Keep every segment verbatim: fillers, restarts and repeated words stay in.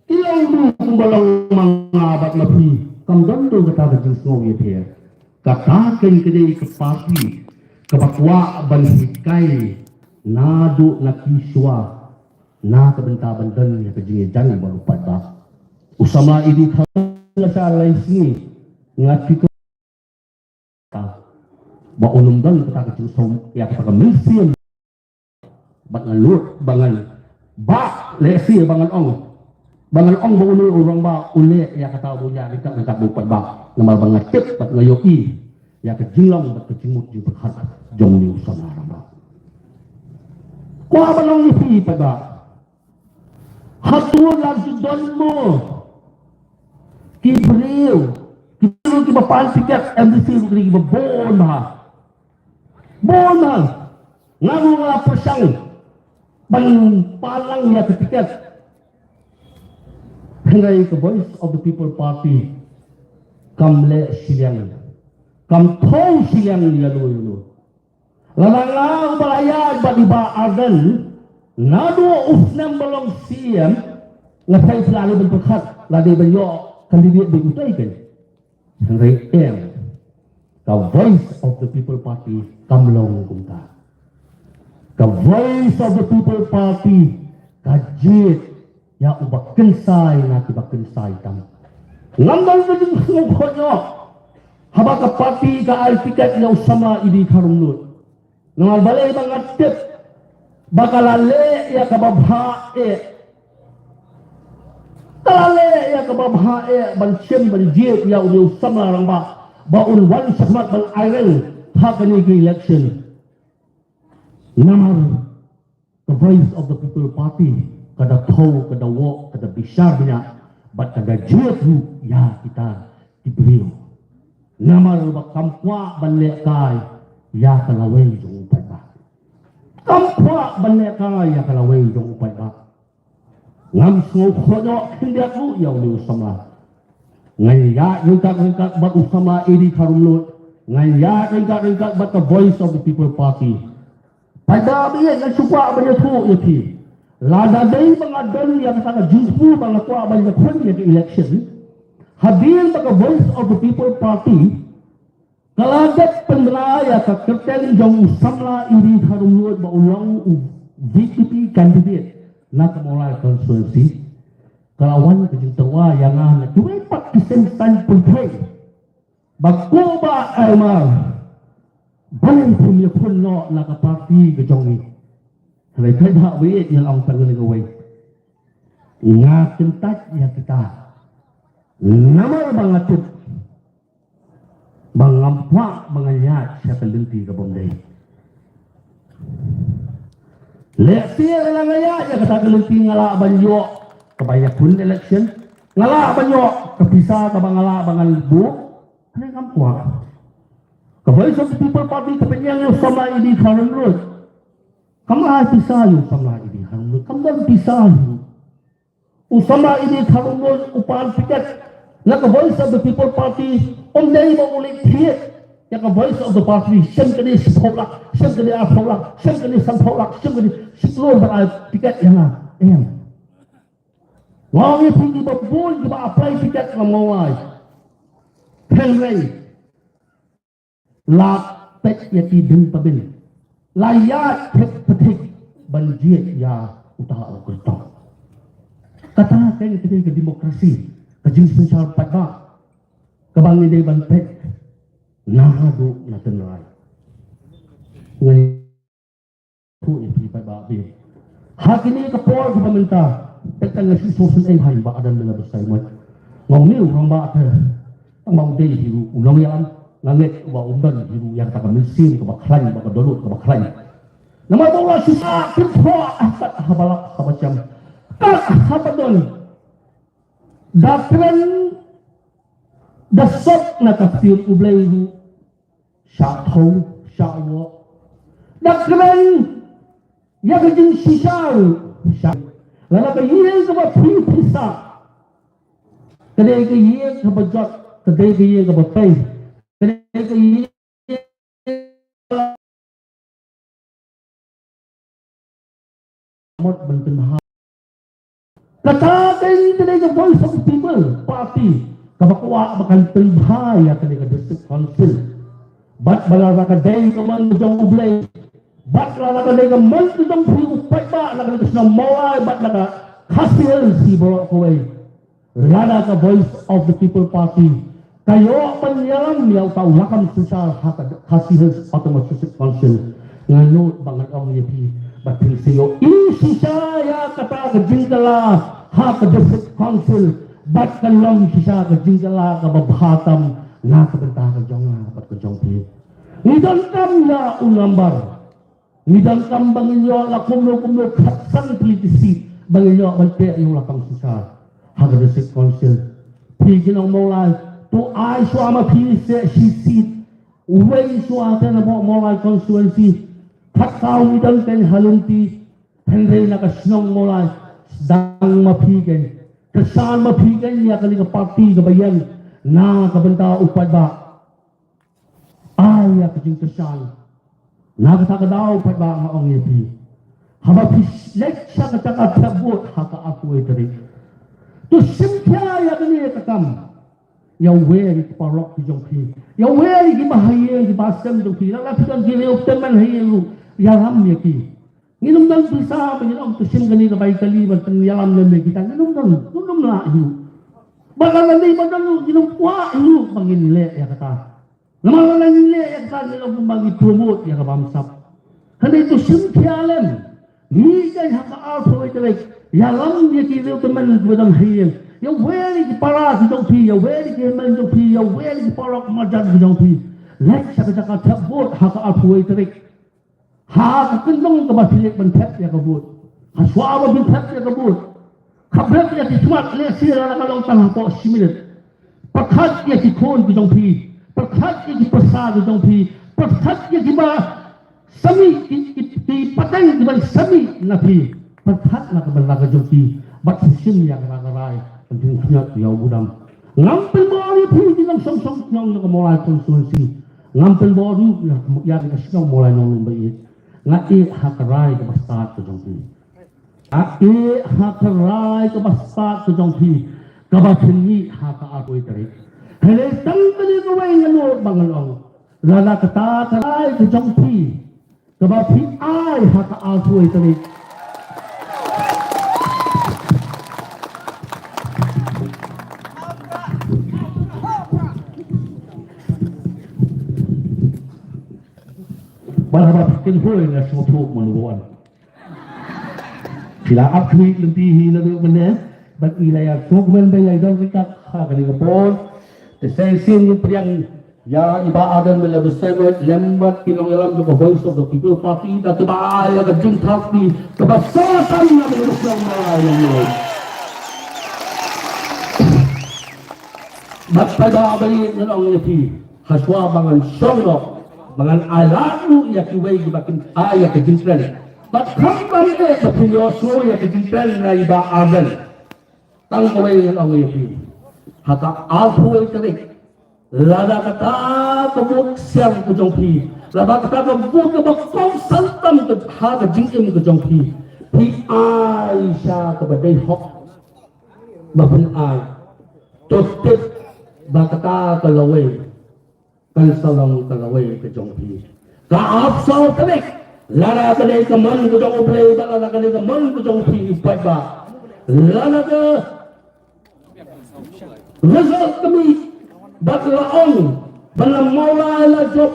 Ki long kumba long ma nga bad ma phi. Kam don tu kata ka jingsngew ïa phi. Kata kane ka dei ka party kaba kwah ban hikai naduh na ki shuwa na ka bynta ban don ïa ka jingïajan bad u paidbah. U samla Idi Kharumlut la sha lai sngi nga tip ba un ym don kata ka jingsngew ïa kata ka mynsiem. Ba ngan lut, ba ngan, ba lehse ba ngan ong, ba ngan ong ba une u rangbah u leh ïa kata ba u ïa ryngkat ryngkat bad u paidbah. Namar ba nga tip bad nga ïohi ïa ka jinglong bad ka jingmut jingpyrkhat jong une u samla rangbah. Kwah ban ong ïa phi paidbah, hato la ju don mo ki briew, ki briew kiba pan tiket MDC ruh ki dei kiba bun bha. Bun bha. Nga ruh nga la pyrshang ban pan lang ïa ka tiket. Hynrei ka Voice of the People Party kam leh shiliang, kam thew shiliang ïa uno uno. Lada nga uba la ïaid bad i Bah Ardent naduh u snem ba long CEM, nga sa ïa la dei ban pyrkhat, la dei ban ïoh candidate ba utai kan. Hynrei em, ka Voice of the People Party kam long kumta. Ka Voice of the People Party ka jied ïa uba kynsai na kiba kynsai tam. Ngam don ka jingsngewkhuid noh haba ka party ka ai tiket ïa u samla Idi Kharumlut. Namar balei? Ba nga tip ba ka la leh ïa kaba bha eh. Ka la leh ïa kaba bha eh ban shim ban jied ïa une u samla rangbah ba un wan shakhmat ban aireng ha kane ka election. Namar ka Voice of the People Party ka da thew, ka da woh, ka da bishar bniah bad ka da jied ruh ïa kita ki briew. Namar ba kam kwah ban lehkai ïa ka lawei jong u paidbah. Kam kwah ban lehkai ïa ka lawei jong u paidbah. Ngam sngewkhuid noh khyndiat ruh ïa une u samla. Ngan ïaid ryngkat ryngkat bad u samla Idi Kharumlut. Ngan ïaid ryngkat ryngkat bad ka Voice of the People Party. Paidbah ba ïeit, nga shu kwah ban ïathuh ïa phi. Lada dei ba nga don ïa kata ka jingthmu ba nga kwah ban ïakhun ïa ka election, hadien ba ka Voice of the People Party ka la dep pynbna ïa ka kyrteng jong u samla Idi Kharumlut ba u long u VPP candidate na ka Mawlai constituency, ka la wan ka jingtyrwa ïa nga na kiwei pat ki seng saiñ pyrthei. Ba ko Bah Elmar, balei phim ïakhun noh na ka party ka jong ngi? Hynrei paidbah ba ïeit, ngan ong tang kawei. Nga kyntait ïa kita namar ba nga tip ba ngam kwah ba ngan ïaid sha ka lynti ka bym dei. Lehse lada nga ïaid ïa kata ka lynti nga lah ban ïoh kaba ïakhun election, nga lah ban ïoh ka pisa kaba nga lah ba ngan buh. Hynrei ngam kwah. Ka Voice of the People Party ka pynïeng ïa u samla Idi Kharumlut. Kam ai pisa ïa u samla Idi Kharumlut, kam don pisa ïa u. U samla Idi Kharumlut u pan tiket na ka Voice of the People Party, um dei ba u leit thied ïa ka Voice of the Party, shem kane shiphew lak, shem kane arphew lak, shem kane sanphew lak, shem kane shi klur ban ai tiket ïa nga. Em. Nga ong ïa phi, kiba bun kiba apply tiket na Mawlai. Hynrei la peit ïa ki bin pa bin, la ïaid thik pa thik ban jied ïa uta u kyrtong. Kata ka dei ka demokrasi, ka jingsynshar paidbah kaba ngi dei ban peit naduh na tynrai. Ngan ïathuh ïa phi paidbah ba ha kine ki por kiba mynta, peit tang ïa ka shisha shisha, eh, hai, Bah Ardent, me la bsa ïa u. Nga ong, une u rangbah te, tang ba u dei hi ruh u nongïalam, nga ngeit ba um don hi ruh ïa kata ka mynsiem kaba khlaiñ bad ka dohnud kaba khlaiñ. Namar ba u la shu sah kynthoh ha kat haba lap haba jem, kat haba don. Da kren, da sot na ka ktien U Blei ruh, shah thew, shah woh. Da kren ïa ka jingshisha ruh, shah. Lada ka ïing kaba phi phi sah ka dei ka ïing kaba jot, ka dei ka ïing kaba pei, ka dei ka ïing mut ban pynhap. Kata ka dei ka Voice of the People Party kaba kwah ba kan pynbha ïa kane ka District Council. Bad ba la ka dei ka mon jong U Blei, bad la ka dei ka mon jong phi u paidbah na ka shnong Mawlai bad na ka Khasi Hills hi baroh kawei. Lada ka Voice of the People Party ka ïoh ban ïalam ïa uta u lakam synshar ha ka Khasi Hills Autonomous District Council, nga nud ba ngan ong ïa phi ba phin sa ïohi shisha ïa kata ka jingkylla ha ka District Council bad kan long shisha ka jingkylla kaba bha tam na ka bynta ka jong nga bad ka jong phi. Ngi donkam ïa u nambar. Ngi donkam ba ngin ïoh la kumno kumno khatsan tylli ki seat ba ngin ïoh ban teh ïa u lakam synshar ha ka District Council. Phi ki nong Mawlai, to ai shuwa ma phi seh shi seat. Uwei shuwa te na Mawlai constituency. Khatsaw ngi don kein ha lynti, hynrei na ka shnong Mawlai sdang ma phi kein. Kyrshan ma phi kein ïa kane ka party kaba ïeng na ka bynta u paidbah. Ai ïa ka jingkyrshan. Na kata ka daw pat ba nga ong ïa phi, haba phi leit sha ka jaka thep vote ha ka arphew wei tarik, to shim khia ïa kane ka kam. Ïa uwei ïa ki paralok ki jong phi, ïa uwei ïa ki bahaïing ki bastem jong phi, lada phi don ki riew tymmen ha ïing ruh, ïalam ïa ki. Ngin ym don pisa ba ngin ong to shim kane ka bai kali ban pynïalam lem ïa kita, ngin ym don, ngin ym lah ïa u. Ba lada dei ba don ruh ngin ym kwah ïa u ba ngin leh ïa kata. Namar lada ngi leh ïa kata ngi long kumba ngi promote ïa ka bamsap. Hynrei to shim khia lem. Ngi kein ha ka arphew wei tarik, ïalam ïa ki riew tymmen kiba don ha ïing, ïa uwei ki para ki jong phi, ïa uwei ki hynmen jong phi, ïa uwei ki paralok marjan ki jong phi. Leit sha ka jaka thep vote ha ka arphew wei tarik. Ha ka kyndong kaba phi leit ban thep ïa ka vote, ha shuwa ba phin thep ïa ka vote, khabrek ïa ki khmat, lehse lada ka long tang hapoh shi minit. Pyrkhat ïa ki khun ki jong phi, pyrkhat ïa ki pyrsa ki jong phi, pyrkhat ïa kiba sa mih, ki, ki, ki pateng kiban sa mih na phi. Pyrkhat na ka bynta ka jong phi bad sa shim ïa ka rai, ka rai ban pynkhynñiot ïa u budam. Ngam pynbor ïa phi ki nongshong shnong na ka Mawlai constituency. Ngam pynbor ruh ïa ka shnong Mawlai Nonglum ba ïeit. Nga ïeh ha ka rai kaba stad ka jong phi. Nga ïeh ha ka rai kaba stad ka jong phi kaba phin mih ha ka arphew wei tarik. Hynrei tang kane kawei nga nud ba ngan ong, lada kata ka rai ka jong phi kaba phi ai ha ka arphew wei tarik, ba haba phi kynhun nga sngewthuh mon wan. Phi la ap khmih lynti hi naduh mynne bad ngi la ïa sngewkmen ba ïa don ryngkat ha kane ka por. Te sa shisien ngin pdiang ïa i Bah Ardent Miller Basaiawmoit lem bad ki nongïalam jong ka Voice of the People Party da kaba ai ïa ka jingthaw kti kaba sah tam na ka shnong Mawlai. Bad paidbah ba ïeit, ngan ong ïa phi, ha shuwa ba ngan shong noh, ba ngan ai lad ruh ïa kiwei kiba kin ai ïa ka jingkren, bad khamtam eh ba phin ïohsngew ïa ka jingkren na i Bah Ardent. Tang kawei ngan ong ïa phi, ha ka arphew wei tarik, lada kata ka vote ksiar ka jong phi, lada kata ka vote kaba kongsan tam ka ha ka jingim ka jong phi, phi ai sha kaba dei hok ba phin ai, to tip ba kata ka lawei kan sa long ka lawei ka jong phi. Ka arphew saw tarik, lada ka dei ka mon ka jong U Blei bad lada ka dei ka mon ka jong phi, i paidbah, lada ka result ka mih bad la ong ba na Mawlai la jop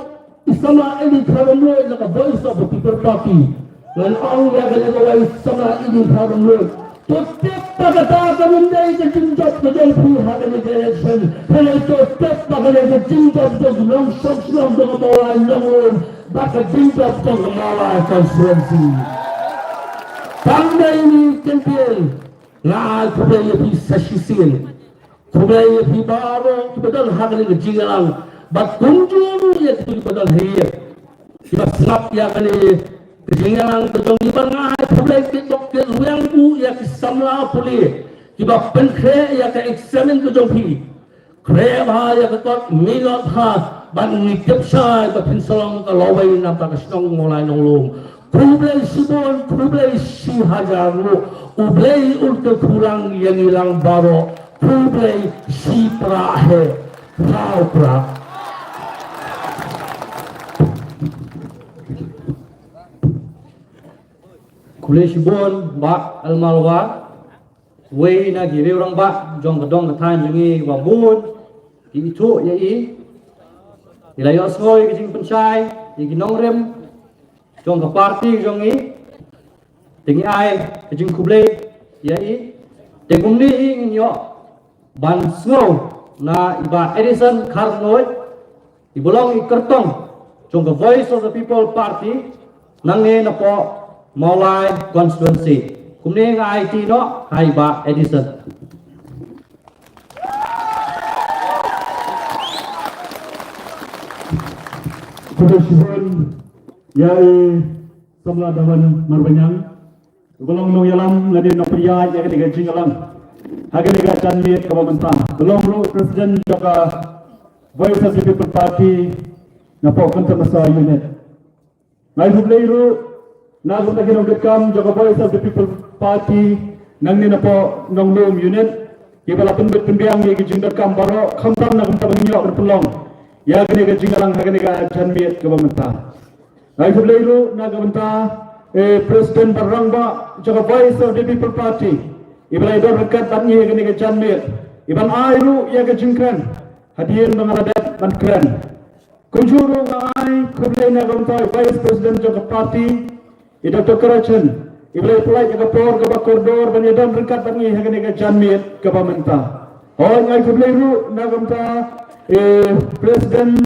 i samla Eli Kharumluid na ka Voice of the People Party. Ngan ong ïa kane kawei, samla Eli Kharumluid, to tip ba kata kam dei ka jingjop ka jong phi ha kane ka election. Hynrei to tip ba kane ka jingjop jong ka nongshong shnong jong ka Mawlai Nonglum bad ka jingjop jong ka Mawlai constituency. Tang dei ine i kyntien. Nga ai khublei ïa phi sa shisien. Khublei ïa phi baroh kiba don ha kane ka jingïalang bad kumjuh ruh ïa kito kiba don ha ïing, kiba sngap ïa kane ka jingïalang ka jong ngi. Bad nga ai khublei kit bok kit rwiang buh ïa ki samla pule kiba pynkhreh ïa ka eksamin ka jong phi. Khreh bha ïa ka kot, minot bha, bad ngi tip shai ba phin sa long ka lawei na bynta ka shnong Mawlai Nonglum. Khublei shibun, khublei shihajar nguh. U Blei un kyrkhu lang ïa ngi lang baroh. Khublei shiphrang hi. Khublei shiphrang. Khublei shibun Bah Almawar. Wei na ki riew rangbah jong ka dong ka thaiñ jong ngi ba bun ki ithuh ïa i. I la ïohsngew ïa ka jingpynshai ïa ki nongrim jong ka party jong ngi. Te ngi ai ka jingkhublei ïa i. Te kumne hi ngin ïoh ban sngew na i Bah Edison Kharnoi, i ba long i kyrtong jong ka Voice of the People Party nangne napoh Mawlai constituency. Kumne nga aiti noh ha i Bah Edison. Khublei shibun ïa i Samla Dawan Marbaniang. Ba long nongïalam lane nongpynïaid ïa kane ka jingïalang ha kane ka janmiet kaba mynta. Ba long ruh president jong ka Voice of the People Party napoh Kynton Masa unit. Nga ai khublei ruh na ka bynta ki nongkitkam jong ka Voice of the People Party nangne napoh Nonglum unit, kiba la pynbit pynbiang ïa ki jingdonkam baroh khamtam na ka bynta ban ïoh ban pynlong ïa kane ka jingïalang ha kane ka janmiet kaba mynta. Nga ai khublei ruh na ka bynta, eh, president ba rangbah jong ka Voice of the People Party, iba la ïadon ryngkat bad ngi ha kane ka janmiet, iban ai ruh ïa ka jingkren hadien ba nga la dep ban kren. Kumjuh ruh nga ai khublei na ka bynta i Vice President jong ka party, i Doctor Karachen, iba la pynlait ïa ka por kaba kordor ban ïadon ryngkat bad ngi ha kane ka janmiet kaba mynta. Hooid, nga ai khublei ruh na ka bynta i President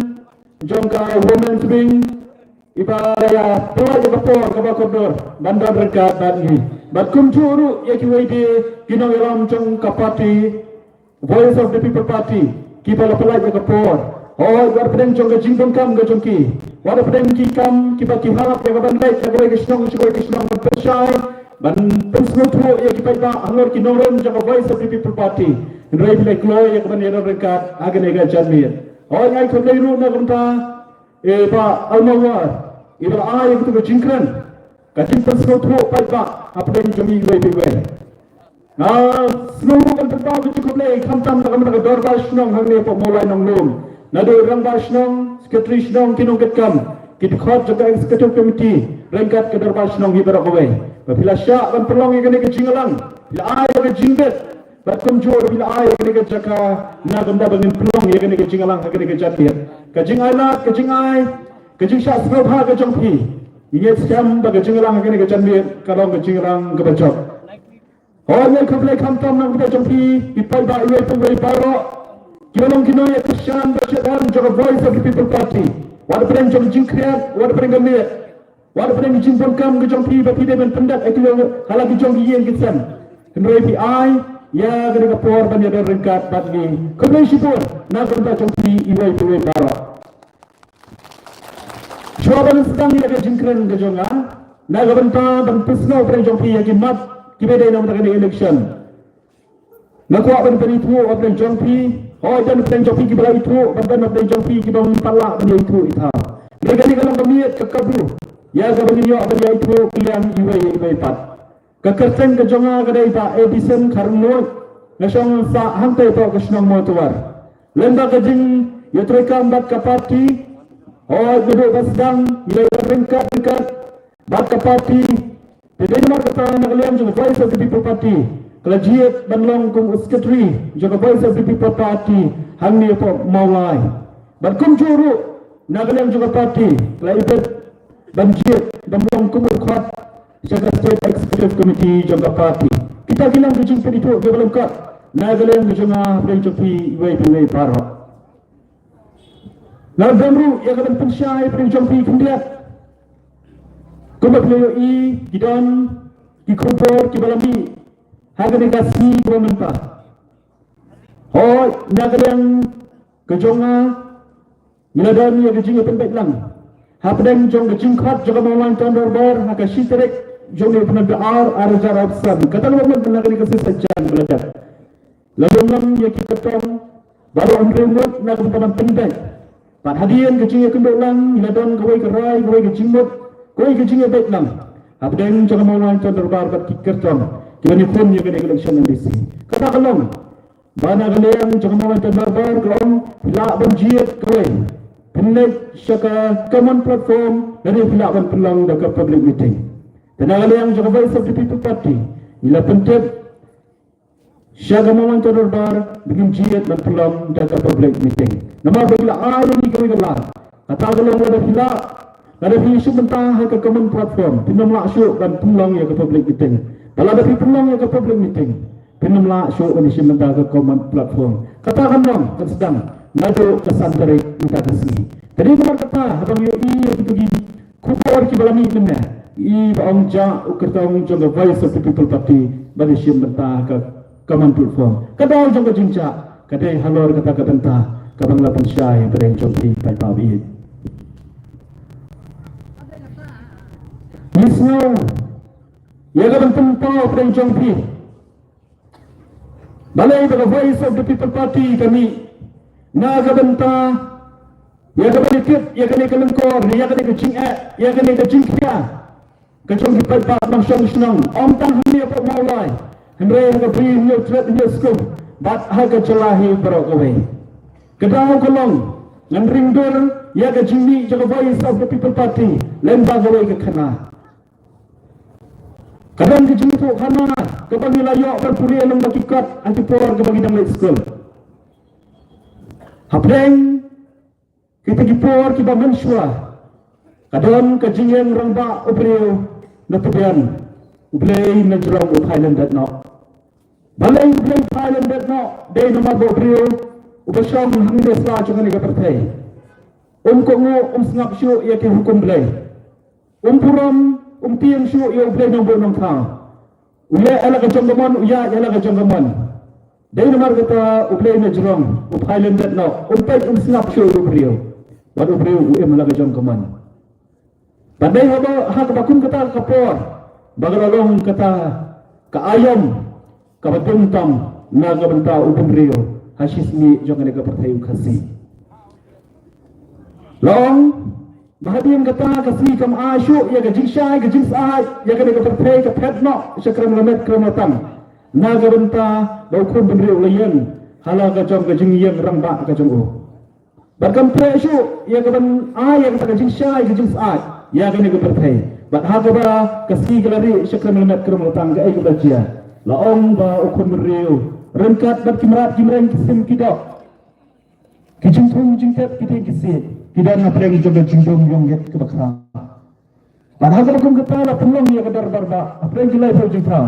jong ka Women's Wing, iba la pynlait ïa ka por kaba kordor ban don ryngkat bad ngi. Bad kumjuh ruh ïa kiwei de ki nongïalam jong ka party Voice of the People Party, kiba la pynlait ïa ka por. Hooid, wat hapdeng jong ka jingdonkam ka jong ki, wat hapdeng ki kam kiba ki hap ïa ka ban leit na kawei ka shnong sha kawei ka shnong ban pynshai, ban pynsngewthuh ïa ki paidbah halor ki nongrim jong ka Voice of the People Party, hynrei phi la kloi ïa ka ban ïadon ryngkat ha kane ka janmiet. Hooid, nga ai khublei ruh na ka bynta i Bah Almawar, iba la ai ïa katu ka jingkren, ka jingpynsngewthuh paidbah hapdeng jong ngi iwei pa iwei. Nga sngew ruh ban pynpaw ka jingkhublei khamtam na ka bynta ka dorbar shnong hangne hapoh Mawlai Nonglum, naduh i rangbah shnong, secretary shnong, ki nongkitkam, ki dkhot jong ka executive committee ryngkat ka dorbar shnong hi baroh kawei, ba phi la shah ban pynlong ïa kane ka jingïalang, phi la ai ïa ka jingbit, bad kumjuh ruh phi la ai ïa kane ka jaka na ka bynta ba ngin pynlong ïa kane ka jingïalang ha kane ka janmiet. Ka jingai lad, ka jingai, ka jingshah sngewbha ka jong phi, ngi ngeit skhem ba ka jingïalang ha kane ka janmiet ka long ka jingïalang kaba jop. Hooid, nga ai khublei khamtam na ka bynta jong phi, phi paidbah iwei pa iwei baroh, kiba long ki nongïakyrshan ba shadem jong ka Voice of the People Party. Wat hapdeng jong ka jingkhriat, wat hapdeng ka miet, wat hapdeng ka jingdonkam ka jong phi ba phi dei ban pyndep ïa ki long ha la ki jong ki ïing ki sem, hynrei phi ai ïa kane ka por ban ïadon ryngkat bad ngi. Khublei shibun na ka bynta jong phi iwei pa iwei baroh. Shuwa ban sdang ïa ka jingkren ka jong nga, na ka bynta ban pynsngew hapdeng jong phi ïa ki mat kiba dei na ka bynta kane ka election, nga kwah ban pynithuh hapdeng jong phi. Hooid, don hapdeng jong phi kiba la ithuh, bad don hapdeng jong phi kiba ym pat lah ban ïa ithuh ithuh. Hynrei kane ka long ka miet ka kabu ïa kaba ngin ïoh ban ïa ithuh kylliang iwei ïa iwei pat. Ka kyrteng ka jong nga ka dei Bah Edison Kharnoi, nga shong sah hangtei hapoh ka shnong Mawtawar. Lyngba ka jingïatreikam bad ka party, hooid, naduh ba sdang ngi la ïadon ryngkat ryngkat bad ka party. Te dei namar kata na ka liang jong ka Voice of the People Party, ka la jied ban long kum u secretary jong ka Voice of the People Party hangne hapoh Mawlai. Bad kumjuh ruh na ka liang jong ka party, ka la ibit ban jied ban long kum u dkhot sha ka State Executive Committee jong ka party. Kita ki long ki jingpynithuh kiba lyngkot na ka liang ka jong nga hapdeng jong phi iwei pa iwei baroh. Nga don ruh ïa ka ban pynshai hapdeng jong phi khyndiat, kumba phi la ïohi ki don ki khubor kiba la mih ha kane ka sngi kaba mynta. Hooid, na ka liang ka jong nga, ngi la don ïa ka jingïapynbeit lang hapdeng jong ka jingkhot jong ka Mawlai Town Dorbar ha ka shi tarik jong une u bnai ba ar, ar hajar arphew san. Kata ka mut na kane ka shisha jan ba la dep, la lum lang ïa ki kyrtong baroh hynriew ngut na ka bynta ban pynbeit. Bad hadien ka jingïakynduh lang, ngi la don kawei ka rai, kawei ka jingmut Kawei ka jingïabeit lang hapdeng jong ka Mawlai Town Dorbar bad ki kyrtong kiba ïakhun ïa kane ka election MDC. Kata ka long ba na ka liang jong ka Mawlai Town Dorbar ka ong phi lah ban jied kawei, phin leit sha ka common platform, lane phi lah ban pynlong da ka public meeting. Te na ka liang jong ka Voice of the People Party ngi la pyntip sha ka Mawlai Town Dorbar ba ngin jied ban pynlong da ka public meeting. Namar ba ki la ai ïa ngi kawei ka lad. Kata ka long lada phi lah, lada phi shim bynta ha ka common platform, phin ym lah shuh ban pynlong ïa ka public meeting. Bad lada phi pynlong ïa ka public meeting, phin ym lah shuh ban shim bynta ha ka common platform. Kata kan long kan sdang naduh ka san tarik mynta ka sngi. Te dei namar kata haba ngi ïohi ïa kito ki khubor kiba la mih mynne, i ba ong jia u kyrtong jong ka Voice of the People Party ban shim bynta ha ka common platform. Ka daw jong ka jingjia ka dei halor kata ka bynta kaba nga la pynshai hapdeng jong phi paidbah ba ïeit. Ngi sngew ïa ka ban pynpaw hapdeng jong phi. Balei ba ka Voice of the People Party ka mih na ka bynta ïa ka ban ïa kit ïa kane ka lyngkor, ïa kane ka jingeh, ïa kane ka jingkhia ka jong ki paidbah nongshong shnong, ym tang hangne hapoh Mawlai, hynrei ha ka Bri, Hynñiewtrep, Hynñiewskum bad ha ka jylla hi baroh kawei. Ka daw ka long ngan ring dur ïa ka jingmih jong ka Voice of the People Party lyngba kawei ka khana. Ka don ka jingïathuhkhana kaba ngi la ïoh ban pule lyngba ki kot ha ki por kaba ngi dang leit skul. Hapdeng kita ki por kiba mynshuwa ka don ka jingïeng rangbah u briew na Pdian, U Blei na jrong u phai lyndet noh. Balei U Blei u phai lyndet noh? Dei namar ba u briew uba shong hangne sla jong kane ka pyrthei um kohnguh, um sngap shuh ïa ki hukum Blei. Um burom, um tieng shuh ïa U Blei Nongbuh Nongthaw. U leh ïa la ka jong ka mon, u ïaid ïa la ka jong ka mon. Dei namar kata U Blei na jrong u phai lyndet noh, um peit um sngap shuh ïa u briew. Bad u briew u im la ka jong ka mon. Bad dei haba ha kaba kum kata ka por ba ka la long kata ka aïom kaba dum tam na ka bynta u bynriew ha shisngi jong kane ka pyrthei u Khasi. La ong ba hadien kata ka sngi kam ai shuh ïa ka jingshai ka jingsyaid ïa kane ka pyrthei, ka phet noh sha krem lamet krem latang na ka bynta ba u khun bynriew u la ïeng ha la ka jong ka jingïeng rangbah ka jong u. Bad kam treh shuh ïa ka ban ai ïa kata ka jingshai ka jingsyaid ïa kane ka pyrthei. Bad ha kaba ka sngi ka la rieh sha krem lamet krem latang, kaei kaba la jia? La ong ba u khun bynriew ryngkat bad ki mrad ki mreng ki sim ki doh, ki jingthung jingtep ki dieng ki siej, ki don hapdeng jong ka jingdum ïong ïet kaba khraw. Bad ha kaba kum kata la pynlong ïa ka dorbar bah hapdeng ki laiphew jingthaw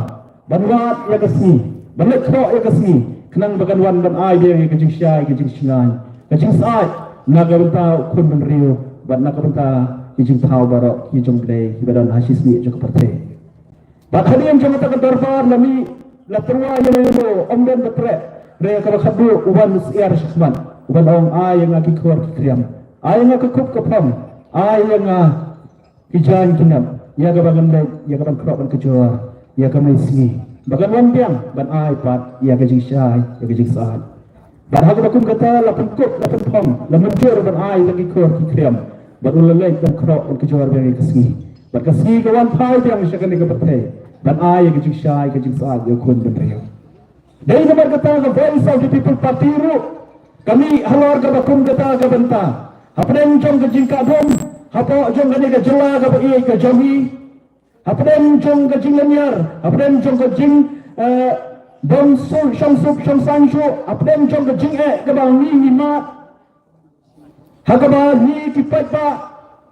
ban wad ïa ka sngi, ban leit khroh ïa ka sngi, khnang ba kan wan ban ai biang ïa ka jingshai ka jingshngaiñ, ka jingsyaid na ka bynta u khun bynriew bad na ka bynta ki jingthaw baroh ki jong U Blei kiba don ha shisngi jong ka pyrthei. Bad hadien jong kata ka dorbar la mih, la tyrwa ïa la ïa la, ym don ba treh. Hynrei kaba khatduh u wan u syiar shakhmat, u ban ong, ai ïa nga ki khor ki khriam, ai ïa nga ka kup ka phong, ai ïa nga ki jaiñ ki nep, ïa ka ba ngan leit ïa ka ban khroh ban kjor ïa ka mei sngi, ba kan wan biang ban ai pat ïa ka jingshai ïa ka jingsaid. Bad ha kaba kum kata la pynkup la pynphong, la mynjur ban ai ïa ki khor ki khriam, bad u la leit ban khroh ban kjor biang ïa ka sngi. Bad ka sngi ka wan phai biang sha kane ka pyrthei ban ai ïa ka jingshai ka jingsaid ïa u khun bynriew. Dei namar kata ka Voice of the People Party ruh ka mih halor kaba kum kata ka bynta, hapdeng jong ka jingkah dum hapoh jong kane ka jylla kaba ïeit ka jong ngi, hapdeng jong ka jinglynñiar, hapdeng jong ka jing, eh, bym shu shong suk shong saiñ shuh, hapdeng jong ka jingeh kaba ngi ngi mad, ha kaba ngi ki paidbah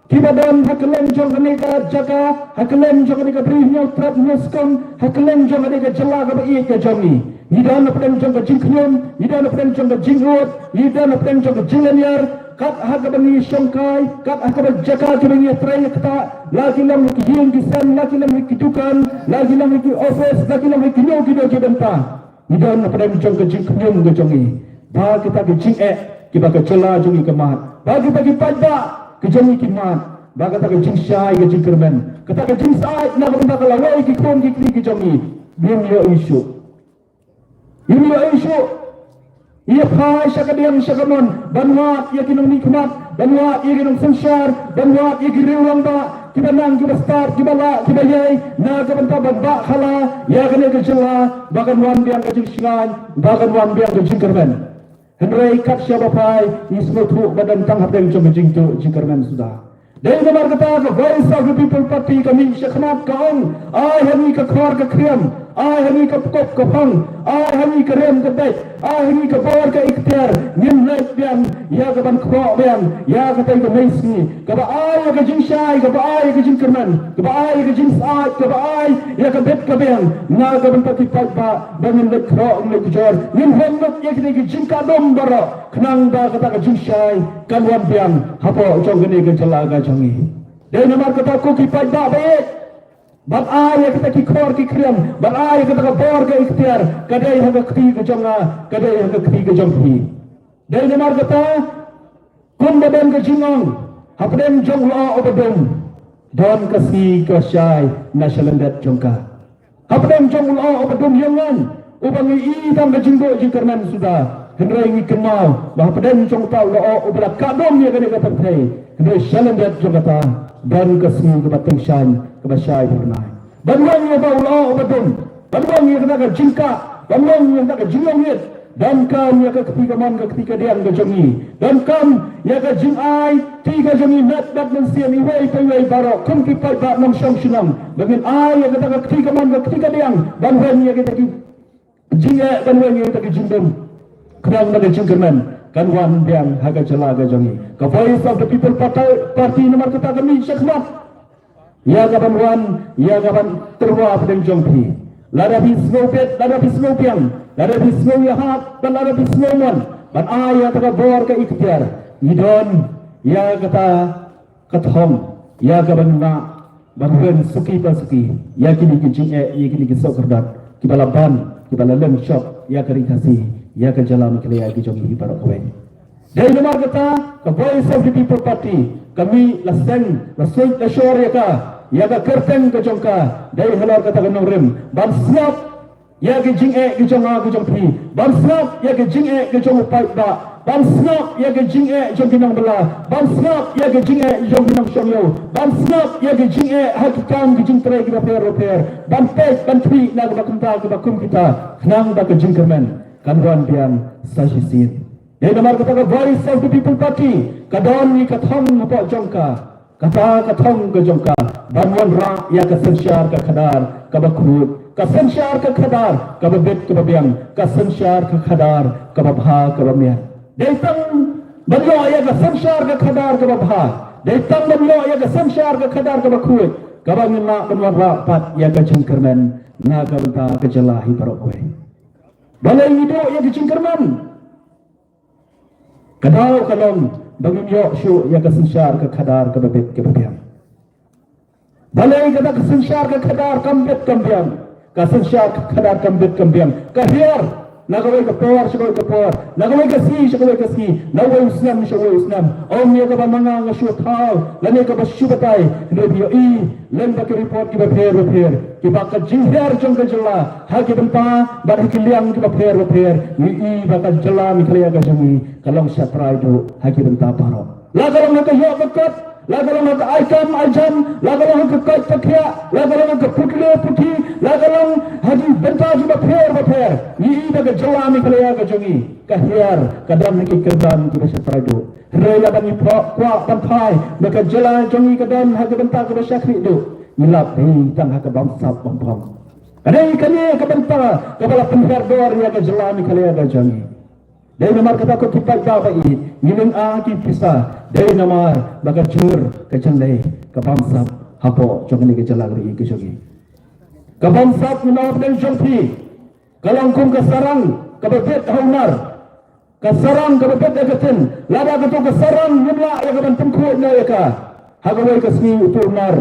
kiba don ha kylleng jong kane ka jaka, ha kylleng jong kane ka Bri Hynñiewtrep Hynñiewskum, ha kylleng jong kane ka jylla kaba ïeit ka jong ngi, ngi don hapdeng jong ka jingkhñium, ngi don hapdeng jong ka jingud, ngi don hapdeng jong ka jinglynñiar. Kat ha kaba ngi shongkai, kat ha kaba jaka kiba ngi trei ïa kata, la ki long ha ki ïing ki sem, la ki long ha ki dukan, la ki long ha ki office, la ki long ha kino kino ki bynta, ngi don hapdeng jong ka jingkhñium ka jong ngi ba kita ki jingeh kiba ka jylla jong ngi ka mad, ba kita ki paidbah ka jong ngi ki mad, ba kata ka jingshai ka jingkyrmen, kata ka jingsaid na ka bynta ka lawei ki khun ki kti ki jong ngi, ngim ïohi shuh. Ngim ïohi shuh. Ïa phai sha kadiang sha kamon ban wad ïa ki nongmihkhmat, ban wad ïa ki nongsynshar, ban wad ïa ki riew rangbah, kiba nang, kiba stad, kiba lah, kiba ïai, na ka bynta ban bah khala ïa kane ka jylla, ba kan wan biang ka jingshngaiñ, ba kan wan biang ka jingkyrmen. Hynrei kat shaba phai, ngi sngewthuh ba don tang hapdeng jong ka jingduh jingkyrmen suda. Dei namar kata ka Voice of the People Party ka mih shakhmat ka ong, ai ha ngi ka khor ka khriam, ai ha ngi ka pkop ka phong, ai ha ngi ka rem ka dait, ai ha ngi ka bor ka iktiar, ngin leit biang ïa ka ban khroh biang ïa katei ka mei sngi, kaba ai ïa ka jingshai, kaba ai ïa ka jingkyrmen, kaba ai ïa ka jingsyaid, kaba ai ïa ka bet ka biang na ka bynta ki paidbah, ba ngin leit khroh, ngin leit kjor, ngin hon lut ïa kitei ki jingkadum baroh, khnang ba kata ka jingshai kan wan biang hapoh jong kane ka jylla ka jong ngi. Dei namar kata ko ki paidbah ba ïeit, ban ai ïa kita ki khor ki khriam, ban ai ïa kita ka bor ka iktiar, ka dei ha ka kti ka jong nga, ka dei ha ka kti ka jong phi. Dei namar kata, kumba don ka jingong, hapdeng jong u lyoh uba dum, don ka sngi ka shai na shalyndet jong ka. Hapdeng jong u lyoh uba dum ïong ngan, uba ngi i tang ka jingduh jingkyrmen suda, hynrei ngi kynmaw ba hapdeng jong uta u lyoh uba la kah dum ïa kane ka pyrthei, hynrei shalyndet jong kata, don ka sngi kaba tyngshaiñ, kaba shai phyrnai. Ban weng ïa uta u lyoh uba dum, ban weng ïa kata ka jingkah, ban weng ïa kata ka jingïongit, donkam ïa ka kti kamon ka kti kadiang ka jong ngi. Donkam ïa ka jingai kti ka jong ngi met bad mynsiem iwei pa iwei baroh kum ki paidbah nongshong shnong. Ba ngin ai ïa kata ka kti kamon ka kti kadiang ban weng ïa kita ki jingeh, ban weng ïa kita ki jingdum. Khnang ba ka jingkyrmen kan wan biang ha ka jylla ka jong ngi. Ka Voice of the People Party, Party namar kata ka mih shakhmat ïa ka ban wan, ïa ka ban tyrwa hapdeng jong phi. Lada phi sngew bit, lada phi sngew biang, lada phi sngew ïahap, bad lada phi sngew mon ban ai ïa kata ka bor ka iktiar, ngi don ïa kata ka thong ïa ka ban ngah, ban wan suki pa suki ïa kine ki jingeh, ïa kine ki soh kyrdan kiba la ban, kiba la lem shop ïa ka ri Khasi, ïa ka jylla Meghalaya ka jong ngi hi baroh kawei. Dei namar kata ka Voice of the People Party ka mih la seng, la suit, la shor ïa ka, ïa ka kyrteng ka jong ka, dei halor kata ka nongrim ban sngap ïa ki jingeh ki jong nga ki jong phi, ban sngap ïa ki jingeh ki jong u paidbah, ban sngap ïa ki jingeh jong ki nongbylla, ban sngap ïa ki jingeh jong ki nongshong ïew, ban sngap ïa ki jingeh ha ki kam ki jingtrei kiba pher ba pher, ban peit ban khmih na kaba kumta kaba kum kita, khnang ba ka jingkyrmen kan wan biang sa shisien. Dei namar kata ka Voice of the People Party ka don ïa ka thong hapoh jong ka. Kata ka thong ka jong ka ban wanrah ïa ka synshar ka khadar kaba khuid, ka synshar ka khadar kaba bit kaba biang, ka synshar ka khadar kaba bha kaba miat. Dei tang ban ïoh ïa ka synshar ka khadar kaba bha, dei tang ban ïoh ïa ka synshar ka khadar kaba khuid, kaba ngin lah ban wanrah pat ïa ka jingkyrmen na ka bynta ka jylla hi baroh kawei. Balei ngi duh ïa ka jingkyrmen? Ka daw ka long ba ngim ïoh shuh ïa ka synshar ka khadar kaba bit kaba biang. Balei kata ka synshar ka khadar kam bit kam biang? Ka synshar ka khadar kam bit kam biang. Ka hiar na kawei ka por sha kawei ka por, na kawei ka sngi sha kawei ka sngi, na uwei u snem sha uwei u snem. Ym ïa kaba ma nga nga shu thaw lane kaba shu batai, hynrei phi ïohi lem bad ki report kiba pher ba pher, kiba ka jinghiar jong ka jylla ha ki bynta bad ha ki liang kiba pher ba pher, ngi i ba ka jylla Meghalaya ka jong ngi ka long shatrai duh ha ki bynta baroh. La ka long ha ka ïoh ka kot, la ka long ha ka ai kam ai jam, la ka long ha ka koit ka khiah, la ka long ha ka pule puthi, la ka long ha ki bynta kiba pher ba pher, ngi i ba ka jylla Meghalaya ka jong ngi ka hiar, ka don ha ki kyrdan kiba shatrai duh. Hynrei lada ngi kwah, kwah ban phai ba ka jylla jong ngi ka don ha ka bynta kaba shakri duh, ngi lap hi tang ha ka bamsap bamphong. Ka dei kane ka bynta kaba la pynhiar dor ïa ka jylla Meghalaya ka jong ngi. Dei namar kata ko ki paidbah ba ïeit, ngi lynga ki pisa, dei namar ba ka jur ka jyllei ka bamsap hapoh jong kane ka jylla ka ri ka jong ngi. Ka bamsap ngi na hapdeng jong phi ka long kum ka sarang kaba bit ha u nar. Ka sarang kaba bit ha ka tin, lada kato ka sarang ngim lah ïa ka ban pynkhuid noh ïa ka, ha kawei ka sngi uto u nar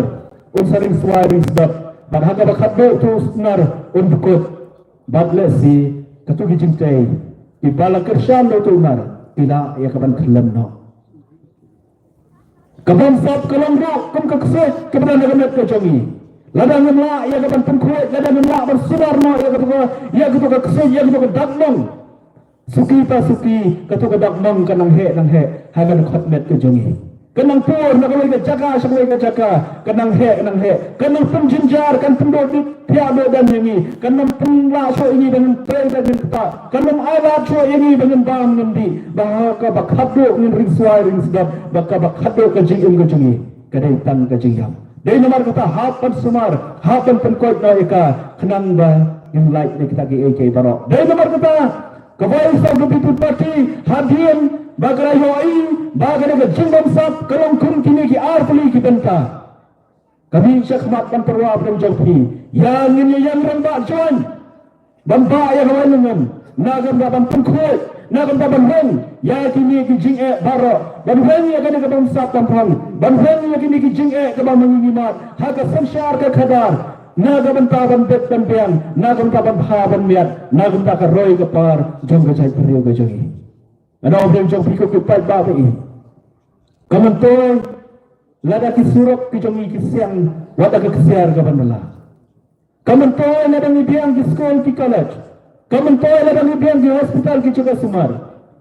un sa ring swai ring sdot, bad ha kaba khatduh uto u nar un dkut. Bad lehse kato ki jingtei kiba la kyrshan da uto u nar ki lah ïa ka ban khyllem noh. Ka bamsap ka long ruh kum ka ksuid kaba don ha ka met ka jong ngi. Lada ngim lah ïa ka ban pynkhuid, lada ngim lah ban sumar noh ïa kato ka, ïa kato ka ksuid, ïa kato ka dak mong, suki pa suki kato ka dak mong ka nang heh nang heh ha ka dkhot met ka jong ngi. Kan nang pur na kawei ka jaka sha kawei ka jaka, kan nang heh, kan nang heh, kan nang pynjynjar, kan pynduh dih thiah duh dam ïa ngi, kan nang pynlah shuh ïa ngi ban trei ban ktah, kan nang ai lad shuh ïa ngi ban bam ban dih, ba ha kaba khatduh ngin ring swai ring sdap, ba kaba khatduh ka jingim ka jong ngi ka dei tang ka jingïap. Dei namar kata hap ban sumar, hap ban pynkoit noh ïa ka, khnang ba ngin lait na kita kiei kiei baroh. Dei namar kata ka Voice of the People Party hadien ba ka la ïohi ba ka dei ka jingbamsap ka long kum kine ki ar tylli ki bynta, ka mih sha khmat ban pyrwa briew jong phi. Ïa ngin ïa ïeng rangbah jong ban bah ïa ka wai lyngngoh, na ka bynta ban pynkhuid, na ka bynta ban weng ïa kine ki jingeh baroh, ban weng ïa kane ka bamsap bamphang, ban weng ïa kine ki jingeh kaba ma ngi ngi mad ha ka synshar ka khadar, na ka bynta ban bit ban biang, na ka bynta ban bha ban miat, na ka bynta ka roi ka par jong ka jaitbynriew ka jong ngi. Nga ong briew jong phi ko ki paidbah ba ïeit, ka myntoi lada ki surok ki jong ngi ki siang wat da ka ksiar ka ban la. Ka myntoi lada ngi biang ki skul ki college, ka myntoi lada ngi biang ki hospital ki jaka sumar,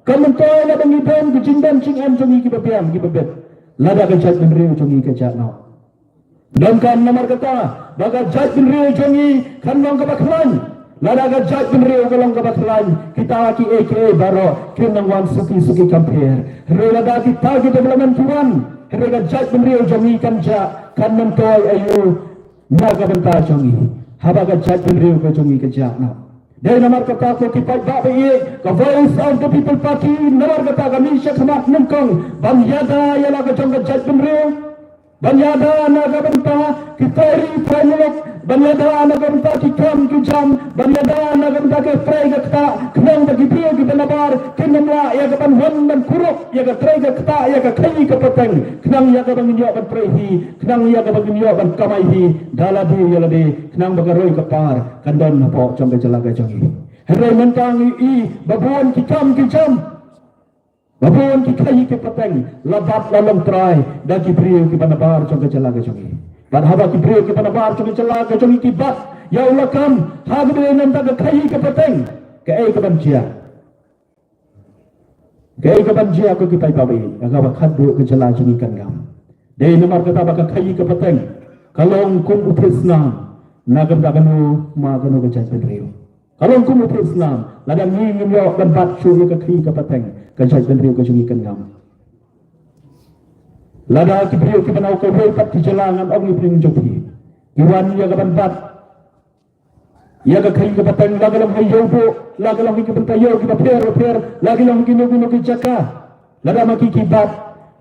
ka myntoi lada ngi biang ki jingdon jingem jong ngi kiba biang kiba bit, lada ka jaitbynriew jong ngi ka jah noh. Donkam namar kata ba ka jaitbynriew jong ngi kan long kaba khlaiñ. Lada ka jaitbynriew ka long kaba khlaiñ, kita kiei kiei baroh kin nang wan suki suki kam pher. Hynrei lada kita ki development ki wan, hynrei ka jaitbynriew jong ngi kan jah, kan myntoi aïu na ka bynta jong ngi haba ka jaitbynriew ka jong ngi ka jah noh? Dei namar kata ko ki paidbah ba ïeit, ka Voice of the People Party namar kata ka mih sha khmat nyngkong ban ïada ïa la ka jong ka jaitbynriew, ban ïada na ka bynta ki trai ri trai muluk, ban ïada na ka bynta ki kam ki jam, ban ïada na ka bynta ki trei ka ktah, khnang ba ki briew kiba nabar kin ym lah ïa ka ban wan ban kurup ïa ka trei ka ktah, ïa ka khaïi ka pateng, khnang ïa ka ba ngin ïoh ban trei hi, khnang ïa ka ba ngin ïoh ban kamai hi da lade ïa lade, khnang ba ka roi ka par kan don hapoh jong ka jylla ka jong ngi. Hynrei mynta ngi i ba bun ki kam ki jam, ba bun ki khaïi ki pateng la bat la long trai da ki briew kiba nabar jong ka jylla ka jong ngi. Bad haba ki briew kiba nabar jong ka jylla ka jong ngi ki bat ïa u lakam ha kaba dei namar ka khaïi ka pateng, kaei kaban jia? Kaei kaban jia ko ki paidbah ba ïeit? Ka kaba khatduh ka jylla jong ngi kan ngam. Dei namar kata ba ka khaïi ka pateng ka long kum u thied snam na ka bynta kano ma kano ka jaitbynriew. Ka long kum u thied snam, lada ngi ngim ïoh ban bat shuh ïa ka khaïi ka pateng, ka jaitbynriew ka jong ngi kan ngam. Lada ki briew kiba na kawei pat ki jylla, ngan ong ïa phi jong phi, ki wan ïa ka ban bat ïa ka khaïi ka pateng, la ka long ha ïew buh, la ka long ha ki bynta ïew kiba pher ba pher, la ka long ha kino kino ki jaka, lada ma ki ki bat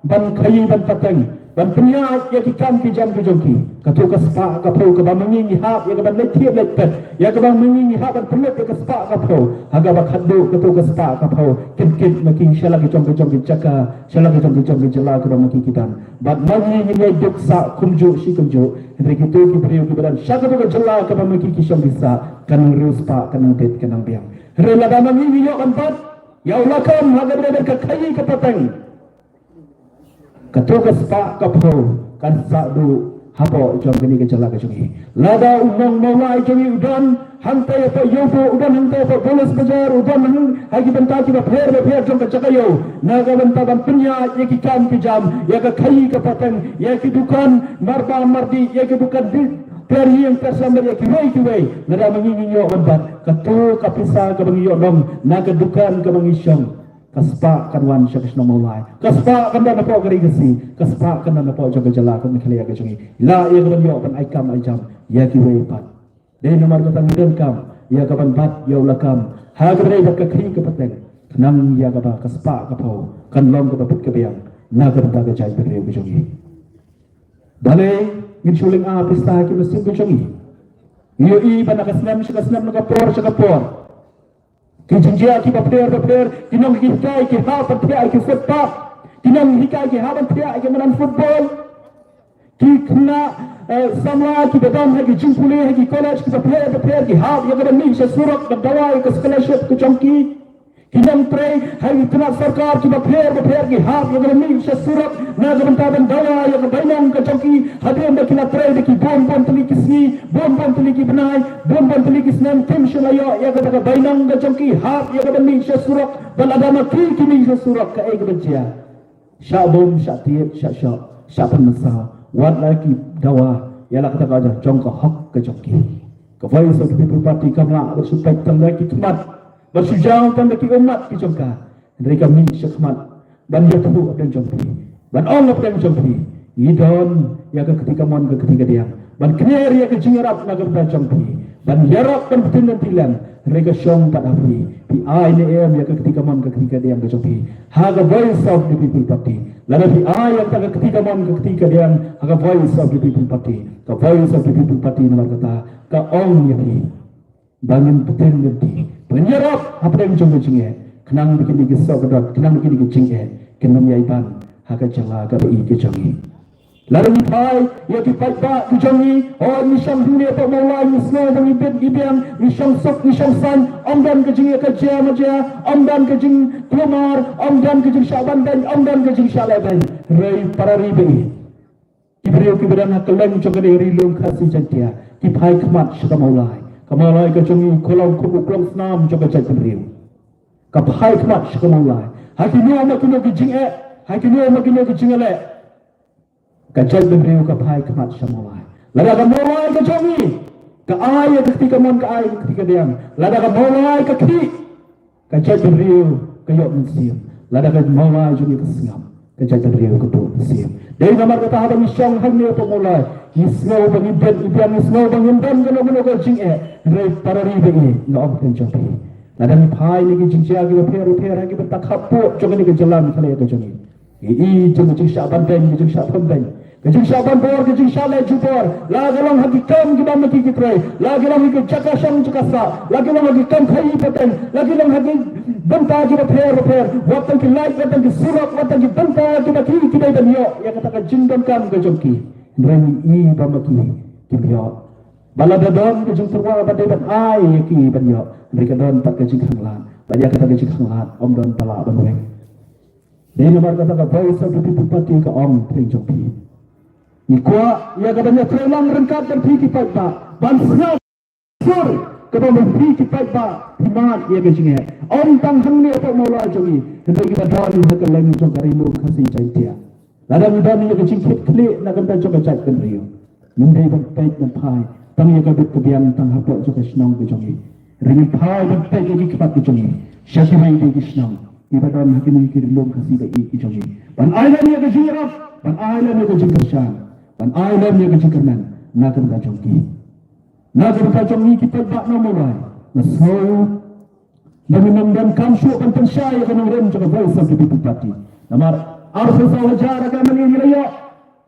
ban khaïi ban pateng, ban pynïaid ïa ki kam ki jam ki jong ki, kato ka spah ka phew kaba ma ngi ngi hap ïa ka ban leit thied leit peit, ïa kaba ma ngi ngi hap ban pynlut ïa ka spah ka phew, ha kaba khatduh kato ka spah ka phew kin kit ma ki sha la ki jong ki jong ki jaka, sha la ki jong ki jong ki jylla kaba ma ki ki don. Bad ma ngi ngin ïai duk sah kumjuh shi kumjuh, hynrei kito ki briew kiba don sha kato ka jylla kaba ma ki ki shong ki sah, kan nang riewspah, kan nang bit, kan nang biang. Hynrei lada ma ngi ngi ïoh ban bat ïa u lakam ha kaba dei ka khaïi ka pateng, kato ka spah ka phew kan sah duh hapoh jong kane ka jylla ka jong ngi. Lada u nong Mawlai jong ngi u don hangtai hapoh ïew buh, u don hangtai hapoh Bulis Bazaar, u don hang ha ki bynta kiba pher ba pher jong ka jaka ïew, na ka bynta ban pynïaid ïa ki kam ki jam, ïa ka khaïi ka pateng, ïa ki dukan marbam mardih, ïa ki dukan dih, pher ïing pher slam, ïa kiwei kiwei, lada ma ngi ngi ïoh ban bat, kato ka pisa kaba ngi ïoh long na ka dukan kaba ngi shong, ka spah kan wan sha ka shnong Mawlai, ka spah kan don hapoh ka ri Khasi, ka spah kan don hapoh jong ka jylla ka Meghalaya ka jong ngi. La ïa ka ban ïoh ban ai kam ai jam ïa kiwei pat. Dei namar kata ngi donkam ïa ka ban bat ïa u lakam ha kaba dei bad ka khaïi ka pateng, khnang ïa kaba ka spah ka phew kan long kaba bit ka biang na ka bynta ka jaitbynriew ka jong ngi. Balei ngin shu lynga pisa ha ki mynsiem ka jong ngi? Ngi ïohi ba na ka snem sha ka snem, na ka por sha ka por, ki jingjia kiba pher ba pher, ki nonghikai ki hap ban thiah ïa ki footpath, ki nonghikai ki hap ban thiah ïa ki madan football, ki khynnah, eh, samla kiba don ha ki jingpule, ha ki college kiba pher ba pher, ki hap ïa ka ban mih sha surok ban dawa ïa ka scholarship ka jong ki. Ki nongtrei ha ki tnat sorkar kiba pher ba pher, ki hap ïa ka ban mih sha surok na ka bynta ban dawa ïa ka bainong ka jong ki, hadien ba ki la trei da ki bun bun tylli ki sngi, bun bun tylli ki bnai, bun bun tylli ki snem, kim shym la ïoh ïa kata ka bainong ka jong ki, hap ïa ka ban mih sha surok. Bad lada ma ki ki mih sha surok, kaei kaban jia? Shah bom, shah tied, shah shoh, shah pynmynsaw. Wat la ki dawa ïa la kata ka jong ka hok ka jong ki. Ka Voice of the People Party kam lah ban shu peit tang da ki khmat, ban shu jaw tang da ki ummat ki jong ka. Hynrei ka mih sha khmat ban ïathuh hapdeng jong phi, ban ong hapdeng jong phi, ngi don ïa ka kti kamon ka kti kadiang ban kner ïa ka jingïarap na ka bynta jong phi, ban ïarap ban pynlong pynlong. Hynrei ka shong pat ha phi, phi ai ne em ïa ka kti kamon ka kti kadiang ka jong phi ha ka Voice of the People Party. Lada phi ai ïa ka kti kamon ka kti kadiang ha ka Voice of the People Party, ka Voice of the People Party namar kata ka ong ïa phi ba ngin bteng lynti, ba ngin ïarap hapdeng jong ka jingeh, khnang ba kine ki soh ka dot, khnang ba kine ki jingeh kin ym ïai ban ha ka jylla kaba ïeit ka jong ngi. Lada ngi phai ïa ki paidbah ki jong ngi, o ngi shong hangne hapoh Mawlai, ngi sngew ba ngi bit ngi biang, ngi shong suk ngi shong saiñ, ym don ka jingïakajia majia, ym don ka jingkulmar, ym don ka jingshah ban beiñ, ym don ka jingshah leh beiñ. Hynrei para ri ba ïeit, ki briew kiba don ha kylleng jong kane ka Ri Lum Khasi Jaiñtia ki phai khmat sha ka Mawlai. Ka Mawlai ka jong ngi ka long kum u klong snam jong ka jaitbynriew. Ka phai khmat sha ka Mawlai ha kino ma kino ki jingeh, ha kino ma kino ki jingeh. Ka jaitbynriew ka phai khmat sha Mawlai. Lada ka Mawlai ka jong ngi ka ai ïa ka kti kamon, ka ai ïa ka kti kadiang, lada ka Mawlai ka khih, ka jaitbynriew ka ïoh mynsiem. Lada ka Mawlai jong ngi ka sngap, ka jaitbynriew ka duh mynsiem. Dei namar kata haba ngi shong hangne hapoh Mawlai, ngi sngew ba ngi bit ngi biang, ngi sngew ba ngim don kano kano ka jingeh. Hynrei para ri ba ïeit, nga ong hapdeng jong phi, lada ngi phai na ki jingjia kiba pher bapher ha ki bynta khappud jong kane ka jylla Meghalaya ka jong ngi, ngi i jong ka jingshah ban beiñ, ka jingshah pynbeiñ, ka jingshah ban bor, ka jingshah leh jubor. La ka long ha ki kam kiba ma ki ki trei, la ka long ha ki jaka shong jaka sah, la ka long ha ki kam khaïi pateng, la ka long ha ki bynta kiba pher bapher, wat tang ki light, wat tang ki surok, wat tang ki bynta kiba ki ki dei ban ïoh ïa kata ka jingdonkam ka jong ki. Hynrei ngi i ba ma ki kim ïoh. Ba lada don ka jingtyrwa ba dei ban ai ïa ki ban ïoh, hynrei ka don pat ka jingkhanglad, ba ïa kata ka jingkhanglad ym don ba lah ban weng. Dei namar kata ka Voice of the People Party ka ong hapdeng jong phi, ngi kwah ïa ka ban ïatrei lang ryngkat bad phi ki paidbah, ban sngap sur kaba ma phi ki paidbah phi mad ïa ka jingeh. Ym tang hangne hapoh Mawlai jong ngi, hynrei kiba don ha kylleng jong ka Ri Lum Khasi Jaiñtia. Lada ngi don ïa ka jingkit khlieh na ka bynta jong ka jaitbynriew, ngim dei ban peit ban phai tang ïa ka bit ka biang tang hapoh jong ka shnong ka jong ngi. Hynrei ngi phai ban peit ïa ki khmat ki jong ngi sha kiwei de ki shnong kiba don ha kine ki Ri Lum Khasi ba ïeit ki jong ngi, ban ai lem ïa ka jingïarap, ban ai lem ïa ka jingkyrshan, ban ai lem ïa ka jingkyrmen na ka bynta jong ki. Na ka bynta jong ngi ki paidbah na Mawlai, nga sngew ba ngin ym donkam shuh ban pynshai ïa ka nongrim jong ka Voice of the People Party. Namar arphew saw hajar ha ka M L A ngi la ïoh,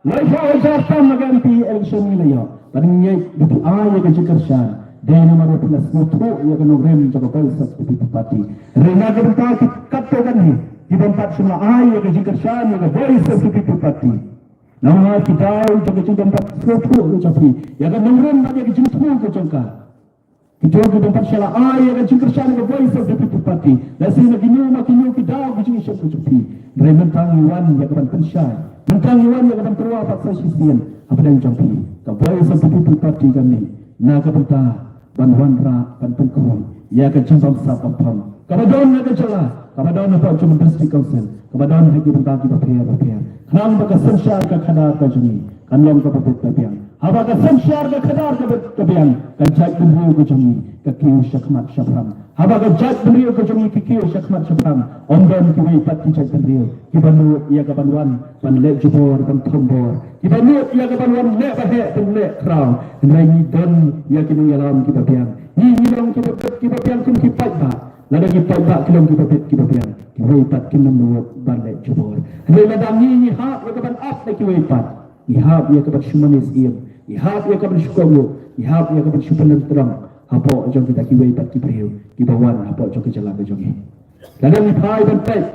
laiphew hajar tam ha ka M P election ngi la ïoh. Bad ngi ngeit ba phi ai ïa ka jingkyrshan, dei namar ba phi la sngewthuh ïa ka nongrim jong ka Voice of the People Party. Hynrei na ka bynta ki katto katne, ki bym pat shym la ai ïa ka jingkyrshan ïa ka Voice of the People Party. Namar ki daw jong ka jingbym pat sngewthuh ka jong phi ïa ka nongrim bad ïa ka jingthoh ka jong ka. Ki jong ki bym pat shah la ai ïa ka jingkyrshan ka Voice of the People Party. Lehse na kino ma kino ki daw ki jingïashem ka jong phi. Hynrei mynta ngi wan ïa ka ban pynshai, mynta ngi wan ïa ka ban tyrwa pat sa shisien hapdeng jong phi. Ka Voice of the People Party ka mih na ka bynta ban wanrah, ban pynkhuid ïa ka jingbamsap bampham kaba don ha ka jylla, kaba don hapoh jong ka District Council, kaba don ha ki bynta kiba pher bapher. Khnang ba ka synshar ka khadar ka jong ngi kan long kaba bit ba biang. Haba ka synshar ka khadar ka bit ka biang, ka jaitbynriew ka jong ngi ka kiew shakhmat shaphang. Haba ka jaitbynriew ka jong ngi ka kiew shakhmat shaphang, ym don kiwei pat ki jaitbynriew kiba nud ïa ka ban wan ban leh jubor, ban thombor, kiba nud ïa ka ban wan leh ba heh ban leh khraw. Hynrei ngi don ïa ki nongïalam kiba biang. Ngi, ngi long kiba bit kiba biang kum ki paidbah. Lada ki paidbah ki long kiba bit kiba biang, kiwei pat kin ym nud ban leh jubor. Hynrei lada ngi, ngi hap ïa ka ban ap na kiwei pat, ngi hap ïa ka ban shu mane syiem, ngi hap ïa ka ban shu kohnguh, ngi hap ïa ka ban shu pynlong tyrong hapoh jong kita kiwei pat ki briew kiba wan hapoh jong ka jylla ka jong ngi. Lada ngi phai ban peit,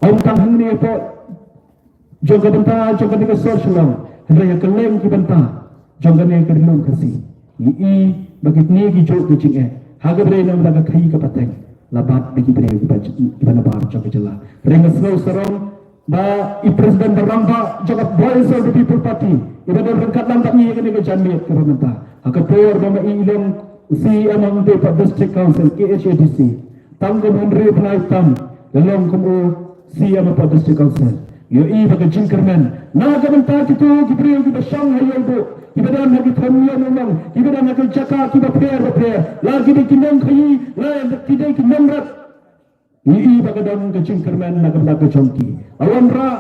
ym tang hangne hapoh jong ka bynta jong kane ka sor Shillong, hynrei ha kylleng ki bynta jong kane ka Ri Lum Khasi, ngi i ba kine ki juh ki jingeh ha kaba ïadei na ka khaïi ka pateng la bat da ki briew kiba, kiba nabar jong ka jylla. Hynrei nga sngew sarong ba i President ba rangbah jong ka Voice of the People Party iba don ryngkat lang bad ngi ha kane ka janmiet kaba mynta, ha ka por ba ma i i long u C E M hangtei pat District Council K H A D C, tang kum hynriew bnai tam la long kum u C M hapoh District Council. Ïohi ba ka jingkyrmen na ka bynta kito ki briew kiba shong ha Ïewduh, kiba don ha ki thong ïew nongmang, kiba don ha ki jaka kiba pher ba pher, la ki dei ki nongkhaïi, la ki dei ki nongrep. Ïohi ba ka don ka jingkyrmen na ka bynta ka jong ki. La wanrah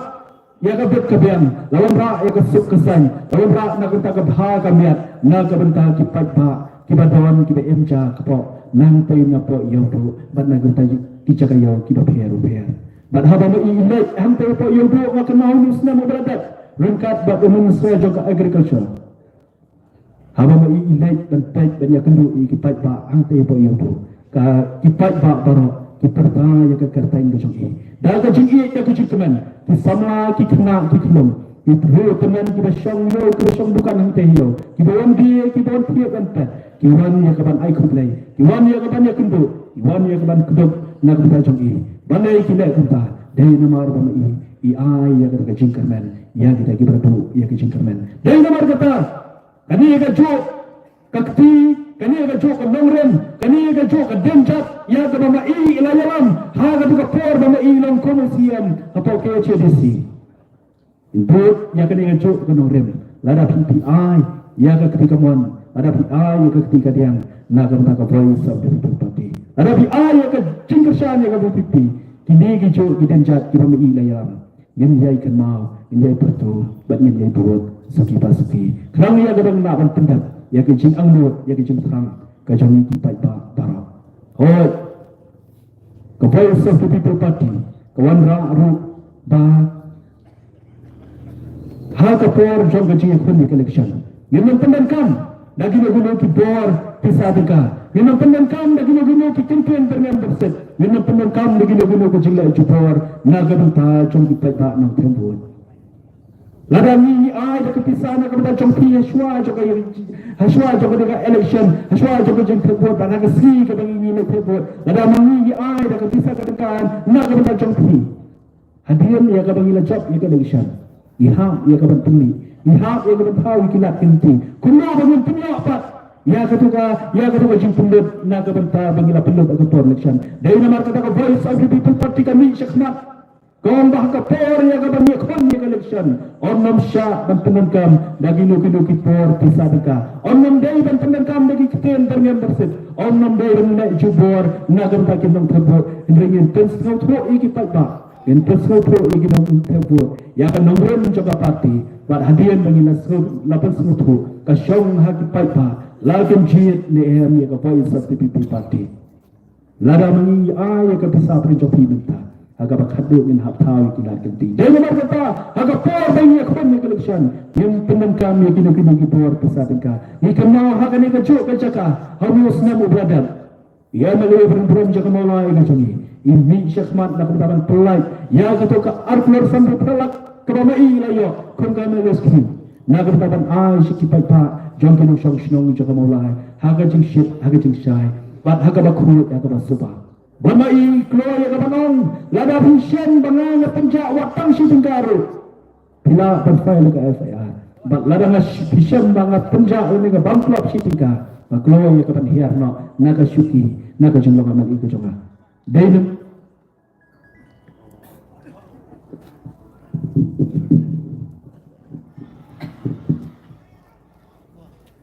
ïa ka bit ka biang, la wanrah ïa ka suk ka saiñ, la wanrah na ka bynta ka bha ka miat na ka bynta ki paidbah kiba don kiba im ja ka pok, nangtei napoh Ïewduh bad na ka bynta ki jaka ïew kiba pher ba pher. Bad haba ma i i leit hangtei hapoh Ïewduh, nga kynmaw une u snem uba la dep, ryngkat bad u Minister jong ka Agriculture. Haba ma i i leit ban peit ban ïakynduh ïa ki paidbah hangtei hapoh Ïewduh, ka ki paidbah baroh ki pyrta ïa ka kyrteng ka jong i da ka jingïeit, da ka jingkmen. Ki samla, ki khynnah, ki khyllung, ki briew tymmen kiba shong ïew, kiba shong dukan hangtei ïew, kiba wan die, kiba wan thied wan peit, ki wan ïa ka ban ai khublei, ki wan ïa ka ban ïakynduh, ki wan ïa ka ban kdup na ka bynta jong i. Balei ki leh kumta? Dei namar ba ma i i ai ïa ka jingkmen ïa kita kiba la duh ïa ka jingkmen. Dei namar kata, kane ka juh ka kti, kane ka juh ka nongrim, kane ka juh ka dienjat ïa kaba ma i i la ïalam ha katu ka por ba ma i i long kum u C M hapoh K H A D C. Bud ïa kane ka juh ka nongrim, lada phi phi ai ïa ka kti kamon, lada phi ai ïa ka kti kadiang na ka bynta ka Voice of the People Party, lada phi ai ïa ka jingkyrshan ïa ka V P P, kine ki juh ki dienjat kiba ma i i la ïalam, ngin ïai kynmaw, ngin ïai pyrto bad ngin ïai bud suki pa suki. Khnang ïa kaba ngin lah ban pyndep ïa ka jingangnud, ïa ka jingthrang ka jong ngi ki paidbah baroh. Hooid, ka Voice of the People Party ka wanrah ruh ba ha ka por jong ka jingïakhun ïa ka election, ngin ym pyndonkam da kino kino ki bor pisa tyngka. Ngin ym pyndonkam da kino kino ki kyntien tyrngem bymsit. Ngin ym pyndonkam da kino kino ki jingleh jubor na ka bynta jong ki paidbah nongthep vote. Lada ngi ngi ai da ka pisa na ka bynta jong phi ha shuwa jong ka, ha shuwa jong ka election, ha shuwa jong ka jingthep vote, bad ha ka sngi kaba ngi ngi leit thep vote, lada ma ngi ngi ai da ka pisa ka tyngka na ka bynta jong phi, hadien ïa kaba ngi la jop ïa ka election, ngi hap ïa ka ban pynmih, ngi hap ïa ka ban thaw ïa ki lad ki lynti. Kumno ba ngin pynïoh pat ïa katu ka, ïa katu ka jingpynlut na ka bynta ba ngi la pynlut ha ka por election? Dei namar kata ka Voice of the People Party ka mih shakhmat. Ka ong ba ha ka por ïa ka ban ïakhun ïa ka election, ym nym shah ban pyndonkam da kino kino ki bor pisa tyngka. Ym nym dei ban pyndonkam da ki kyntien tyrngem bymsit. Ym nym dei ban leh jubor na ka bynta ki nongthep vote. Hynrei ngin pynsngewthuh ïa ki paidbah, ngin pynsngewthuh ïa ki nongthep vote ïa ka nongrim jong ka party. Bad hadien ba ngi la sngew, la pynsngewthuh, ka shong ha ki paidbah la kin jied ne em ïa ka Voice of the People Party. Lada ma ngi ai ïa ka pisa pyrshah jong phi mynta, ha kaba khatduh ngin hap thaw ïa ki lad ki lynti. Dei namar kata, ha ka por ba ngi ïakhun ïa ka election, ngim pyndonkam ïa kino kino ki bor pisa tyngka. Ngi kynmaw ha kane ka juh ka jaka ha une u snem uba la dep, ïa u M L A uba rim burom jong ka Mawlai ka jong ngi, i mih shakhmat na ka bynta ban pyllait ïa kato ka ar klur sanphew phra lak kaba ma i i la ïoh kum ka M L A scheme na ka bynta ban ai sha ki paidbah jong ki nongshong shnong jong ka Mawlai ha ka jingshit, ha ka jingshai, bad ha kaba khuid, ha kaba suba. Bad ma i i kloi ïa ka ban ong, lada phi shem ba nga nga pynjah wat tang shi tyngka ruh, phi lah ban file ïa ka F I R. Bad lada nga sh-, phi shem ba nga pynjah lane nga bam klop shi tyngka, nga kloi ïa ka ban hiar noh na ka shuki, na ka jinglong M L A ka jong nga. Dei ne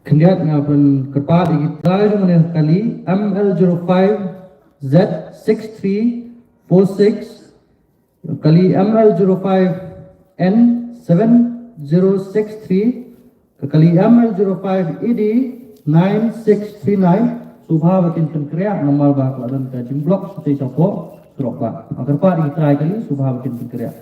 Khyndiat nga pynkyrpad ïa ki trai jong kane ka kali, M L zero five Z six three four six, kali M L zero five N seven zero six three, ka kali M L zero five E D nine six three nine. Sngewbha ba kin pynkhreh namar ba ka la don ka jingblock shatei shapoh surok ba. Nga kyrpad ïa ki trai kali, sngewbha ba kin pynkhreh.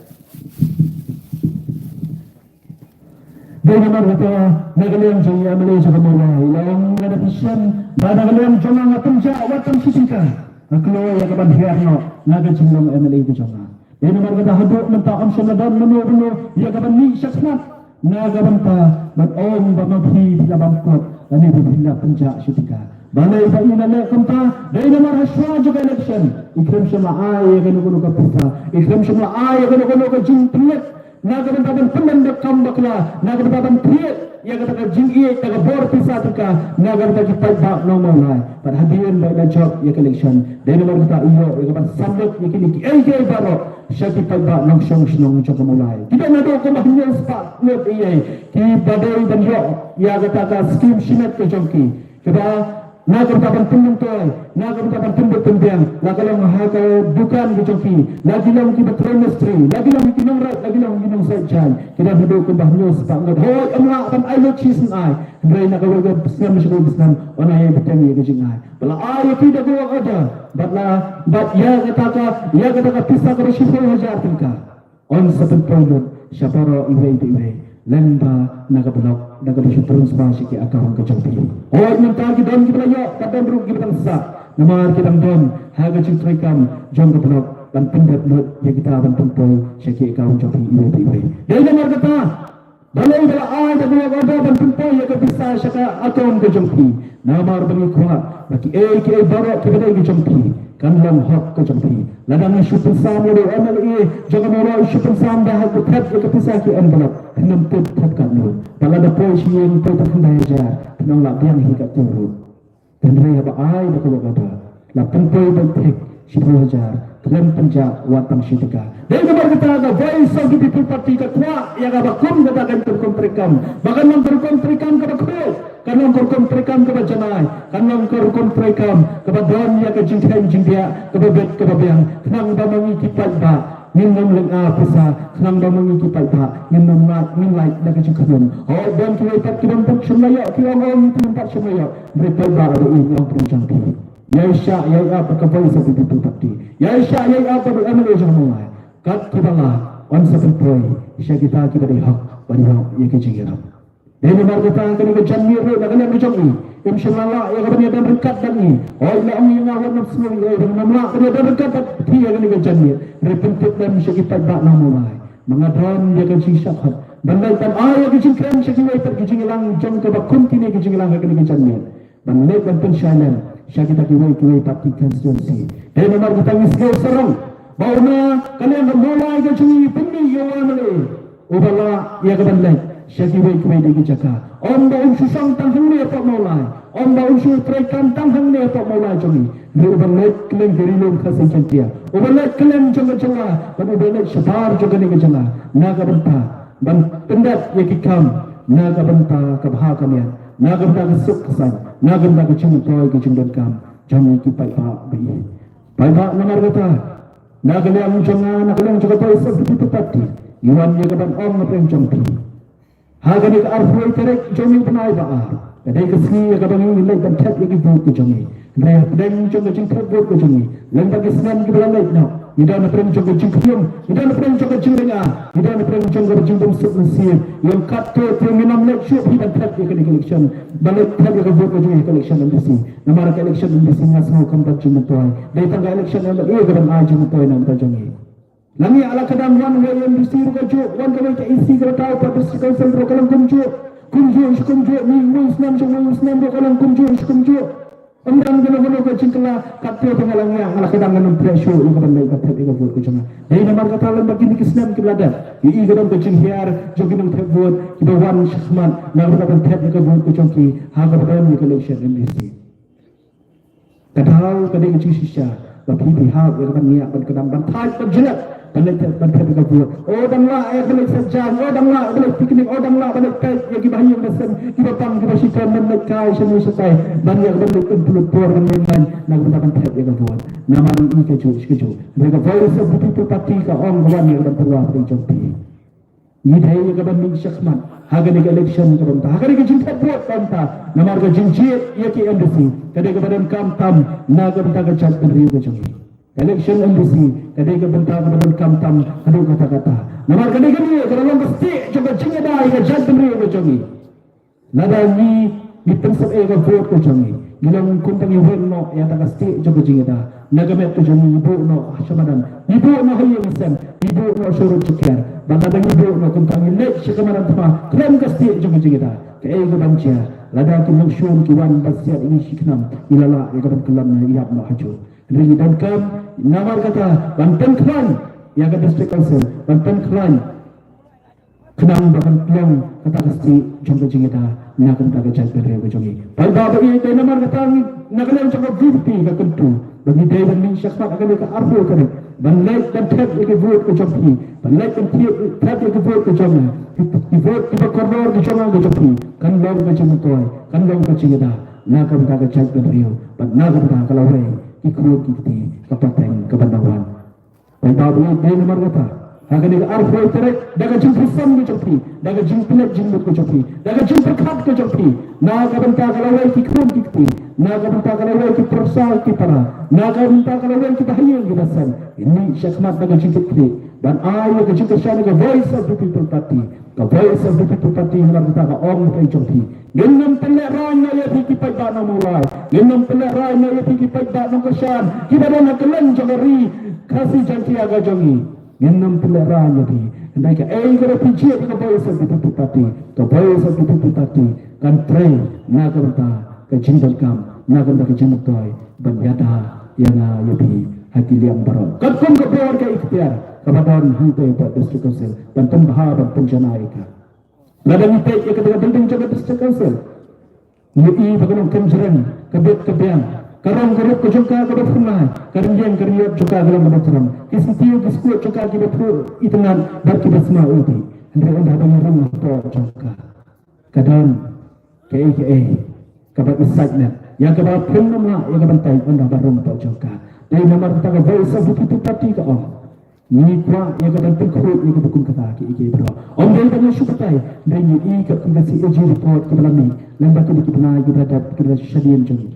Dei namar kata, na ka liang jong i M L A jong ka Mawlai, i la ong, lada phi shem ba na ka liang jong nga nga pynjah wat tang shi tyngka, nga kloi ïa ka ban hiar noh na ka jinglong M L A ka jong nga. Dei namar kata haduh mynta ym shym la don mano mano ïa ka ban mih shakhmat na ka bynta ban ong ba ma phi phi la bam klop lane ba phi la pynjah shi tyngka. Balei ba i la leh kumta? Dei namar ha shuwa jong ka election i khlem shym la ai ïa kano kano ka pisa, i khlem shym la ai ïa kano kano ka jingpynleit na ka bynta ban pyndonkam bakla, na ka bynta ban thied ïa kata ka jingïeit, kata ka bor pisa tyngka na ka bynta ki paidbah nong Mawlai. Bad hadien ba i la jop ïa ka election, dei namar kata i ïoh ïa ka ban samlut ïa kine kiei kiei baroh sha ki paidbah nongshong shnong jong ka Mawlai. Ki don haduh kumba hynñiew spah ngut ïa kiba dei ban ïoh ïa kata ka skim shimet ka jong ki. Kiba na ka bynta ban pynmyntoi, na ka bynta ban pynbeit pynbiang, la ka long ha ka dukan ka jong ki, la ki long kiba trei mistri, la ki long ki nongrep, la ki long ki nongshait jaiñ. Ki don haduh kumba hynñiew spah ngut. Hooid, ym lah ban ai lut shisien ai. Hynrei na kawei ka snem sha kawei ka snem, yn ai bteng ïa ka jingai. Ba la ai ïa ki da ka work order, bad la, bad ïa kata ka, ïa kata ka pisa kaba shiphew hajar tyngka, yn sa pynpoi lut sha baroh iwei pa iwei, lyngba na ka block, na kaba shu transfer sha ki account ka jong phi. Hooid, mynta ki don kiba la ïoh, bad don ruh kiba dang sah. Namar ki dang don ha ka jingtreikam jong ka block ban pyndep lut ïa kita ban pynpoi sha ki account jong phi iwei pa iwei. Dei namar kata, balei ba la ai da ka work order ban pynpoi ïa ka pisa sha ka account ka jong phi? Namar ba ngi kwah ba kiei kiei baroh kiba dei ka jong phi kan long hok ka jong phi. Lada ngi shu pynsam ïa u M L A jong ka Mawlai, u shu pynsam da ha ka thep ïa ka pisa ki envelope, phin ym tip thep katno. Bad lada poi sha ïing poi tang khyndai hajar, phin ym lah biang hi katto ruh. Hynrei haba ai da ka work order, la pynpoi beit thik shiphew hajar, khlem pynjah wat tang shi tyngka. Dei namar kata ka Voice of the People Party ka kwah ïa kaba kum kata kan ka rukom treikam, ba kan long ka rukom treikam kaba khraw, kan long ka rukom treikam kaba janai, kan long ka rukom treikam kaba don ïa ka jingkheiñ jingbiang, kaba beit kaba biang, khnang ba ma ngi ki paidbah ngin ym lynga pisa, khnang ba ma ngi ki paidbah ngin ym lait, ngin lait da ka jingkhñium. Hooid, don kiwei pat ki bym pat shym la ïoh, ki ong ong ngi te bym pat shym la ïoh. Hynrei paidbah, ba i ong pyrshang phi. Ïa shah ïa ap bad ka Voice of the People Party. Ïa shah ïa ap bad u M L A jong Mawlai. Kat kiba lah, yn sa pynpoi sha kita kiba dei hok ban ïoh ïa ka jingïarap. Dei namar kata kane ka janmiet ruh na ka liang ka jong ngi, im shym la lah ïa ka ban ïadon ryngkat bad ngi. Hooid, la ong ïa nga wat nym sngew ïa, ym lah ban ïadon ryngkat bad phi ïa kane ka janmiet. Hynrei pyntip lem sha ki paidbah na Mawlai, ma nga don ïa ka jingshah khot ban leit ban ai ïa ka jingkren sha kiwei pat ki jingïalang jong kaba kum kine ki jingïalang ha kane ka janmiet, ban leit ban pynshai lem sha kita kiwei kiwei pat ki constituency. Dei namar kata ngi sngew sarong ba u na ka liang ka Mawlai ka jong ngi pynmih ïa u M L A uba lah ïa ka ban leit sha kiwei kiwei de ki jaka. Ym ba un shu shong tang hangne hapoh Mawlai, ym ba un shu treikam tang hangne hapoh Mawlai jong ngi, hynrei uba leit kylleng ka Ri Lum Khasi Jaiñtia, uba leit kylleng jong ka jylla, bad uba leit shabar jong kane ka jylla, na ka bynta ban pyndep ïa ki kam na ka bynta ka bha ka miat, na ka bynta ka suk ka saiñ, na ka bynta ka jingmyntoi ka jingdonkam jong ngi ki paidbah ba ïeit. Paidbah, namar kata, na ka liang jong nga, na ka liang jong ka Voice of the People Party, ngi wan ïa ka ban ong na pdeng jong phi. Ha kane ka arphew wei tarik jong une u bnai ba ar, ka dei ka sngi ïa kaba ngi leit ban thep ïa ki vote ka jong ngi. Hynrei ha pdeng jong ka jingthep vote ka jong ngi, lyngba ki snem kiba la leit noh, ngi don ha pdeng jong ka jingkhñium, ngi don ha pdeng jong ka jinglynga, ngi don ha pdeng jong ka jingbymsuk mynsiem. Ïa katto te ngin ym leit shuh hi ban thep ïa kane ka election, ban leit thep ïa ka vote ka jong ngi ha ka election M D C. Namar ka election M D C nga sngew kam don jingmyntoi. Dei tang ka election M L A ka ban ai jingmyntoi na ka bynta jong ngi. La ngi la ka dang wan wei M D C ruh kajuh, wan kawei ka E C ka bynta u pat District Council ruh ka long kumjuh. Kumjuh shi kumjuh, ngi wei snem shi wei snem ruh ka long kumjuh shi kumjuh. Ym don kano kano ka jingkylla, katto ba nga la ngiah, nga la ka dang, nga nym pdiang shuh ïa ka ban leit ban thep ïa ka vote ka jong nga. Dei namar kata lem ba kine ki snem kiba la dep, ïohi ka don ka jinghiar jong ki nongthep vote kiba wan shakhmat na ka bynta ban thep ïa ka vote ka jong ki ha kaba don ïa ka election M D C. Ka daw ka dei ka jingshisha ba phi, phi hap ïa ka ban ngiah, ban kdang, ban thait, ban jyllep, ban leit, ban thep ïa ka vote. O dang lah ïa ka ban leit saitjaiñ, o dang lah ïa ka ban leit picnic, o dang lah ban leit peit ïa ki bahaïing basem, ki bapang, ki bashitom, ban leit kai shane shatai, ban ïa ka ban leit pynpluh por, ban leit ban na ka bynta ban thep ïa ka vote. Namar ngi kajuh shi kajuh. Hynrei ka Voice of the People Party ka ong ka wan ïa ka ban pyrwa pdeng jong phi. Ngi dei ïa ka ban mih shakhmat ha kane ka election ka bynta, ha kane ka jingthep vote ka bynta. Namar ka jingjied ïa ki M D C ka dei kaba donkam tam na ka bynta ka jaitbynriew ka jong ngi. Ka election M D C ka dei ka bynta kaba donkam tam haduh katta katta. Namar ka dei kane kaba long ka stieh jong ka jingïada ïa ka jaitbynriew ka jong ngi. Lada ngi, ngi pynsep ïa ka vote ka jong ngi, ngi long kumba ngi weng noh ïa kata ka stieh jong ka jingïada. Na ka met ka jong ngi, ngi buh noh ha shamadan, ngi buh noh ha ïing ha sem, ngi buh noh sha rud sha kiar. Bad lada ngi buh noh kumta, ngi leit sha ka madan thma khlem ka stieh jong ka jingïada, kaei kaban jia? Lada ki nongshun ki wan ban siat ïa ngi shi khnam, ngi la lah ïa ka ban kyllon ïap noh hajuh. Hynrei ngi donkam namar kata ban pynkhlaiñ ïa ka District Council, ban pynkhlaiñ Khnang ba kan long kata ka stieh jong ka jingïada na ka bynta ka jaitbynriew ka jong ngi. Paidbah ba ïeit, dei namar kata ngi na ka liang jong ka V P P ka kyntu ba ngi dei ban mih shakhmat ha kane ka arphew tarik ban leit ban thep ïa ki vote ka jong phi, ban leit ban thep, thep ïa ki vote ka jong nga. Ki, ki vote kiba kordor ka jong nga ka jong phi kan long ka jingmyntoi, kan long ka jingïada na ka bynta ka jaitbynriew bad na ka bynta ka lawei ki khun ki kti ka pateng kaba nang wan. Paidbah ba ïeit, dei namar kata ha kane ka arphew tarik, da ka jingpynsam ka jong phi, da ka jingpynleit jingmut ka jong phi, da ka jingpyrkhat ka jong phi na ka bynta ka lawei ki khun ki kti, na ka bynta ka lawei ki pyrsa ki para, na ka bynta ka lawei kiba ha ïing kiba sem, ngi mih shakhmat da ka jingkitkhlieh ban ai ïa ka jingkyrshan ïa ka Voice of the People Party. Ka Voice of the People Party namar kata ka ong ka jong phi, ngin nym pynlehraiñ noh ïa phi ki paidbah nongmawlai, ngin nym pynlehraiñ noh ïa phi ki paidbah nongkyrshan kiba don ha kylleng jong ka ri Khasi Jaiñtia ka jong ngi. Ngin nym pynlehraiñ ïa phi. Hynrei kaei kaba phi jied ïa ka Voice of the People Party, ka Voice of the People Party kan trei na ka bynta ka jingdonkam, na ka bynta ka jingmyntoi ban ïada ïa nga ïa phi ha ki liang baroh. Katkum ka bor ka iktiar kaba don hangtei hapoh District Council ban pynbha ban pynjanai ïa ka. Lada ngi peit ïa kata ka building jong ka District Council, ngi ïohi ba ka long kynjreng, ka bit ka biang, ka rong ka rup ka jong ka kaba phyrnai, ka rynïeng ka rynïot jong ka ka long kaba jrong, ki syntiew ki skud jong ka kiba phuh itynnad bad kiba sma udi. Hynrei ynda ba ngi rung hapoh jong ka, ka don kaei kaei kaba excitement ïa kaba phim nym lah ïa ka ban tei ynda ba rung hapoh jong ka. Dei namar kata ka Voice of the People Party ka ong, ngi kwah ïa ka ban pynkhuid ïa kaba kum kata kiei kiei baroh. Ym dei ba ngi shu batai, dei ngi i katkum ka C A G report kaba la mih lyngba kine ki bnai kiba la dep, kiba la shadien jong ngi.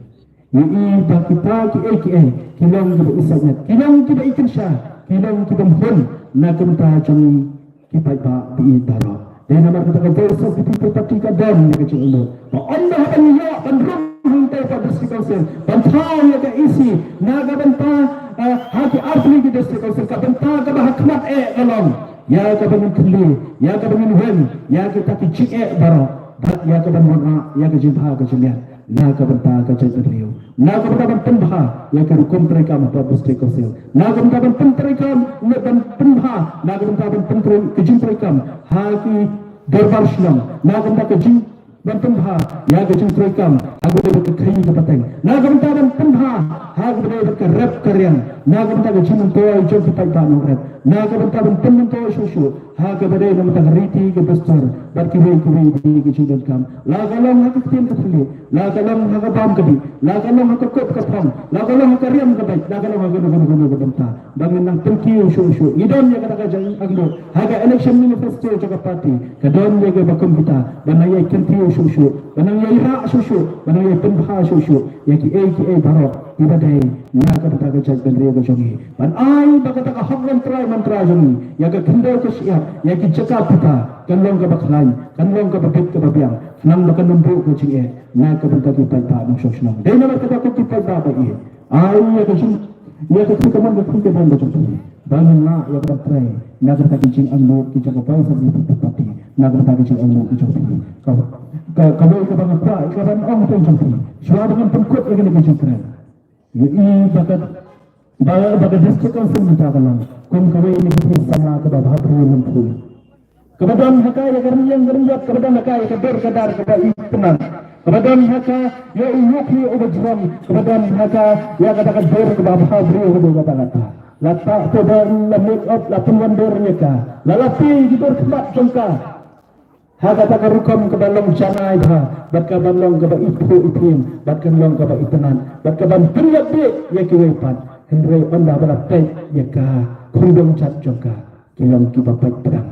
Ngi i ba kita kiei kiei ki long kiba excitement, ki long kiba ikynsha, ki long kiba mhun na ka bynta jong ngi ki paidbah ba ïeit baroh. Dei namar kata ka Voice of the People Party ka don ïa ka jingangnud ba ynda haba ngi ïoh ban rung hangtei hapoh District Council ban thaw ïa ka E C na ka bynta, eh, ha ki artylli ki District Council, ka bynta kaba ha khmat eh ka long ïa kaba ngin kylli, ïa kaba ngin weng ïa kita ki jingeh baroh bad ïa kaba ngin wanrah ïa ka jingbha ka jingmiat na ka bynta ka jaitbynriew, na ka bynta ban pynbha ïa ka rukom treikam hapoh District Council, na ka bynta ban pyntreikam, ban pynbha, na ka bynta ban pyntrei ka jingtreikam ha ki dorbar shnong, na ka bynta ka jing ban pynbha ïa ka jingtreikam ha kaba dei bad ka khaii ka pateng, na ka bynta ban pynbha ha kaba dei bad ka rep ka riang, na ka bynta ka jingmyntoi jong ki paidbah nongrep, na ka bynta ban pynmyntoi shuh shuh ha kaba dei na ka bynta ka riti ka dustur bad kiwei kiwei de ki jingdonkam, la ka long ha ka ktien ka thylliej, la ka long ha ka bam ka dih, la ka long ha ka kup ka phong, la ka long ha ka riam ka beit, la ka long ha kano kano kano ka bynta. Ba ngin nang pynkiew shuh shuh. Ngi don ïa kata ka jingangnud ha ka election manifesto jong ka party, ka don ïa kaba kum kita, ba nang ïai kyntiew shuh shuh, ba nang ïai rah shuh shuh, ba nang ïai pynbha shuh shuh ïa kiei kiei baroh kiba dei na ka bynta ka jaitbynriew ka jong ngi, ban ai ba kata ka hok longtrai mantra jong ngi ïa ka khyndew ka shyiap, ïa ki jaka puta, kan long kaba khlaiñ, kan long kaba bit kaba biang, khnang ba kan ym buh ka jingeh na ka bynta ki paidbah nongshong shnong. Dei namar kata ko ki paidbah ba ïeit, ai ïa ka jing, ïa ka khun ka mon ka khun ka bang ka jong phi ba ngin lah ïa ka ban trei na ka bynta ki jingangnud ki jong ka Voice of the People Party, na ka bynta ki jingangnud ki jong phi. Ka, ka, kawei kaba nga kwah ïa ka ban ong to jong phi, shuwa ba ngan pynkut ïa kane ka jingkren, ïohi ba ka, ba, ba ka District Council mynta ka long kum kawei na ki samla kaba bhabriew lynti, kaba don ha ka ïa ka rynïeng ka rynïot, kaba don ha ka ïa ka dur ka dar kaba itynnad, kaba don ha ka ïa u yuki uba jrong, kaba don ha ka ïa kata ka dur kaba bhabriew kaba kata kata. La tah to don, la make up, la pynwandur ïa ka, la lap ïa ki dur khmat jong ka ha kata ka rukom kaba long janai bha, bad kaba long kaba iphuh iphieng, bad kan long kaba itynnad, bad kaban pynïap beit ïa kiwei pat. Hynrei ynda ba la peit ïa ka khumdong jat jong ka, ki long kiba pait pdang.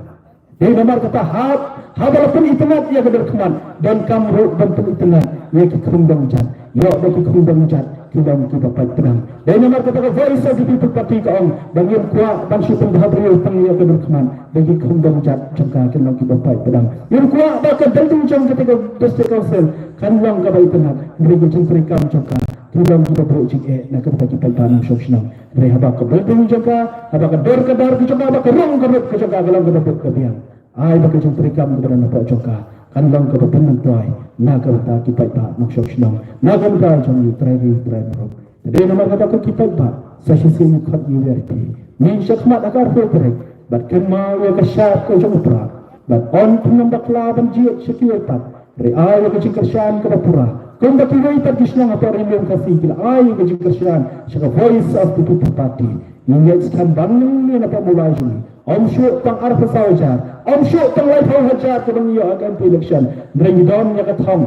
Dei namar kata hab, haba la pynitynnad ïa ka dur khmat, donkam ruh ban pynitynnad ïa ki khumdong jat. Ïoh ba ki khumdong jat ki long kiba pait pdang. Dei namar kata ka Voice of the People Party ka ong ba ngim kwah ban shu pynbhabriew tang ïa ka dur khmat, ba ki khumdong jat jong ka kin long kiba pait pdang. Ngim kwah ba ka building jong kata ka District Council kan long kaba itynnad, hynrei ki jingtreikam jong ka ki long kiba buh jingeh na ka bynta ki paidbah nongshong shnong. Hynrei haba ka building jong ka, haba ka dur ka dar ka jong ka, haba ka rong ka rup ka jong ka ka long kaba bit ka biang, ai ba ka jingtreikam kaba don hapoh jong ka kan long kaba pynmyntoi na ka bynta ki paidbah nongshong shnong, na ka bynta jong ngi trai ri trai murum. Te dei namar kata ko ki paidbah, sa shisien ngi khot ngi wer ïa phi, mih shakhmat ha ka arphew tarik bad kynmaw ïa ka shap ka jong u Prah. Bad yn pynlong bakla ban jied sha kiwei pat. Hynrei ai ïa ka jingkyrshan kaba pura. Kumba kiwei pat ki shnong hapoh Ri Lum Khasi ki la ai ïa ka jingkyrshan sha ka Voice of the People Party. Ngi ngeit skhem ba ngi na ka Mawlai jong ngi, ym shuh tang arphew saw hajar, ym shuh tang laiphew hajar kaba ngi ïoh ha ka M P election. Hynrei ngi don ïa ka thong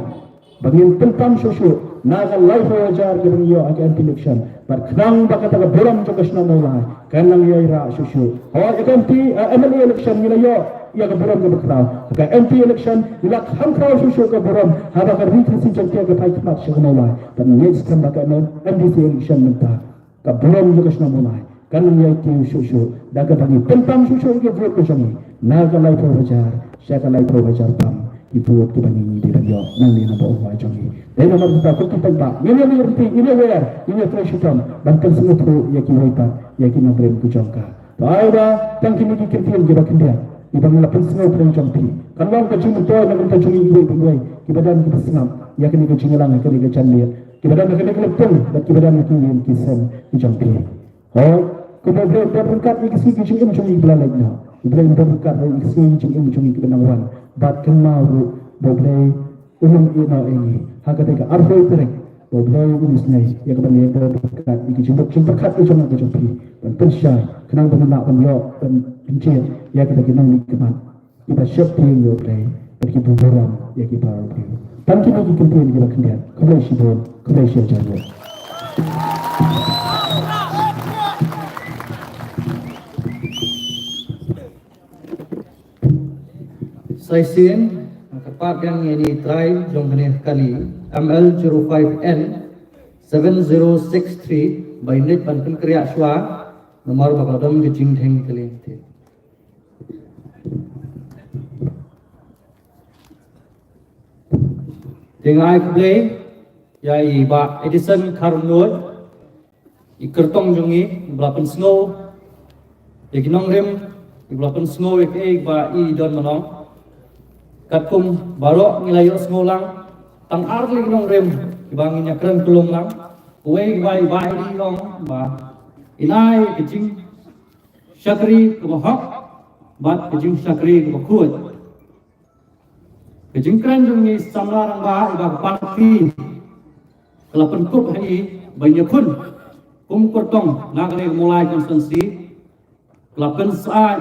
ba ngin pyntam shuh shuh na ka laiphew hajar kaba ngi ïoh ha ka M P election. Bad khnang ba kata ka burom jong ka shnong Mawlai kan nang ïai rah shuh shuh. Hooid, ha ka M P, eh, M L A election ngi la ïoh ïa ka burom kaba khraw. Ha ka M P election ngi la kham khraw shuh shuh ka burom haba ka Ri Khasi Jaiñtia ka phai khmat sha ka Mawlai. Bad ngi ngeit skhem ba ka M D C election mynta ka burom jong ka shnong Mawlai kan nang ïai kiew shuh shuh da kaba ngi pyntam shuh shuh ïa ki vote ka jong ngi na ka laiphew hajar sha ka laiphew hajar tam ki vote kiba ngi dei ban ïoh nangne na Mawlai jong ngi. Dei namar kata ko ki paidbah, ngin ïa lynti, ngin ïa wer, ngin ïa trei shitom ban pynsngewthuh ïa kiwei pat ïa ki nongrim ki jong ka. To ai ba tang kine ki kyntien kiba khyndiat kiba ngi la pynsngew pyrshah jong phi, kan long ka jingmyntoi na ka bynta jong ngi kiwei kiwei kiba don kiba sngap ïa kane ka jingïalang, ïa kane ka janmiet, kiba don ha kane ka lympung bad kiba don ha ki ïing ki sem ki jong phi. Hooid, kumba U Blei un don ryngkat ïa ki sngi ki jingim jong ngi kiba la leit noh, U Blei un don ryngkat ïa ki sngi ki jingim jong ngi kiba nang wan. Bad kynmaw ruh ba U Blei un ym ïehnoh ïa ngi ha kata ka arphew tarik, ba U Blei un isynei ïa kaba ngi don ryngkat ïa ki jingmut jingpyrkhat ki jong nga ki jong phi ban pynshai khnang ba ngin lah ban ïoh ban pynjied ïa kata ki nongmihkhmat kiba sheptieng ïa U Blei bad kiba burom ïa ki para briew. Tang kine ki kyntien kiba khyndiat. Khublei shibun, khublei shihajar nguh. Sa shisien, kyrpad biang ïa ine i trai jong kane ka kali, M L zero five N seven zero six three, ba in leit ban pynkynriah shuwa namar ba ka la don ka jingdheng kali. Te nga ai khublei ïa i Bah Edison Kharumnuid, i kyrtong jong ngi, iba la pynsngew ïa ki nongrim, iba la pynsngew ïa kaei ba i don ban ong. Katkum baroh ngi la ïohsngew lang, tang ar tylli ki nongrim kiba ngin ïa kren kyllum lang. Uwei uba i Bah Edi i ong ba in ai ka jing shakri kaba hok bad ka jingshakri kaba khuid. Ka jingkren jong ngi samla rangbah iba ka party ka la pynkup ha i ban ïakhun kum kyrtong na kane ka Mawlai constituency, ka la pynsyaid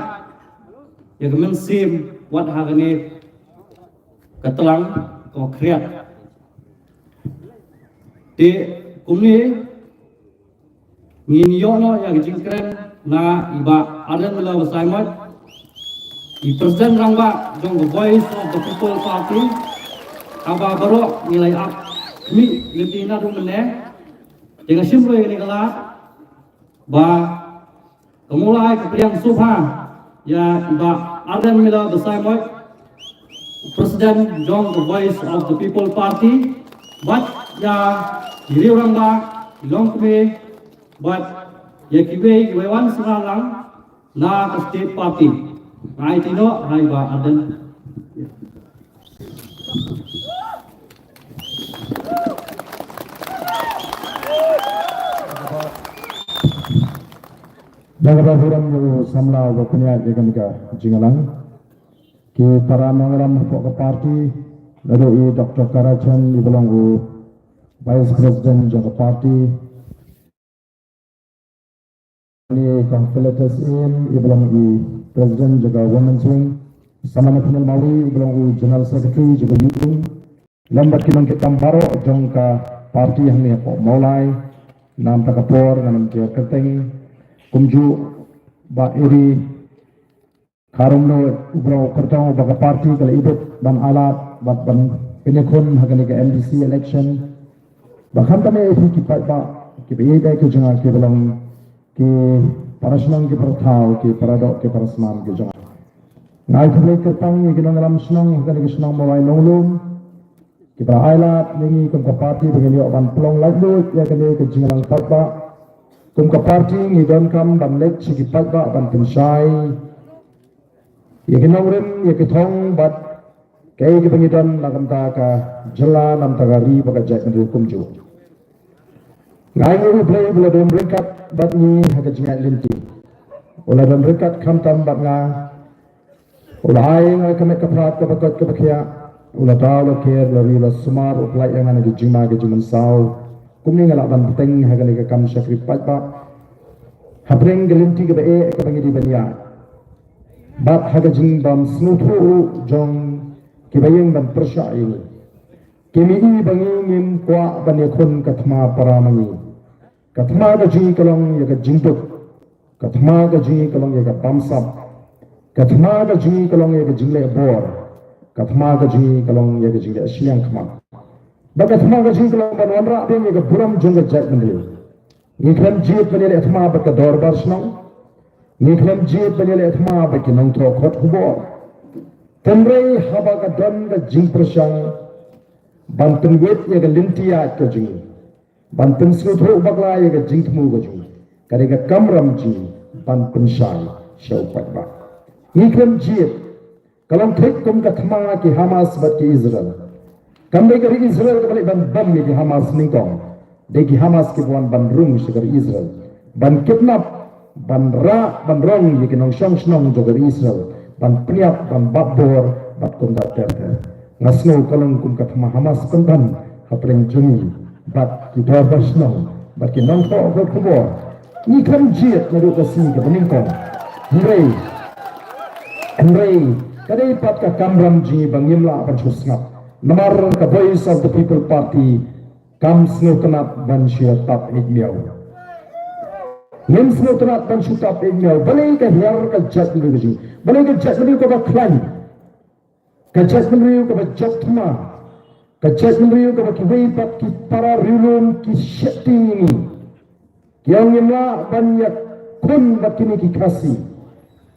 ïa ka mynsiem wat ha kane ka tlang kaba khriat. Te kumne ngin ïoh noh ïa ka jingkren na i Bah Ardent Miller Basaiawmoit, i President Rangbah jong ka Voice of the People Party, haba baroh ngi la ïa ap khmih lynti naduh mynne. Te nga shim ruh ïa kane ka lad ba ka Mawlai ka pdiang sngewbha ïa i Bah Ardent Miller Basaiawmoit, President jong ka Voice of the People Party, bad ïa i riew rangbah, i longkmie, bad ïa kiwei kiwei wan synran lang na ka State Party. Nga aiti noh ha i Bah Ardent. Da kaba burom ïa u samla uba pynïaid ïa kane ka jingïalang. Ki para nongïalam hapoh ka party, naduh i Doctor Karachen iba long u Vice President jong ka party, ni Kong Philetus Syiem iba long i President jong ka Women's Wing, Samana Pynel Mawrie iba long u General Secretary jong ka Youth Wing, lem bad ki nongkitkam baroh jong ka party hangne hapoh Mawlai. Namar ka por ngam ïa kyrteng, kumjuh Bah Edi Kharumnuid, uba long u kyrtong uba ka party ka la ibit ban ailad bad ban pynïakhun ha kane ka M D C election. Bad khamtam eh ïa phi ki paidbah kiba ïeit ki jong nga, kiba long ki para shnong, ki para thaw, ki para doh, ki para snam ki jong nga. Nga ai khublei kyrpang ïa ki nongïalam shnong ha kane ka shnong Mawlai Nonglum, kiba la ailad ïa ngi kum ka party ba ngin ïoh ban pynlong laitluid ïa kane ka jingïalang paidbah. Kum ka party ngi donkam ban leit sha ki paidbah ban pynshai ïa ki nongrim, ïa ki thong bad kaei kaba ngi don na ka bynta ka jylla, na ka bynta ka ri bad ka jaitbynriew kumjuh. Nga ai nguh ïa U Blei ba u la don ryngkat bad ngi ha ka jingïaid lynti. U la don ryngkat khamtam bad nga U la ai ïa nga ka met ka phad kaba koit kaba khiah, u la daw la ker la ri la sumar, u pynlait ïa nga na ki jingma ki jingmynsaw. Kumne nga lah ban bteng ha kane ka kam shakri paidbah hapdeng ka lynti kaba eh kaba ngi dei ban ïaid. Bad ha ka jingbym sngewthuh jong kiba ïeng ban pyrshah ïa ngi, kim ïohi ba ngi ngim kwah ban ïakhun ka thma para ma ngi. Ka thma ka jong ngi ka long ïa ka jingduk. Ka thma ka jong ngi ka long ïa ka bamsap. Ka thma ka jong ngi ka long ïa ka jingleh bor. Ka thma ka jong ngi ka long ïa ka jingleh shiliang khmat. Bad ka thma ka jong ngi ka long ban wanrah biang ïa ka burom jong ka jaitbynriew. Ngi khlem jied ban ïaleh thma bad ka dorbar shnong. Ngi khlem jied ban ïaleh thma bad ki nongthoh khot khubor. Hynrei haba ka don ka jingpyrshang ban pynwit ïa ka lynti ïaid ka jong ngi, ban pynsngewthuh bakla ïa ka jingthmu ka jong ngi, ka dei ka kamram jong ngi ban pynshai sha u paidbah. Ngi khlem jied. Ka long thik kum ka thma ki Hamas bad ki Israel. Kam dei ka ri Israel kaba leit ban bom ïa ki Hamas nyngkong. Dei ki Hamas kiba wan ban rung sha ka ri Israel, ban kidnap, ban rah, ban rong ïa ki nongshong shnong jong ka ri Israel, ban pynïap, ban bat bor, bad kumta ter ter. Nga sngew ka long kum ka thma Hamas pynban hapdeng jong ngi bad ki dorbar shnong bad ki nongthoh khot khubor. Ngi khlem jied naduh ka sngi kaba nyngkong. Hynrei, hynrei ka dei pat ka kamram jong ngi ba ngim lah ban shu sngap. Namar ka Voice of the People Party kam sngewtynnat ban shu ïatap ïeit miaw. Ngim sngewtynnat ban shu tap ïeit miaw. Balei ka hiar ka jaitbynriew ka jong ngi? Balei ka jaitbynriew kaba khlaiñ? Ka jaitbynriew kaba jop thma. Ka jaitbynriew kaba kiwei pat ki para riewlum ki sheptieng ïa ngi. Ki ong ngim lah ban ïakhun bad kine ki Khasi.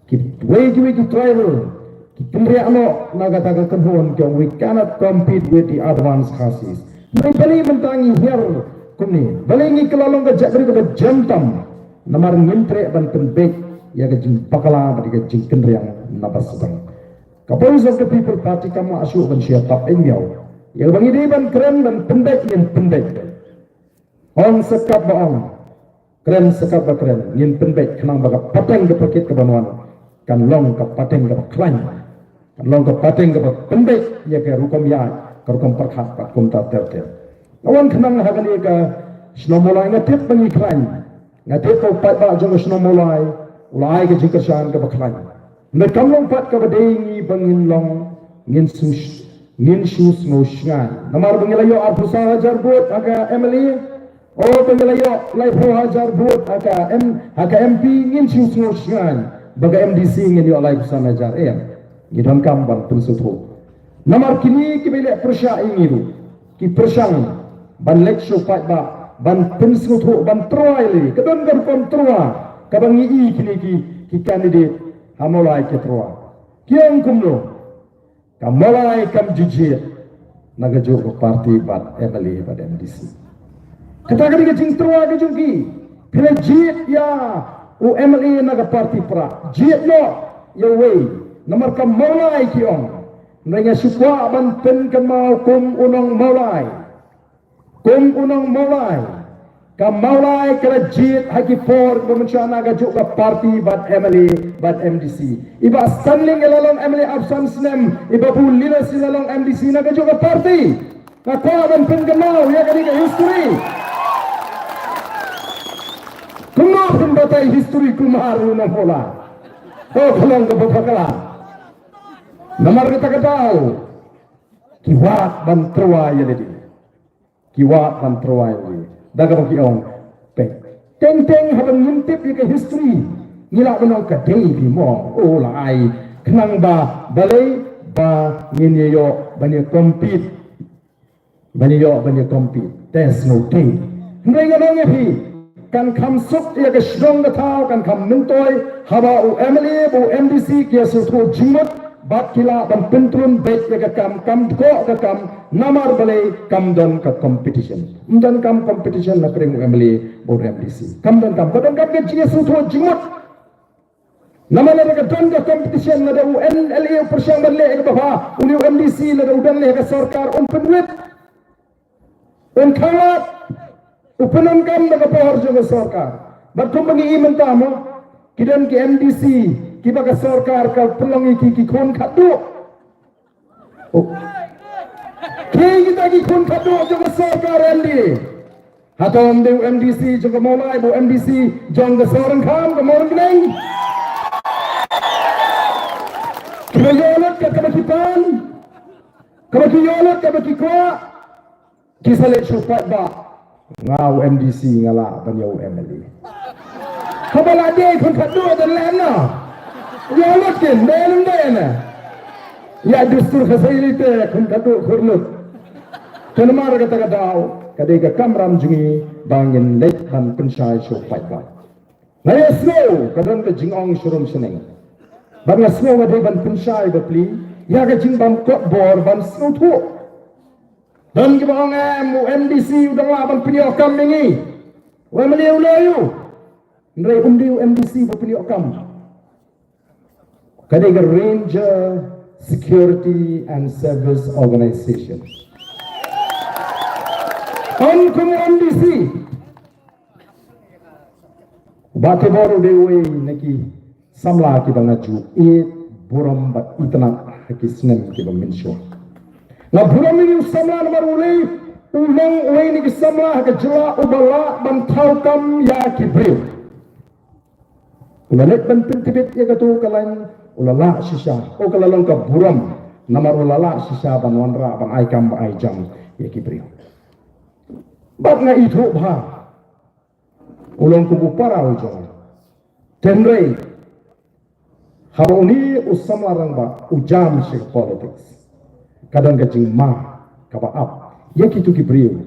Kiwei kiwei ki tribal ki kynriah noh na kata ka kynhun, ki ong we cannot compete with the advanced Khasis. Balei, balei mynta ngi hiar kumne? Balei ngi kylla long ka jaitbynriew kaba jem tam? Namar ngim treh ban pynbeit ïa ka jingbakla bad ïa ka jingkynriang na ba sdang. Ka Voice of the People Party kam lah shuh ban shu ïatap ïeit miaw. Ïa kaba ngi dei ban kren ban pynbeit ngin pynbeit. Ong sa katba ong, kren sa katba kren, ngin pynbeit khnang ba ka pateng ka pakit kaban wan kan long ka pateng kaba khlaiñ, kan long ka pateng kaba pynbeit ïa ka rukom ïaid, ka rukom pyrkhat bad kumta ter ter. Nga wan khnang ha kane ka shnong Mawlai, nga tip ba ngi khlaiñ. Nga tip ba u paidbah jong ka shnong Mawlai u la ai ka jingkyrshan kaba khlaiñ. Hynrei kam long pat kaba dei ngi ba ngin long, ngin shu, ngin shu sngew shngaiñ. Namar ba ngi la ïoh arphew saw hajar vote ha ka M L A, o ba ngi la ïoh laiphew hajar vote ha ka M, ha ka M P, ngin shu sngew shngaiñ. Ba ka M D C ngin ïoh laiphew san hajar, em. Ngi donkam ban pynsngewthuh. Namar kine kiba ïaleh pyrshah ïa ngi ruh ki pyrshang ban leit sha u paidbah ban pynsngewthuh, ban tyrwa ïa lade. Ka don ka rukom tyrwa kaba ngi i kine ki, ki candidate ha Mawlai ki tyrwa. Ki ong kumno? Ka Mawlai kam ju jied na kajuh ka party bad M L A bad M D C. Kata ka dei ka jingtyrwa ka jong ki. Phi la jied ïa u M L A na ka party Prah, jied noh ïa uwei. Namar ka Mawlai ki ong. Hynrei nga shu kwah ban pynkynmaw kum u nong Mawlai. Kum u nong Mawlai, ka Mawlai ka la jied ha ki por ba mynshuwa na kajuh ka party bad M L A bad M D C. I Bah Stanley i la long M L A arphew san snem, i Bah Pu Lilo i la long M D C na kajuh ka party. Nga kwah ban pynkynmaw ïa kane ka history. Kumno phin batai history kumar u nong Mawlai? Ko ka long kaba bakla. Namar kata ka daw ki wad ban tyrwa ïa lade. Ki wad ban tyrwa ïa lade da kaba ki ong, peit, teng teng haba ngim tip ïa ka history ngi lah ban ong ka dei phi mo, u la ai khnang ba balei, ba ngin ïa ïoh ban ïa compete, ban ïa ïoh ban ïa compete. There's no date. Hynrei ngan ong ïa phi, kan kham suk ïa ka shnong ka thaw, kan kham myntoi haba u M L A bad u M D C ki ïa sngewthuh jingmut bad ki lah ban pyntrun beit ïa ka kam, kam dkoh ka kam. Namar balei? Kam don ka competition. Ym don kam competition na pdeng u M L A bad u M D C. Kam don kam, ka don kam ka jingïasngewthuh jingmut. Namar lada ka don ka competition, lada u M L A u pyrshang ban leh ïa kaba bha, une u M D C lada u don leh ha ka sorkar un pynwit. Un khalad, u pyndonkam da ka por jong ka sorkar. Bad kumba ngi i mynta mo, ki don ki M D C kiba ka sorkar ka pynlong ïa ki ki khun khatduh. Oh. Ki kita ki khun khatduh jong ka sorkar MDA. Hato ym dei u MDC jong ka Mawlai, u MDC jong ka Sohryngkham, ka Mawryngkneng. Kiba ïoh lut ka kaba ki pan, kaba ki ïoh lut kaba ki kwah. Ki sa leit shu paidbah. Nga u MDC nga lah ban ïa u MLA. Haba la dei khun khatduh don lehna. Ïa lut kin, dei lem dei na. Ïa dustur ka sa ïa leit khun khatduh khur lut. Te namar kata ka daw, ka dei ka kamram jong ngi ba ngin leit ban pynshai shu paidbah. Nga ïa sngew ka don ka jingong shurum shaneng. Bad nga sngew nga dei ban pynshai bapli ïa ka jingbam kot bor ban sngewthuh. Don kiba ong em u MDC u dang lah ban pynïoh kam ïa ngi. U MLA u leh ïa u. Hynrei um dei u MDC ba pynïoh kam. Ka dei ka Ranger Security and Service Organization. Ong kum u MDC. Bah Tebor u dei uwei na ki samla kiba nga ju ïeit burom bad itynnad ha ki snem kiba mynshuwa. Nga burom ïa u samla namar u lei u long uwei na ki samla ha ka jylla uba lah ban thaw kam ïa ki briew. U la leit ban pyntbit ïa kato ka lain u la lah shisha. U ka la long ka burom namar u la lah shisha ban wanrah ban ai kam ban ai jam ïa ki briew. Bad nga ithuh bha. U long kum u para u jong. Hynrei haba une u samla rangbah u jam sha ka politics, ka don ka jingma kaba ap ïa kito ki briew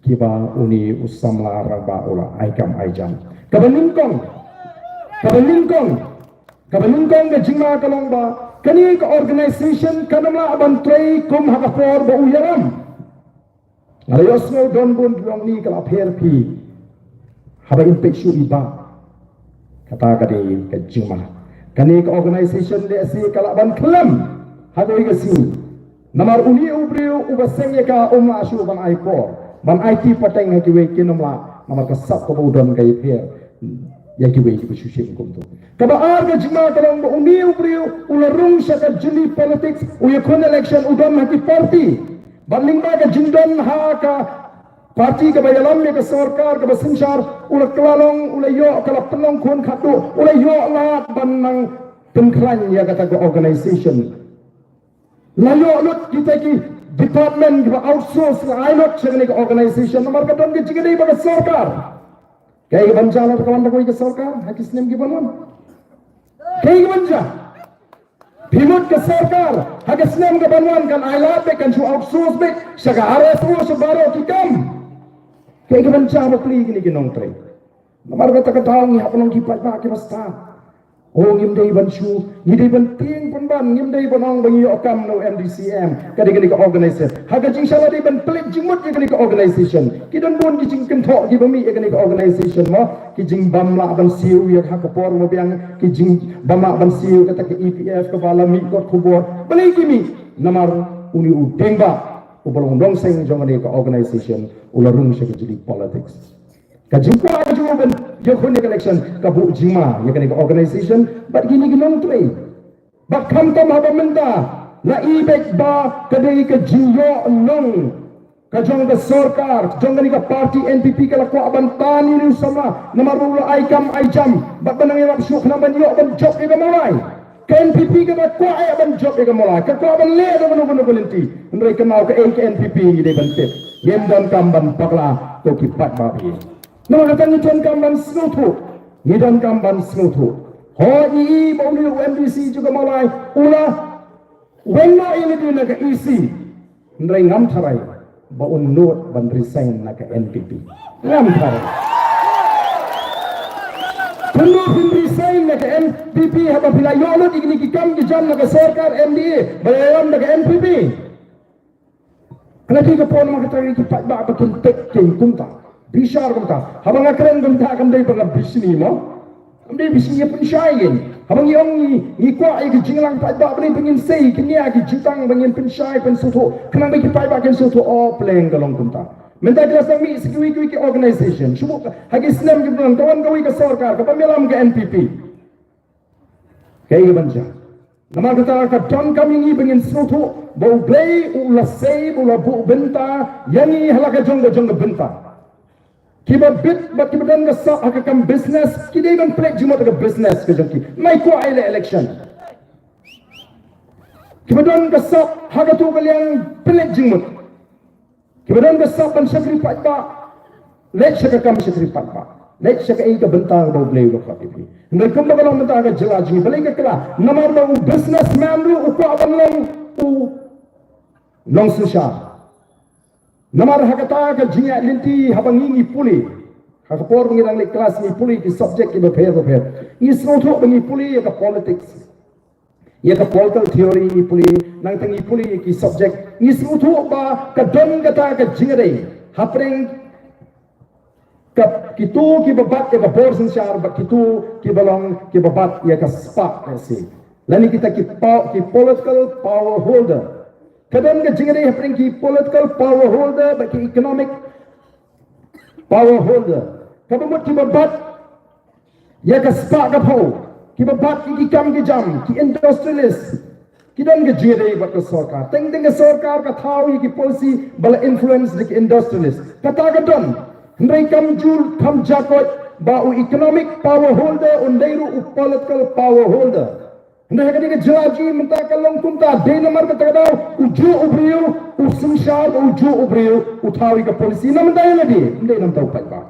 kiba une u samla rangbah u la ai kam ai jam. Kaba nyngkong, kaba nyngkong, kaba nyngkong ka jingma ka long ba kane ka organization kan ym lah ban trei kum ha ka por ba u ïalam. Nga la ïohsngew don bun ki ong ne ka la pher phi haba im peit shuh i Bah. Kata ka dei ka jingma. Kane ka organization lehse ka lah ban khlem ha kawei ka sngi. Namar une u briew uba seng ïa ka um lah shuh ban ai por ban aiti pateng ha kiwei, kin ym lah namar ka sap kaba u don ka ïapher ïa kiwei kiba shu shim kumto. Kaba ar ka jingma ka long ba une u briew u la rung sha ka jylliew politics, u ïakhun election, u don ha ki party. Bad lyngba ka jingdon ha ka party kaba ïalam ïa ka sorkar kaba synshar, u la kylla long, u la ïoh, ka la pynlong khun khatduh, u la ïoh lad ban nang pynkhlaiñ ïa kata ka organization. La ïoh lut kita ki department kiba outsource, la ai lut sha kane ka organization namar ka don ka jingïadei bad ka sorkar. Kaei kaban jia lada ka wan da kawei ka sorkar ha ki snem kiban wan? Kaei kaban jia? Phi mut ka sorkar ha ka snem kaban wan kan ai lad beit, kan shu outsource beit sha ka RSO, sha baroh ki kam. Kaei kaban jia bapli kine ki nongtrei? Namar kata ka daw ngi hap ban long ki paidbah kiba stad. O, ngim dei ban shu, ngi dei ban tieng pynban, ngim dei ban ong ba ngi ïoh kam na u MDC em. Ka dei kane ka organization. Ha ka jingshisha la dei ban pynleit jingmut ïa kane ka organization. Ki don bun ki jingkynthoh kiba mih ïa kane ka organization mo. Ki jingbym lah ban siew ïa ha ka por ba biang, ki jingbym lah ban siew kata ka EPF kaba la mih kot khubor. Balei ki mih? Namar une u dieng bah uba long nongseng jong kane ka organization u la rung sha ka jylliew politics. Ka jingkwah ka jong u ban ïakhun ïa ka election ka buh jingma ïa kane ka organization bad kine ki nongtrei. Bad khamtam haba mynta la i beit ba ka dei ka jingïoh nong ka jong ka sorkar, jong kane ka party NPP ka la kwah ban tan ïa une u samla namar ba u la ai kam ai jam bad ban nang ïarap shuh khnang ban ïoh ban jop ïa ka Mawlai. Ka NPP ka da kwah eh ban jop ïa ka Mawlai, ka kwah ban leh da kano kano ka lynti. Hynrei ka nau kaei ka NPP ngi dei ban tip. Ngim donkam ban bakla ko ki paidbah ïa. Namar kata ngi donkam ban sngewthuh. Ngi donkam ban sngewthuh. Hooid ngi i ba une u MDC jong ka Mawlai u la weng noh ïa lade na ka EC. Hynrei ngam tharai ba un nud ban resign na ka NPP. Ngam tharai. Kumno phin resign na ka NPP haba phi la ïoh lut ïa kine ki kam ki jam na ka sorkar MDA ba la ïalam da ka NPP? Ka la dei ka por namar kata ki paidbah ba kin peit kin kumta. Bishar kumta. Haba nga kren kumta kam dei ba nga bishni mo. Kam dei bishni ïa pynshai ïa ngi. Haba ngi ong ngi, ngi kwah ïa ka jingïalang paidbah ba dei ba ngin sei kine ki jutang ba ngin pynshai pynsngewthuh. Khnang ba ki paidbah kin sngewthuh, o, pleng ka long kumta. Mynta ki la sdang mih sa kiwei kiwei ki organization. Shu buh ha ki snem kiban wan ka wan kawei ka sorkar kaba ïalam ka NPP. Kaei kaban jia? Namar kata ka donkam ïa ngi ba ngin sngewthuh ba U Blei u la sei, ba u la buh bynta ïa ngi ha la ka jong ka jong ka bynta. Kiba bit bad kiba don ka sap ha ka kam business, ki dei ban pynleit jingmut ha ka business ka jong ki. Namar kwah ïa la election. Kiba don ka sap ha kato ka liang, pynleit jingmut. Kiba don ka sap ban shakri paidbah, leit sha ka kam shakri paidbah. Leit sha kaei ka bynta ba U Blei u la khot ïa phi. Hynrei kumba ka long mynta ka jylla jong ngi, balei ka kylla? Namar ba u businessman ruh u kwah ban long u nongsynshar. Namar ha kata ka jingïaid lynti, haba ngi ngi pule, ha ka por ba ngi dang leit klas ngi pule ki subject kiba pher ba pher, ngi sngewthuh ba ngi pule ïa ka politics, ïa ka political theory ngi pule, nangta ngi pule ïa ki subject, ngi sngewthuh ba ka don kata ka jingïadei hapdeng ka, kito kiba bat ïa ka bor synshar bad kito kiba long, kiba bat ïa ka spah lehse, lane kita ki pow-, ki political power holder. Ka don ka jingïadei hapdeng ki political power holder bad ki economic power holder. Kaba mut kiba bat ïa ka spah ka phew, kiba bat ïa ki kam ki jam, ki industrialist, ki don ka jingïadei bad ka sorkar. Teng teng ka sorkar ka thaw ïa ki policy ba la influence da ki industrialist. Kata ka don. Hynrei kam ju, kam jia koit ba u economic power holder un dei ruh u political power holder. Hynrei ha kane ka jylla jong ngi mynta ka long kumta, dei namar kata ka daw u juh u briew u synshar, u juh u briew u thaw ïa ka policy. Na mynta ïa lade, ym dei namar u paidbah.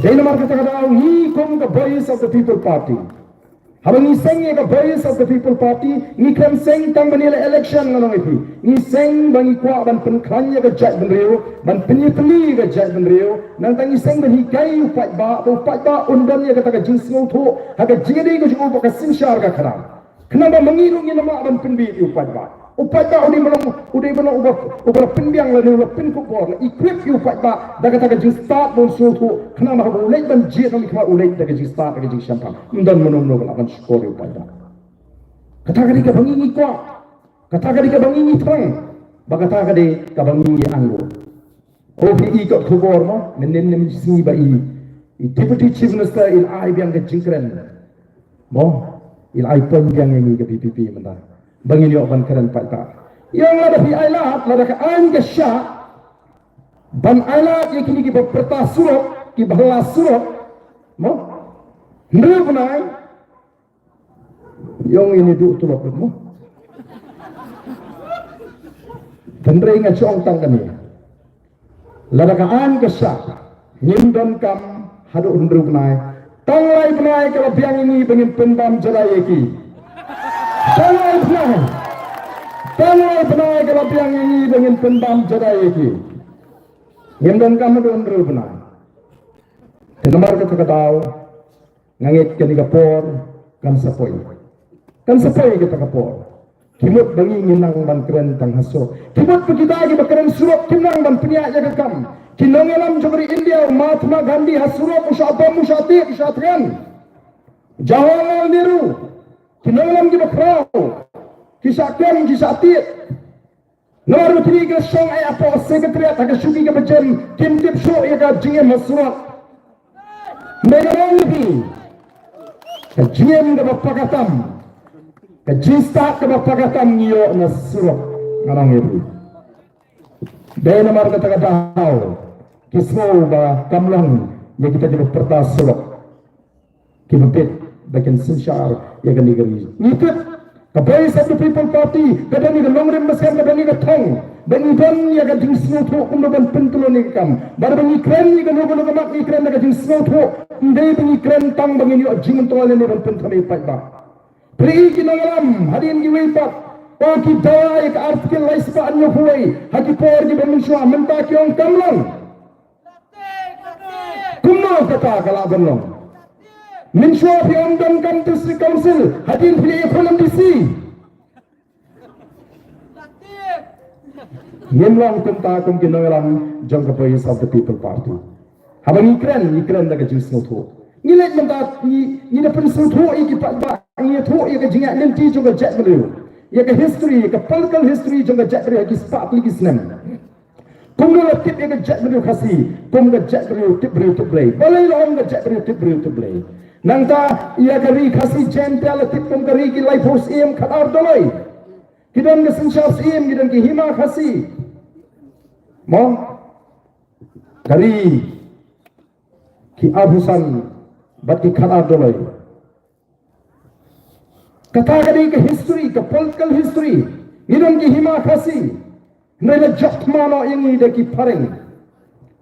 Dei namar kata ka daw ngi kum ka Voice of the People Party, haba ngi seng ïa ka Voice of the People Party, ngi khlem seng tang ban ïaleh election, ngan ong ïa phi. Ngi seng ba ngi kwah ban pynkhlaiñ ïa ka jaitbynriew, ban pynïatylli ïa ka jaitbynriew. Nangta ngi seng ban hikai ïa u paidbah, ba u paidbah un don ïa kata ka jingsngewthuh ha ka jingïadei ka jong u bad ka synshar ka khadar. Khnang ba ma ngi ruh ngin ym lah ban pynbieit ïa u paidbah. U paidbah u dei ban long, u dei ban long uba, uba la pynbiang lane u la pynkup bor, la equip ïa u paidbah da kata ka jingstad ba un sngewthuh, khnang ba haba u leit ban jied na ka khmat u leit da ka jingstad, da ka jingshemphang. Ym don mano mano ba lah ban shukor ïa u paidbah. Kata ka dei kaba ngi ngi kwah. Kata ka dei kaba ngi ngi thrang. Ba kata ka dei kaba ngi ngi angnud. Ko phi i kot khubor mo, mynnin mynnin sngi ba i, i Deputy Chief Minister i la ai biang ka jingkren. Mo, i la ai point biang ïa ngi ka V P P mynta. Ba ngin ïoh ban kren paidbah. Ïa lada phi ailad, lada ka aiñ ka shah ban ailad ïa kine kiba pyrta surok, kiba hla surok. Mo? Hynriew bnai, ïong ini duh tulop mo. Hynrei nga shu ong tang kane. Lada ka aiñ ka shah, ngim donkam haduh hynriew bnai. Tang lai bnai ka la biang ïa ngi ba ngin pynbam jadai ïa ki. Tang lai bnai. Tang lai bnai ka la biang ïa ngi ba ngin pynbam jadai ïa ki. Ngim donkam haduh hynriew bnai. Te namar kata ka daw, nga ngeit kane ka por kan sa poi. Kan sa poi kata ka por. Ki mut ba ngi ngi nang ban kren tang ha surok. Ki mut ba kita kiba kren surok kim nang ban pynïaid ïa ka kam. Ki nongïalam jong ka ri India, u Mahatma Gandhi ha surok u shah bam, u shah tied, u shah thngan. Jawaharlal Nehru, ki nongïalam kiba khraw, ki shah kem, ki shah tied. Namar ba kine ki la shong ai hapoh Secretariat ha ka shuki kaba jem, kim tip shuh ïa ka jingim ha surok. Hynrei nga ong ïa phi, ka jingim kaba paka tam, ka jingstad kaba paka tam ngi ïoh na surok, ngan ong ïa phi. Dei namar kata ka daw ki sngew ba kam long ïa kita kiba pyrta surok. Kiba bit ba kin synshar ïa kane ka ri. Ngi tip ka Voice of the People Party ka don ïa ka nongrim ba skhem, ka don ïa ka thong ba ngi don ïa ka jingsngewthuh kumno ban pyntylun ïa ka kam. Bad ba ngi kren ïa kano kano ka mat ngi kren da ka jingsngewthuh. Ym dei ba ngi kren tang ba ngin ïoh jingmyntoi lane ban pynthame paidbah. Phi i ki nongïalam hadien kiwei pat, o ki dawa ïa ka Article lai spah hynñiewphew wei ha ki por kiba mynshuwa, mynta ki ong kam long. Kumno kata ka lah ban long? Mynshuwa phi ong donkam District Council, hadien phi ïakhun M D C. Ngim long kumta kum ki nongïalam jong ka Voice of the People Party. Haba ngi kren, ngi kren da ka jingsngewthuh. Ngi leit mynta ngi, ngi da pynsngewthuh ïa ki paidbah, ngi ïathuh ïa ka jingïaid lynti jong ka jaitbynriew, ïa ka history, ïa ka political history jong ka jaitbynriew ha ki spah tylli ki snem. Kumno la tip ïa ka jaitbynriew Khasi kum ka jaitbynriew tip briew tip Blei? Balei la ong ka jaitbynriew tip briew tip Blei? Nangta ïa ka ri Khasi Jaintia la tip kum ka ri ki laiphew syiem khatar doloi. Ki don ka synshar syiem, ki don ki hima Khasi. Mo? Ka ri ki arphew san bad ki khatar doloi. Kata ka dei ka history, ka political history. Ngi don ki hima Khasi. Hynrei la jop thma noh ïa ngi da ki phareng.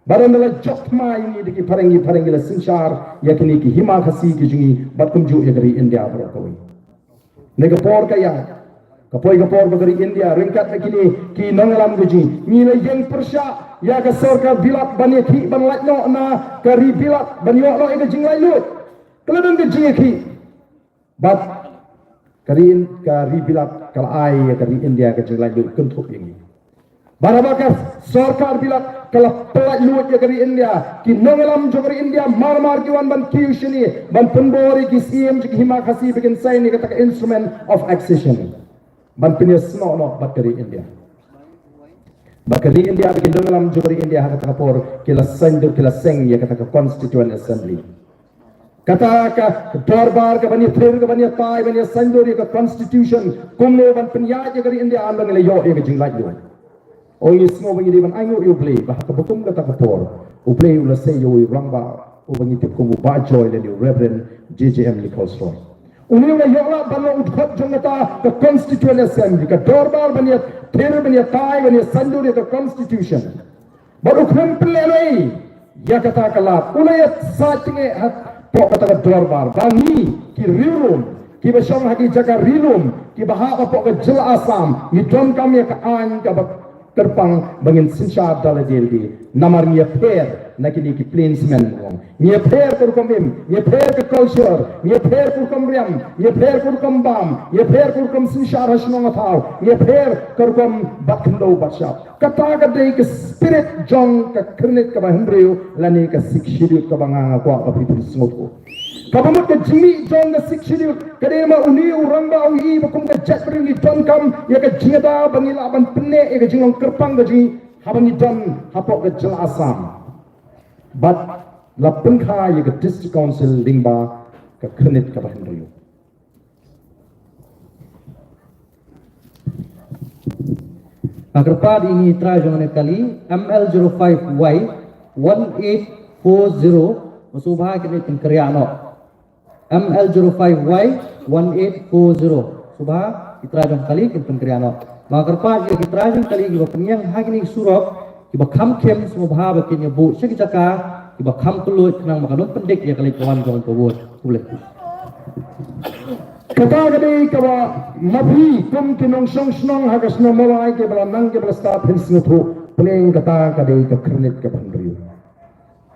Bad hynrei la jop thma ïa ngi da ki phareng, ki phareng ki la synshar ïa kine ki hima Khasi ki jong ngi bad kumjuh ïa ka ri India baroh kawei. Ne ka por ka ïa ka poi ka por ba ka ri India ryngkat na kine ki nongïalam ka jong ngi, ngi la ïeng pyrshah ïa ka sorkar Bilat ban ïakhih ban lait noh na ka ri Bilat ban ïoh noh ïa ka jinglaitluid. Ka la don ka jingïakhih. Bad ka ri, ka ri Bilat ka la ai ïa ka ri India ka jinglaitluid kynthup ïa ngi. Bad haba ka sorkar Bilat ka la pynlaitluid ïa ka ri India, ki nongïalam jong ka ri India mar mar ki wan ban kiew shane ban pynbor ïa ki syiem jong ki hima Khasi ba kin sign ïa kata ka Instrument of Accession ban pynïasnoh noh bad ka ri India. Bad ka ri India, ba ki nongïalam jong ka ri India ha kata ka por ki la sign, ki la seng ïa kata ka Constituent Assembly. Kata ka dorbar ka ban ïathir, ka ban ïatai, ban ïasaindur ïa ka constitution, kumno ban pynïaid ïa ka ri India, ynda ngi la ïoh ïa ka jinglaitluid. Ngi sngew ba ngi dei ban ainguh ïa U Blei ba ha kaba kum kata ka por U Blei u la sei ïa u rangbah uba ngi tip kum u Bah Joy lane u Reverend J J M Nichols Roy. Une u la ïoh lah ban long u dkhot jong kata ka Constituent Assembly, ka dorbar ban ïathir, ban ïatai, ban ïasaindur ïa ka constitution. Bad u khlem pynlehnohei ïa kata ka lad, u la ïasaid tyngeh hapoh kata ka dorbar ba ngi ki riewlum kiba shong ha ki jaka riewlum kiba hap hapoh ka jylla Assam, ngi donkam ïa ka aiñ kaba kyrpang ba ngin synshar da lade lade. Namar ngi ïapher na kine ki plainsmen, ngi ïapher ka rukom im, ngi ïapher ka culture, ngi ïapher ka rukom riam, ngi ïapher ka rukom bam, ngi ïapher ka rukom synshar ha shnong ha thaw, ngi ïapher ka rukom bat khyndew bat shyiap. Kata ka dei ka spirit jong ka Khyrnit kaba Hynriew lane ka Sixth Schedule kaba nga nga kwah ba phi phin sngewthuh. Kaba mut ka jingmih jong ka Sixth Schedule ka dei ma une u rangbah u ïohi ba kum ka jaitbynriew ngi donkam ïa ka jingïada ba ngi lah ban pynneh ïa ka jinglong kyrpang ka jong ngi haba ngi don hapoh ka jylla Assam. Bad la pynkha ïa ka District Council lyngba ka Khyrnit kaba Hynriew. Nga kyrpad ïa i trai jong kane ka kali, M L zero five Y one eight four zero, sngewbha kin pynkynriah noh. M L zero five Y one eight four zero. Sngewbha i trai jong ka kali kin pynkynriah noh. Nga kyrpad ïa i trai jong ka kali kiba pynïeng ha kine ki surok kiba kham khim, sngewbha ba kin ïa buh sha ki jaka kiba kham kylluid khnang ba kan ym pyndik ïa ka leit ka wan jong ka vote. Khublei. Kata ka dei kaba ma phi kum ki nongshong shnong ha ka shnong Mawlai kiba la nang kiba la stad phin sngewthuh, pynlong kata ka dei ka Khyrnit kaba Hynriew.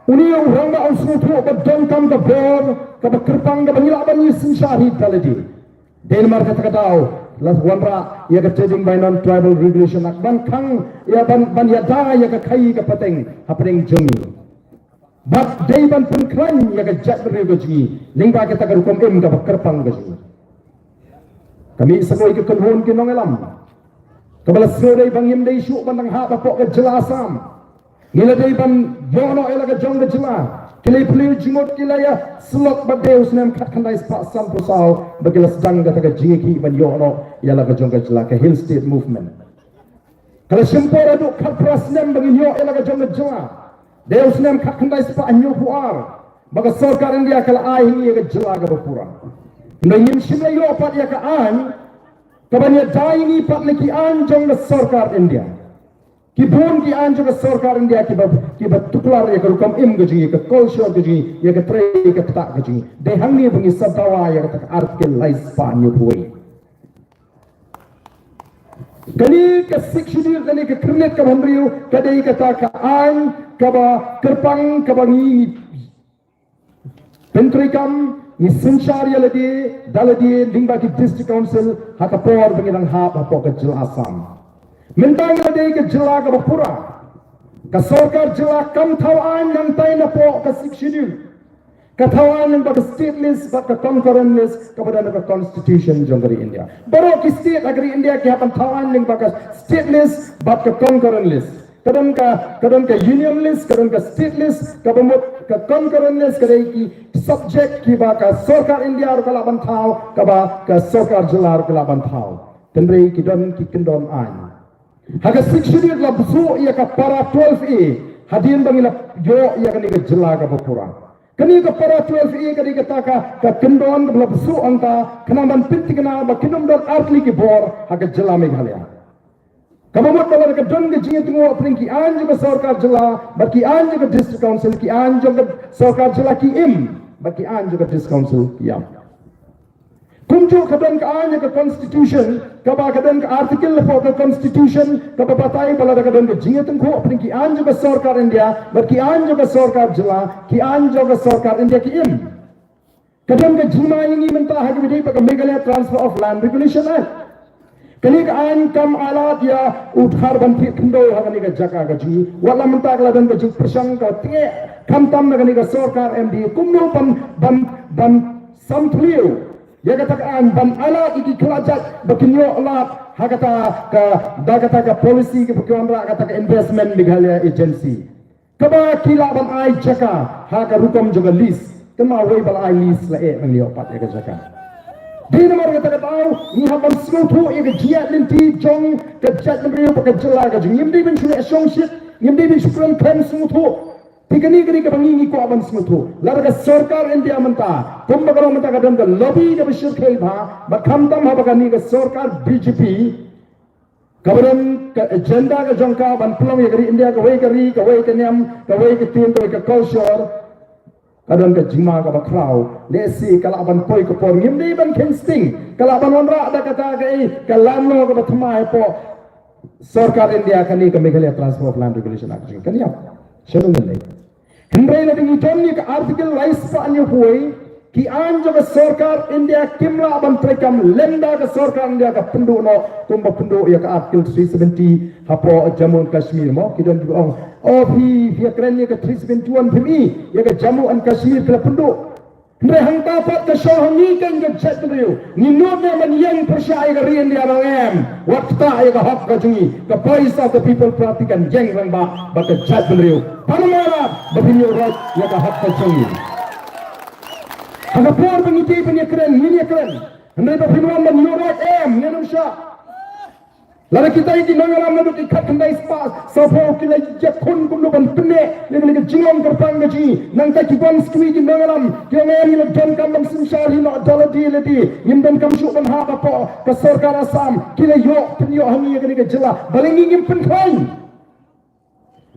Une u rangbah u sngewthuh ba donkam ka bor kaba kyrpang kaba ngi lah ban ïasynshar hi da lade. Dei namar kata ka daw la wanrah ïa ka Trading by Non-Tribal Regulation Act ban khang ïa ban, ban ïada ïa ka khaii ka pateng hapdeng jong ngi. Bad dei ban pynkhlaiñ ïa ka jaitbynriew ka jong ngi lyngba kata ka rukom im kaba kyrpang ka jong ngi. Ka mih sa kawei ka kynhun ki nongïalam kaba la sngewdei ba ngim dei shuh ban dang hap hapoh ka jylla Assam. Ngi la dei ban ïoh noh ïa la ka jong ka jylla. Ki la plie jingmut, ki la ïa syllok bad dei u snem khatkhyndai spah sanphew saw ba ki la sdang kata ka jingïakhih ban ïoh noh ïa la ka jong ka jylla, ka Hill State Movement. Ka la shim por haduh khatphra snem ba ngin ïoh ïa la ka jong ka jylla. Dei u snem khatkhyndai spah hynñiewphew ar ba ka sorkar India ka la ai ha ngi ïa ka jylla kaba pura. Hynrei ngim shym la ïoh pat ïa ka aiñ kaban ïada ïa ngi pat na ki aiñ jong ka sorkar India. Ki bun ki aiñ jong ka sorkar India kiba, kiba tuklar ïa ka rukom im ka jong ngi, ka culture ka jong ngi, ïa ka trei ka ktah ka jong ngi. Dei hangne ba ngi sa dawa ïa kata ka Article lai spah hynñiewphew wei. Kane ka Sixth Schedule, kane ka Khyrnit kaba Hynriew ka dei kata ka aiñ kaba kyrpang kaba ngi pyntreikam, ngi synshar ïa lade da lade lyngba ki District Council ha ka por ba ngi dang hap hapoh ka jylla Assam. Mynta ngi la dei ka jylla kaba pura. Ka sorkar jylla kam thaw aiñ nangtai napoh ka Sixth Schedule. Ka thaw aiñ lyngba ka state list bad ka concurrent list kaba don ha ka constitution jong ka ri India. Baroh ki state ha ka ri India ki hap ban thaw aiñ lyngba ka state list bad ka concurrent list. Ka don ka, ka don ka union list, ka don ka state list, kaba mut Ka concurrent list ka dei ki subject kiba ka sorkar India ruh ka lah ban thaw, kaba ka sorkar jylla ruh ka lah ban thaw. Hynrei ki don ki kyndon aiñ. Ha ka Sixth Schedule la bsuh ïa ka para twelve A, hadien ba ngi la ïoh ïa kane ka jylla kaba pura. Kane ka para twelve A ka dei kata ka, ka kyndon kaba la bsuh hangta, khnang ban pynthikna ba kin ym don artylli ki bor ha ka jylla Meghalaya. Kaba mut ba lada ka don ka jingïatynguh hapdeng ki aiñ jong ka sorkar jylla bad ki aiñ jong ka District Council, ki aiñ jong ka sorkar jylla ki im, bad ki aiñ jong ka District Council ki ïap. Kumjuh ka don ka aiñ ka Constitution, kaba ka don ka article hapoh ka Constitution kaba batai ba lada ka don ka jingïatynguh hapdeng ki aiñ jong ka sorkar India bad ki aiñ jong ka sorkar jylla, ki aiñ jong ka sorkar India ki im. Ka don ka jingma ïa ngi mynta ha kaba ïadei bad ka Meghalaya Transfer of Land Regulation Act. Kane ka aiñ kam ailad ïa u dkhar ban thied khyndew ha kane ka jaka ka jong ngi. Wat la mynta ka la don ka jingpyrshang ka tnge, khamtam na kane ka sorkar M D A kumno ban, ban, ban samthliew ïa kata ka aiñ, ban ailad ïa ki khlajait ba kin ïoh lad ha kata ka, da kata ka policy kaba ki wanrah kata ka Investment Meghalaya Agency. Kaba ki lah ban ai jaka ha ka rukom jong ka lease. Kynmaw, wei ba la ai lease la eh ban ïoh pat ïa ka jaka. Dei namar kata ka daw ngi hap ban sngewthuh ïa ka jingïaid lynti jong ka jaitbynriew bad ka jylla ka jong ngi. Ngim dei ban shu leh shongshit, ngim dei ban shu kren kren sngewthuh. Te kane ka dei kaba ngi ngi kwah ban sngewthuh. Lada ka sorkar India mynta, kumba ka long mynta, ka don ka lobby kaba shyrkhei bha, bad khamtam haba kane ka sorkar B J P kaba don ka agenda ka jong ka ban pynlong ïa ka ri India kawei ka ri, kawei ka niam, kawei ka ktien, kawei ka culture. Ka don ka jingma kaba khraw. Lehse ka lah ban poi ka por, ngim dei ban kheiñ sting, ka lah ban wanrah da kata kaei, ka lam noh kaba thymmai hapoh sorkar India, kane ka Meghalaya Transfer of Land Regulation Act jong ka niam. Shano ngin leit? Hynrei lada ngi don ïa ka Article lai spah hynñiewphew, ki aiñ jong ka sorkar India kim lah ban treikam lymda ka sorkar India ka pynduh noh, kumba pynduh ïa ka Article three seventy hapoh Jammu and Kashmir mo, ki don kiba ong, "Oh, phi, phi ïa kren ïa ka three seventy-one, phim i ïa ka Jammu and Kashmir ki la pynduh." Hynrei hangta pat ka shong ha ngi, ka jaitbynriew. Ngi nud ne ban ïeng pyrshah ïa ka ri India, ba ngim wat ktah ïa ka hok ka jong ngi. Ka Voice of the People Party kan ïeng rangbah bad ka jaitbynriew. Pynban ba phin ïoh rat ïa ka hok ka jong ngi. Ha ka por ba ngi dei ban ïa kren, ngin ïa kren. Hynrei ba phin wan ban ïoh rat, em, ngin ym shah. Lada kita ki nongïalam naduh ki khatkhyndai spah sawphew ki la ïakhun kumno ban pynneh ïa kane ka jinglong kyrpang ka jong ngi. Nangta ki wan sha ki nongïalam, ki ong, "Em, ngi la donkam ban synshar hi noh da lade lade, ngim donkam shuh ban hap hapoh ka sorkar Assam." Ki la ïoh pynïoh ha ngi ïa kane ka jylla. Balei ngi ngim pynkhlaiñ?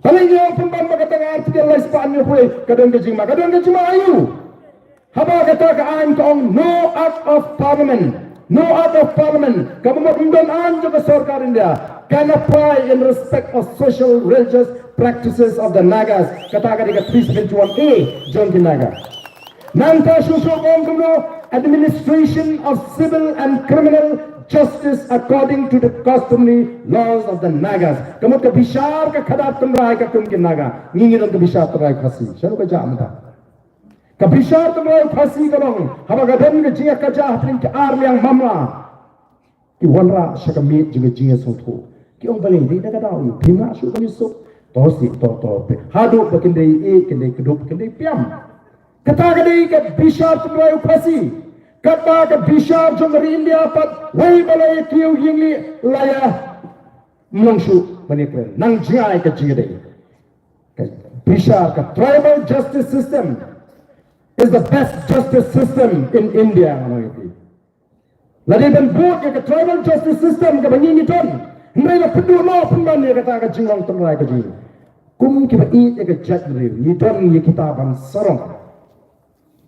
Balei ngi ong pynban ba kata ka Article lai spah hynñiewphew ka don ka jingma, ka don ka jingma aïu? Haba kata ka aiñ ka ong, "No Act of Parliament, no Act of Parliament," kaba mut ym don aiñ jong ka sorkar India, "can apply in respect of social religious practices of the Nagas." Kata ka dei ka three seventy-one A jong ki Naga. Nangta shuh shuh ka ong kumno, "Administration of civil and criminal justice according to the customary laws of the Nagas." Ka mut ka bishar ka khadar tynrai ka kum ki Naga. Ngi ngi don ka bishar tynrai Khasi. Shano ka jah mynta? Ka bishar tynrai Khasi ka long, haba ka don ka jingïakajia hapdeng ki ar liang mamla, ki wanrah sha ka miet jong ka jingïasngewthuh. Ki ong, "Balei, dei na ka daw aïu? Phim lah shuh ban ïasuk?" To sih, to, to. Haduh ba kin dei ïeh, kin dei kdup, kin dei pyiam. Kata ka dei ka bishar tynrai Khasi. Katba ka bishar jong ka ri India pat, wei ba la ïakiew ïing lieh la ïa mlong shuh ban ïakren. Nang jngai ka jingïadei. Ka bishar, ka tribal justice system is the best justice system in India, ngan ong ïa phi. La dei ban bud ïa ka tribal justice system kaba ngi ngi don. Hynrei la pynduh noh pynban ïa kata ka jinglong tynrai ka jong ngi. Kum kiba ïeit ïa ka jaitbynriew, ngi don ïa kita ban sarong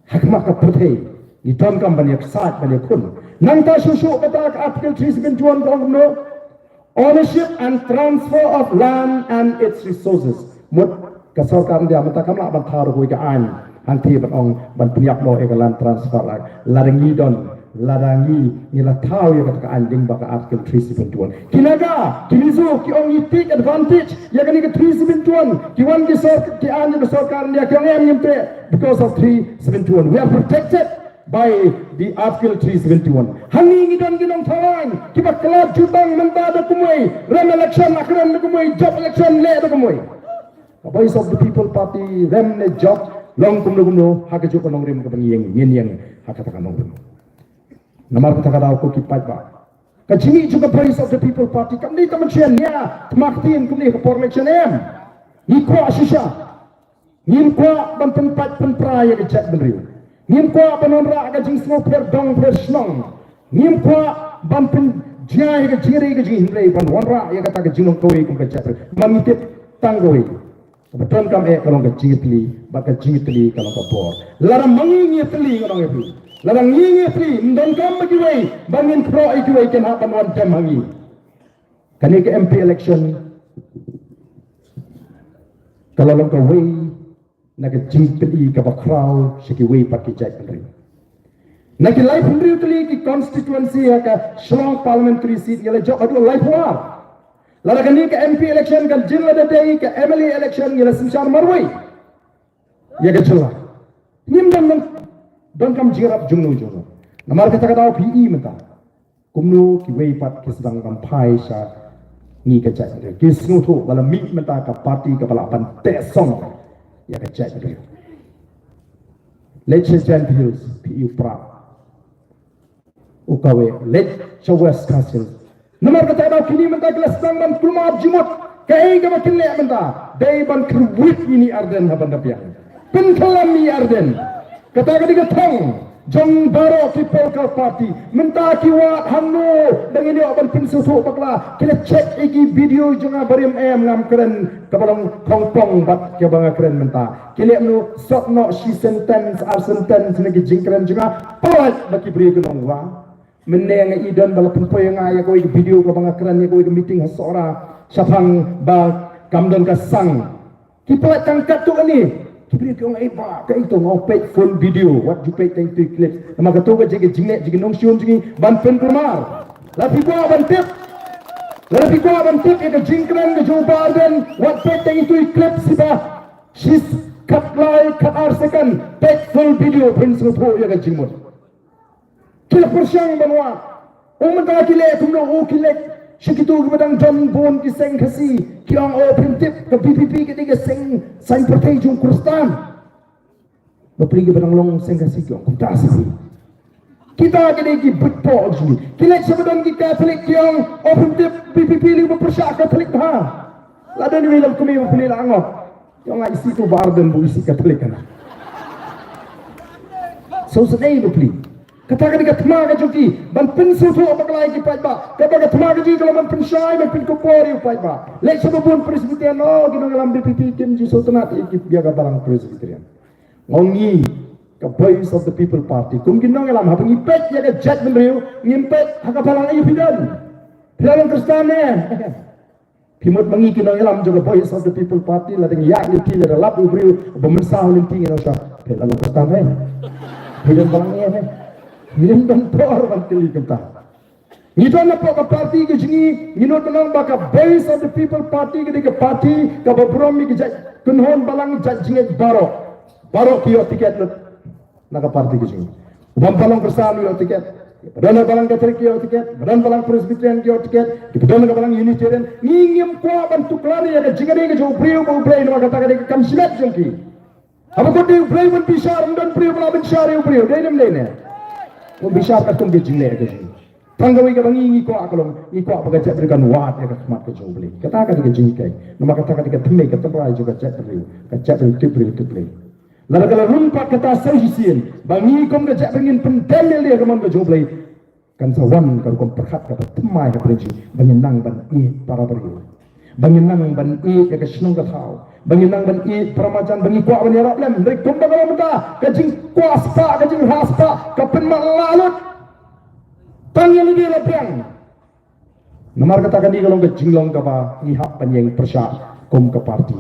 ha khmat ka pyrthei, ngi donkam ban ïa ksaid ban ïa khun. Nangta shuh shuh kata ka Article three seventy-one ka ong kumno? Ownership and transfer of land and its resources. Mut ka sorkar India mynta kam lah ban thaw da kawei ka aiñ hangtei ban ong ban pynïap noh ïa ka Land Transfer Act. Lada ngi don, lada ngi, ngi la thaw ïa kata ka aiñ lyngba ka Article three seventy-one. Ki Naga, ki Mizo, ki ong ngi take advantage ïa kane ka three seventy-one. Ki wan ki sor-, ki aiñ ïa ka sorkar India, ki ong em, ngim treh because of three seventy-one. We are protected by the Article three seventy-one. Hangne ngi don ki nongthaw aiñ kiba khlad jutang mynta da kumwei, rem election la kren da kumwei, jop election leh da kumwei. Ka Voice of the People Party rem ne jop Long kumno kumno ha kajuh ka nongrim kaba ngi ïeng, ngin ïeng ha kata ka nongrim. Namar kata ka daw ko ki paidbah, ka jingmih jong ka Voice of the People Party kam dei tang ban shu ïa thma ktien kumne ha ka por election, em. Ngi kwah shisha. Ngim kwah ban pynpait pynpra ïa ka jaitbynriew. Ngim kwah ban wanrah ka jingsngewpher dong pher shnong. Ngim kwah ban pynjngai ïa ka jingri ka jinghynrei ban wanrah ïa kata ka jinglong kawei kum ka jaitbynriew. Namar ngi tip tang kawei. Kaba donkam eh ka long ka jingïatylli, bad ka jingïatylli ka long ka bor. Lada ma ngi ngi ïatylli, nga ong ïa phi, lada ngi ngi ïatylli, ym donkam ba kiwei ba ngin khroh ïa kiwei kin hap ban wan dem ha ngi. Kane ka M P election ka la long kawei na ka jingpyni kaba khraw sha kiwei pat ki jaitbynriew. Na ki laiphew hynriew tylli ki constituency ha ka Shillong parliamentary seat ngi la jop haduh laiphew ar. Lada kane ka M P election kan jin lada dei ka M L A election ngi la synshar marwei ïa ka jylla. Ngim don, don, donkam jingïarap jongno jongno. Namar kata ka daw phi i mynta kumno kiwei pat ki sdang ban phai sha ngi ka jaitbynriew. Ki sngewthuh ba la mih mynta ka party kaba lah ban teh song ïa ka jaitbynriew. Leit sha Jaintia Hills phi i u Prah, u Kawe, leit sha West Khasi Hills. Namar kata ka daw kine mynta ki la sdang ban kulmar jingmut. Kaei kaba kin leh mynta? Dei ban kyrwit ïa ine i Ardent ha ban da biang. Pynkylla ïa ine i Ardent. Kata ka dei ka thong jong baroh ki political party. Mynta ki wad hangno ba ngin ïoh ban pynsngewthuh bakla? Ki la check ïa ki video jong nga barim, em, ngam kren kaba long khongpong bad kaba nga kren mynta. Ki leh kumno? Sot noh shi sentence ar sentence na ki jingkren jong nga, pynlait ba ki briew ki long, wah. Mynne nga i don ba la pynpoi ïa nga ïa kawei ka video kaba nga kren ïa kawei ka meeting ha Sohra shaphang ba kam don ka sang. Ki pynlait tang katto katne. Ki briew ki ong, ei bah, kaei to, nga ong peit full video, wat ju peit tang itu i clip. Namar kato ka jing ka jingleh jong ki nongshun jong ngi ban pynkulmar. Lada phi kwah ban tip, lada phi kwah ban tip ïa ka jingkren ka jong u Bah Ardent, wat peit tang itu i clip shiba shi khatlai khatar second, peit full video phin sngewthuh ïa ka jingmut. Ki la pyrshang ban wad. O mynta ki leh kumno? O ki leit sha kito kiba dang don bun ki seng Khasi, ki ong, o phim tip, ka V P P ka dei ka seng saiñ pyrthei jong u Khristan. Bapli kiba dang long seng Khasi ki ong kumta shisha. Kita ki dei ki bit poh jong ngi. Ki leit sha ba don ki Katholik ki ong, o phim tip, V P P lei ba pyrshah Katholik bha. La don iwei i longkmie bapli la angop. Ki ong, nga isih u Bah Ardent ba u isih Katholik, kan. Sngewsynei bapli. Kata ka dei ka thma ka jong ki ban pynsngewthuh bakla ïa ki paidbah. Kata ka thma ka jong ki ka long ban pynshai, ban pynkupbor ïa u paidbah. Leit sha ba bun Presbyterian, o ki nongïalam V P P kim ju sngewtynnat ïa ki, ïa ka balang Presbyterian. Nga ong ngi ka Voice of the People Party, kum ki nongïalam, haba ngi peit ïa ka jaitbynriew, ngim peit ha ka balang. Ïa phi don, phi la long Khristan ne? Phi mut ma ngi ki nongïalam jong ka Voice of the People Party, lada ngi ïaid lynti, lada lap u briew ba mynsaw lynti, ngin ong sha, phi la long Khristan ne? Phi don balang ne? Ngim don por ban kylli kumta. Ngi don hapoh ka party ka jong ngi, ngi nud ban ong ba ka Voice of the People Party ka dei ka party kaba burom ïa ki jait kynhun balang, jait jingngeit baroh. Baroh ki ïoh tiket lut na ka party ka jong ngi. U bym pat long Khristan u ïoh tiket. Ba don ha balang Katholik ki ïoh tiket. Ba don balang Presbyterian ki ïoh tiket. Ki ba don ha balang Unitarian. Ngi ngim kwah ban tuklar ïa ka jingïadei ka jong u briew bad u Blei, namar kata ka dei ka kam shimet jong ki. Haba kut dei u Blei ban bishar, ym don briew ba lah ban bishar ïa u briew, dei ne ym dei ne? Ban bishar katkum ka jingleh ka jong ngi. Tang kawei kaba ngi, ngi kwah ka long, ngi kwah ba ka jaitbynriew kan wad ïa ka khmat ka jong u Blei. Kata ka dei ka jinghikai. Namar kata ka dei ka thymmei ka tynrai jong ka jaitbynriew, ka jaitbynriew tip briew tip Blei. Lada ka la rung pat kata sa shisien ba ngi kum ka jaitbynriew ngin pyndem ïa ka mon ka jong u Blei, kan sa wan ka rukom pyrkhat kaba thymmai hapdeng jong ngi, ba ngin nang ban ïeit para briew, ba ngin nang ban ïeit ïa ka shnong ka thaw, ba ngin nang ban ïeit para marjan, ba ngi kwah ban ïarap lem. Hynrei kumba ka long mynta, ka jingkwah spah, ka jingrah spah ka pynmat la lut. Tang ïa lade la biang. Namar kata kane ka long ka jinglong kaba ngi hap ban ïeng pyrshah kum ka party.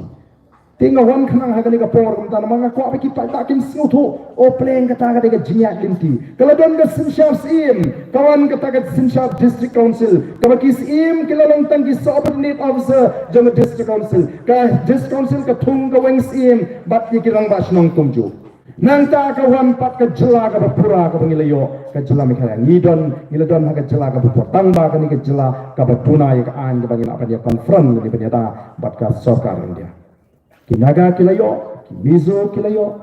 Te nga wan khnang ha kane ka por kumta namar nga kwah ba ki paidbah kin sngewthuh. O pleng, kata ka dei ka jingïaid lynti. Ka la don ka synshar syiem, ka wan kata ka synshar District Council, kaba ki syiem ki la long tang ki subordinate officer jong ka District Council. Ka District Council ka thung ka weng syiem bad ïa ki rangbah shnong kumjuh. Nangta ka wan pat ka jylla kaba pura kaba ngi la ïoh, ka jylla Meghalaya. Ngi don, ngi la don ha ka jylla kaba pura. Tang ba kane ka jylla kaba duna ïa ka aiñ kaba ngi lah ban ïa confront, ngi ban ïada bad ka sorkar India. Ki Naga ki la ïoh, ki Mizo ki la ïoh.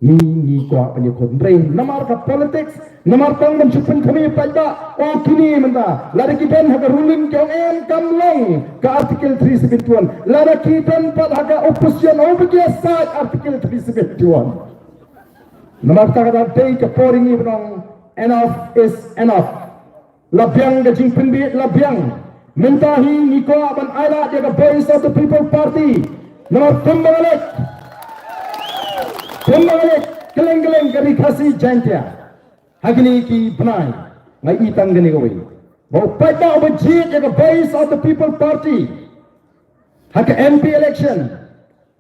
Ngi, ngi kwah ban ïakhun. Hynrei namar ka politics, namar tang ban shu pynkhmih paidbah, o kine mynta, lada ki don ha ka ruling ki ong em kam long ka Article three seventy-one. Lada ki don pat ha ka opposition, o ba ki ïasaid Article three seventy-one. Namar kata ka dei ka por ngi ban ong enough is enough. La biang ka jingpynbeit, la biang. Mynta hi ngi kwah ban ailad ïa ka Voice of the People Party. Namar kumba nga leit, kumba nga leit kylleng kylleng ka Ri Khasi Jaiñtia ha kine ki bnai, nga i tang kane kawei, ba u paidbah uba jied ïa ka Voice of the People Party ha ka M P election,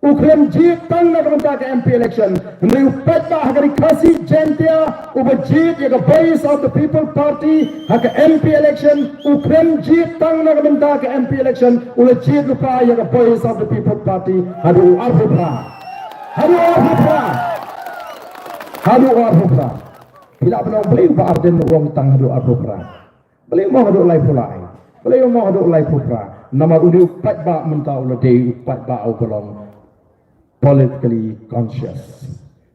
u khlem jied tang na ka bynta ka M P election. Hynrei u paidbah ha ka Ri Khasi Jaiñtia uba jied ïa ka Voice of the People Party ha ka M P election, u khlem jied tang na ka bynta ka M P election, u la jied lypa ïa ka Voice of the People Party haduh u arphew phra. Haduh u arphew phra. Haduh u arphew phra. Phi lah ban ong balei u Bah Ardent u ong tang haduh u arphew phra? Balei mo haduh laiphew lai? Balei mo haduh laiphew phra? Namar une u paidbah mynta u la dei u paidbah uba long politically conscious,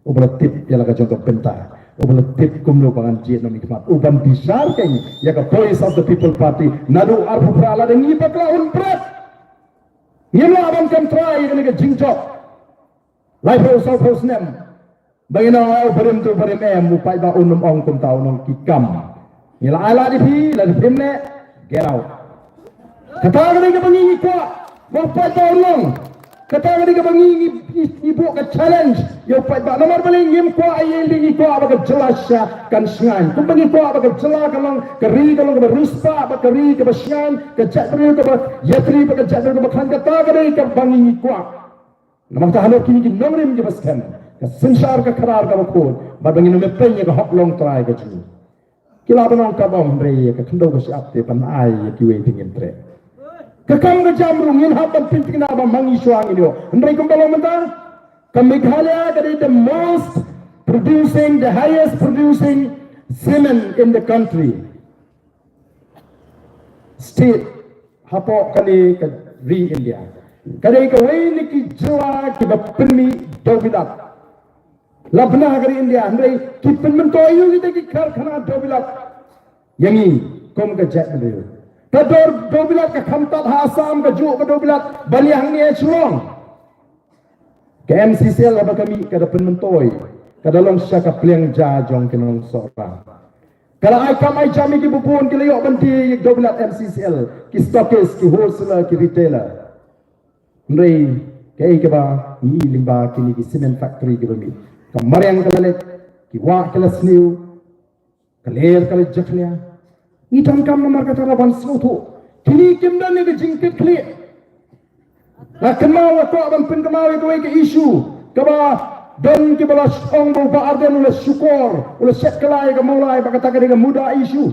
uba la tip ïa la ka jong ka bynta, uba la tip kumno ba ngan jied na u mihkhmat, uban bishar kein ïa ka Voice of the People Party. Naduh arphew phra lada ngi bakla un bret, ngim lah ban kam trai ïa kane ka jingjop. Laiphew sawphew snem ba ngin ong, eh, u barim tu barim em, u paidbah un ym ong kumta, un ong ki kam. Ngi la ailad ïa phi, lada phim leh, get out. Kata ka dei kaba ngi ngi kwah ba u paidbah un long. Kata ka dei kaba ngi ngi ngi buh ka challenge ïa u paidbah. Namar balei ngim kwah ïa lei, ngi kwah ba ka jylla shisha kan shngaiñ. Kumba ngi kwah ba ka jylla kan long ka ri kan long kaba riewspah, ba ka ri kaba shngaiñ, ka jaitbynriew kaba ïatrei, ba ka jaitbynriew kaba khlaiñ. Kata ka dei kaba ngi ngi kwah. Namar kata halor kine ki nongrim kiba skhem, ka synshar ka khadar kaba khuid, bad ba ngin ym ïapeiñ ïa ka hok longtrai ka jong ngi. Ki lah ban ong kaba ong, hynrei ïa ka khyndew ka shyiap te ban ai ïa kiwei te ngin treh. Ka kam ka jam ruh ngin hap ban pynthikna ba ma ngi shuwa ngin ïoh. Hynrei kumba long mynta, ka Meghalaya ka dei the most producing, the highest producing cement in the country. State hapoh kane ka ri India. Ka dei kawei na ki jylla kiba pynmih dewbilat. La bna ha ka ri India, hynrei ki pynmyntoi ïa kita ki karkhana dewbilat ïa ngi kum ka jaitbynriew. Ka dor dewbilat ka khamtam ha Assam, ka juh ka dewbilat ban ïa hangne ha Shillong. Ka M C C L haba ka mih ka da pynmyntoi, ka da long sha ka pliang ja jong ki nongsohra. Ka da ai kam ai jam ïa ki bun ki la ïoh ban die ïa ki dewbilat M C C L, ki stockist, ki wholesaler, ki retailer. Hynrei kaei kaba ngi i lyngba kine ki cement factory kiba mih, ka mariang ka la leit, ki wah ki la sniew, ka ler ka la jakhlia. Ngi donkam namar kata la ban sngewthuh. Kine kim don ïa ka jingkitkhlieh. La kynmaw, la kwah ban pynkynmaw ïa kawei ka issue kaba don kiba la ong ba u Bah Ardent u la shukor, u la shet kylla ïa ka Mawlai, ba kata ka dei ka MUDA issue.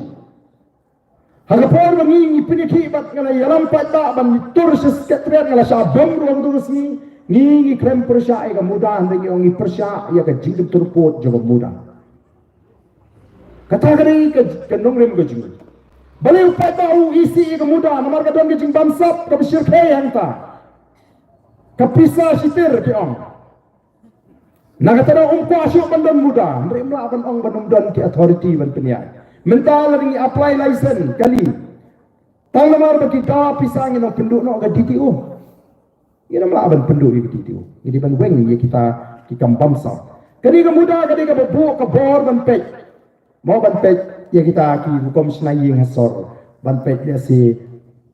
Ha ka por ba ngi ngi pynïakhih bad nga la ïalam paidbah ban ngi tur sha secretariat, nga la shah bom ruh ha kato ka sngi. Ngi ngi khlem pyrshah ïa ka MUDA, hynrei ngi ong ngi pyrshah ïa ka jingkyntur pud jong ka MUDA. Kata ka dei ka, ka nongrim ka jong ngi. Balei u paidbah u isih ïa ka MUDA? Namar ka don ka jingbamsap kaba shyrkhei hangta. Ka pisa shitir ki ong. Na kata ka daw um kwah shuh ban don MUDA, hynrei ym lah ban ong ban ym don ki authority ban pynïaid. Mynta lada ngi apply license kali, tang namar ba ki da pisa ngin ym pynduh noh ka D T O. Ngin ym lah ban pynduh ïa ka D T O. Ngi dei ban weng ïa kita ki kam bamsap. Kane ka MUDA ka dei kaba buh ka bor ban peit. Mo ban peit ïa kita ki rukom shna ïing ha sor, ban peit ïa shi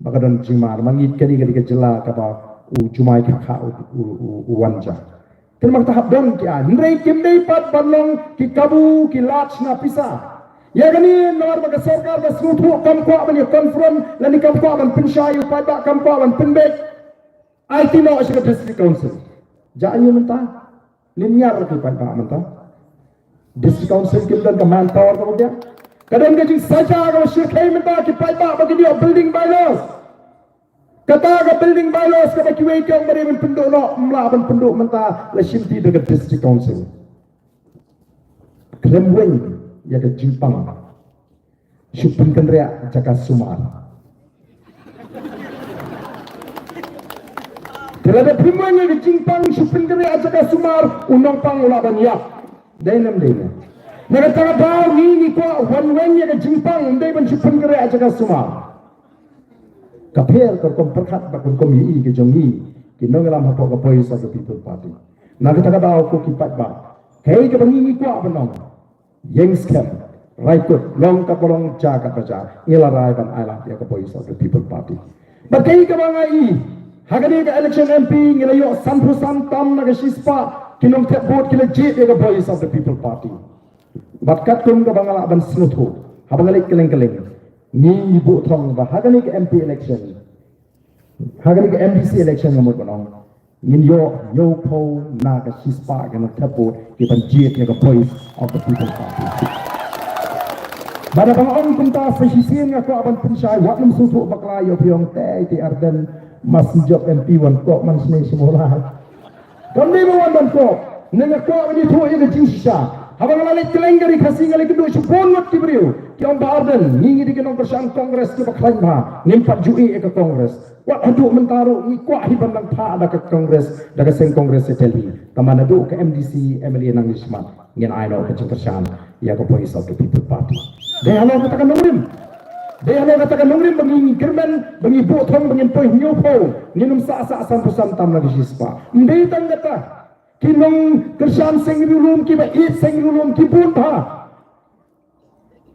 ba ka don jingmar. Ma ngi kane ka dei ka jylla kaba u jumai kha kha u, u, u, u wan ja. Kynmaw, kata hap don ki aiñ, hynrei kim dei pat ban long ki kabu ki lad shna pisa. Ïa kane namar ba ka sorkar ka sngewthuh, kam kwah ban ïa confront lane kam kwah ban pynshai ïa u paidbah, kam kwah ban pynbeit. Aiti noh sha ka District Council. Jia aïu mynta? Lynñiar ki paidbah mynta. District Council kim don ka manpower kaba biang. Ka don ka jingsaja kaba shyrkhei mynta ki paidbah ba kin ïoh building bylaws. Kata ka building bylaws kaba kiwei ki ong ba dei ban pynduh noh, ym lah ban pynduh mynta, la shimti da ka District Council. Khlem weng ïa ka jingpang. Shu pynkynriah jaka sumar. Te lada phim weng ïa ka jingpang shu pynkynriah jaka sumar, u nongpang u lah ban ïap. Dei ne em dei ne? Na kata ka daw ngi ngi kwah wan weng ïa ka jingpang, ym dei ban shu pynkhreh jaka sumar. Ka pher ka rukom pyrkhat bad ka rukom ïohi ka jong ngi ki nongïalam hapoh ka Voice of the People Party. Na kata ka daw ko ki paidbah, kaei kaba ngi ngi kwah ban ong, ïeng skhem, rai kut, long kaba long, jia kaba jia, ngi la rai ban ailad ïa ka Voice of the People Party. Bad kaei kaba nga i, ha kane ka election M P ngi la ïoh sanphew san tam na ka shispah ki nongthep vote ki la jied ïa ka Voice of the People Party. Bad katkum kaba nga lah ban sngewthuh haba nga leit kylleng kylleng, ngi ngi buh thong ba ha kane ka M P election, ha kane ka M D C election nga mut ban ong, ngin ïoh hynñiewphew na ka shispah ki nongthep vote ki ban jied ïa ka Voice of the People Party. Bad haba nga ong kumta sa shisien nga kwah ban pynshai, wat nym sngewthuh bakla, ïoh phi ong te te Ardent, ma shu jop M P wan kop man shane sha Mawlai. Kam dei ba wan ban kop, ne nga kwah ban ïathuh ïa ka jingshisha. Haba nga la leit kylleng ka ri Khasi nga la ïakynduh sha bun ngut ki briew, ki ong Bah Ardent, ngi ngi dei ki nongkyrshan Congress kiba khlaiñ bha, ngim pat ju ïeh ïa ka Congress. Wat haduh mynta ruh ngi kwah hi ban nang phah da ka Congress, da ka seng Congress ha Delhi. Tangba naduh ka M D C M L A nang ïa shmat, ngin ai noh ka jingkyrshan ïa ka Voice of the People Party. Dei halor kata ka nongrim, dei halor kata ka nongrim ba ngi ngi kyrmen, ba ngi buh thong, ba ngin poi hynñiewphew, ngin ym sah sah sanphew san tam na ka shispah. Ym dei tang kata, ki nongkyrshan seng riewlum kiba ïeit seng riewlum ki bun bha,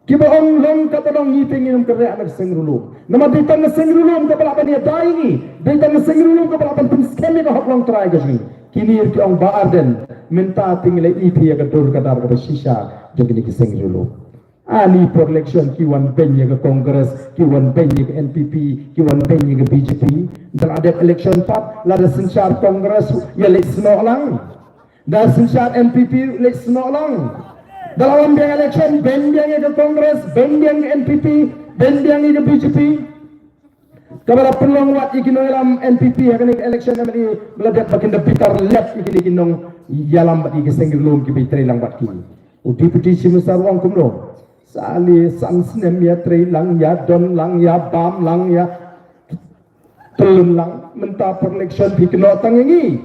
kiba ong long kaba long, ngi te ngin ym kyrhiah na ka seng riewlum. Namar dei tang ka seng riewlum kaba lah ban ïada ïa ngi, dei tang ka seng riewlum kaba lah ban pynskhem ïa ka hok longtrai ka jong ngi. Kine ki ong Bah Ardent, mynta te ngi la ïohi ïa ka dur ka dar kaba shisha jong kine ki seng riewlum. Ani por election ki wan beiñ ïa ka Congress, ki wan beiñ ïa ka N P P, ki wan beiñ ïa ka B J P. Da la dep election pat, lada synshar Congress ïa leit snoh lang, da synshar N P P leit snoh lang. Da la wan biang election, beiñ biang ïa ka Congress, beiñ biang ïa ka N P P, beiñ biang ïa ka B J P. Kaba la pynlong wat ïa ki nongïalam N P P ha kane ka election M L A, ba la dep ba kin da bitar lep ïa kine ki nongïalam bad ïa ki seng riewlum kiba trei lang bad ki. U Deputy Chief Minister u ong kumno? Sa lieh san snem ïa trei lang, ïa don lang, ïa bam lang, ïa tylun lang, mynta por election phi kynnoh tang ïa ngi.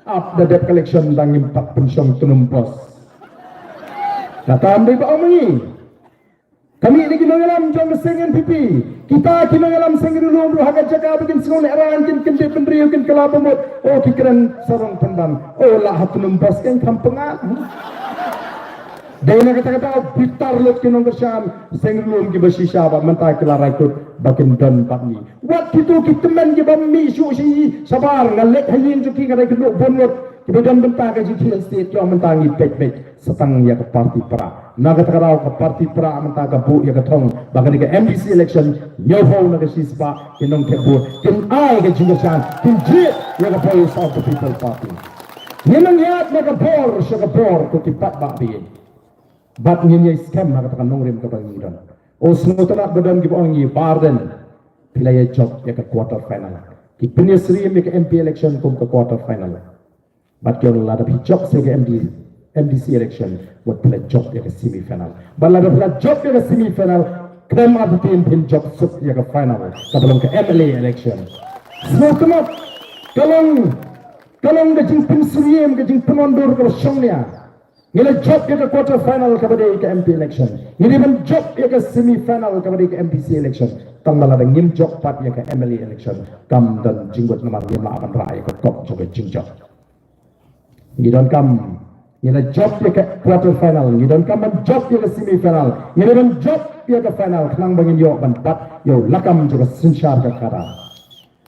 Ap da dep ka election da ngim pat pynshong tnum bos. Kata ym dei ba ong ma ngi. Ka mih na ki nongïalam jong ka seng N P P. Kita ki nongïalam seng riewlum ruh ha ka jaka ba kin sngew lehraiñ, kin kyntiew bynriew, kin kylla bamut. O ki kren sarong pynban. O lah ha tnum bos kin kham pyngngad. Dei na kata ka daw bitar lut ki nongkyrshan seng riewlum kiba shisha bad mynta ki la rai kut ba kin don bad ngi. Wat kito ki tymmen kiba mih shuh shi shabar, nga leit ha ïing jong ki nga rai kynduh bun ngut kiba don bynta ka jingkhih state, ki ong mynta ngi peit peit. Sa tang ïa ka party Prah. Na kata ka daw ka party Prah mynta ka buh ïa ka thong ba kane ka M D C election, hynñiewphew na ka shispah ki nongthep vote kin ai ka jingkyrshan, kin jied ïa ka Voice of the People Party. Ngin nang ïaid na ka bor sha ka bor ko ki paidbah ba ïeit. Bad ngin ïai skhem ha kata ka nongrim kaba ngi don. O sngewtynnat ba don kiba ong ïa ngi, Bah Ardent, phi la ïa jop ïa ka quarter final. Ki pynïasyriem ïa ka M P election kum ka quarter final. Bad ki ong lada phi jop sa ka M D, M D C election, wat phi la jop ïa ka semi final. Bad lada phi la jop ïa ka semi final, khlem artatien phin jop suk ïa ka final kaba long ka M L A election. Sngewtynnat, ka long, ka long ka jingpynsyriem, ka jingpynwandur kaba shongnia. Ngi la jop ïa ka quarter final kaba dei ka M P election. Ngi dei ban jop ïa ka semi final kaba dei ka M D C election. Tang ba lada ngim jop pat ïa ka M L A election, kam don jingmut namar ngim lah ban rah ïa ka kop jong ka jingjop. Ngi donkam, ngi la jop ïa ka quarter final, ngi donkam ban jop ïa ka semi final, ngi dei ban jop ïa ka final khnang ba ngin ïoh ban bat ïa u lakam jong ka synshar ka khadar.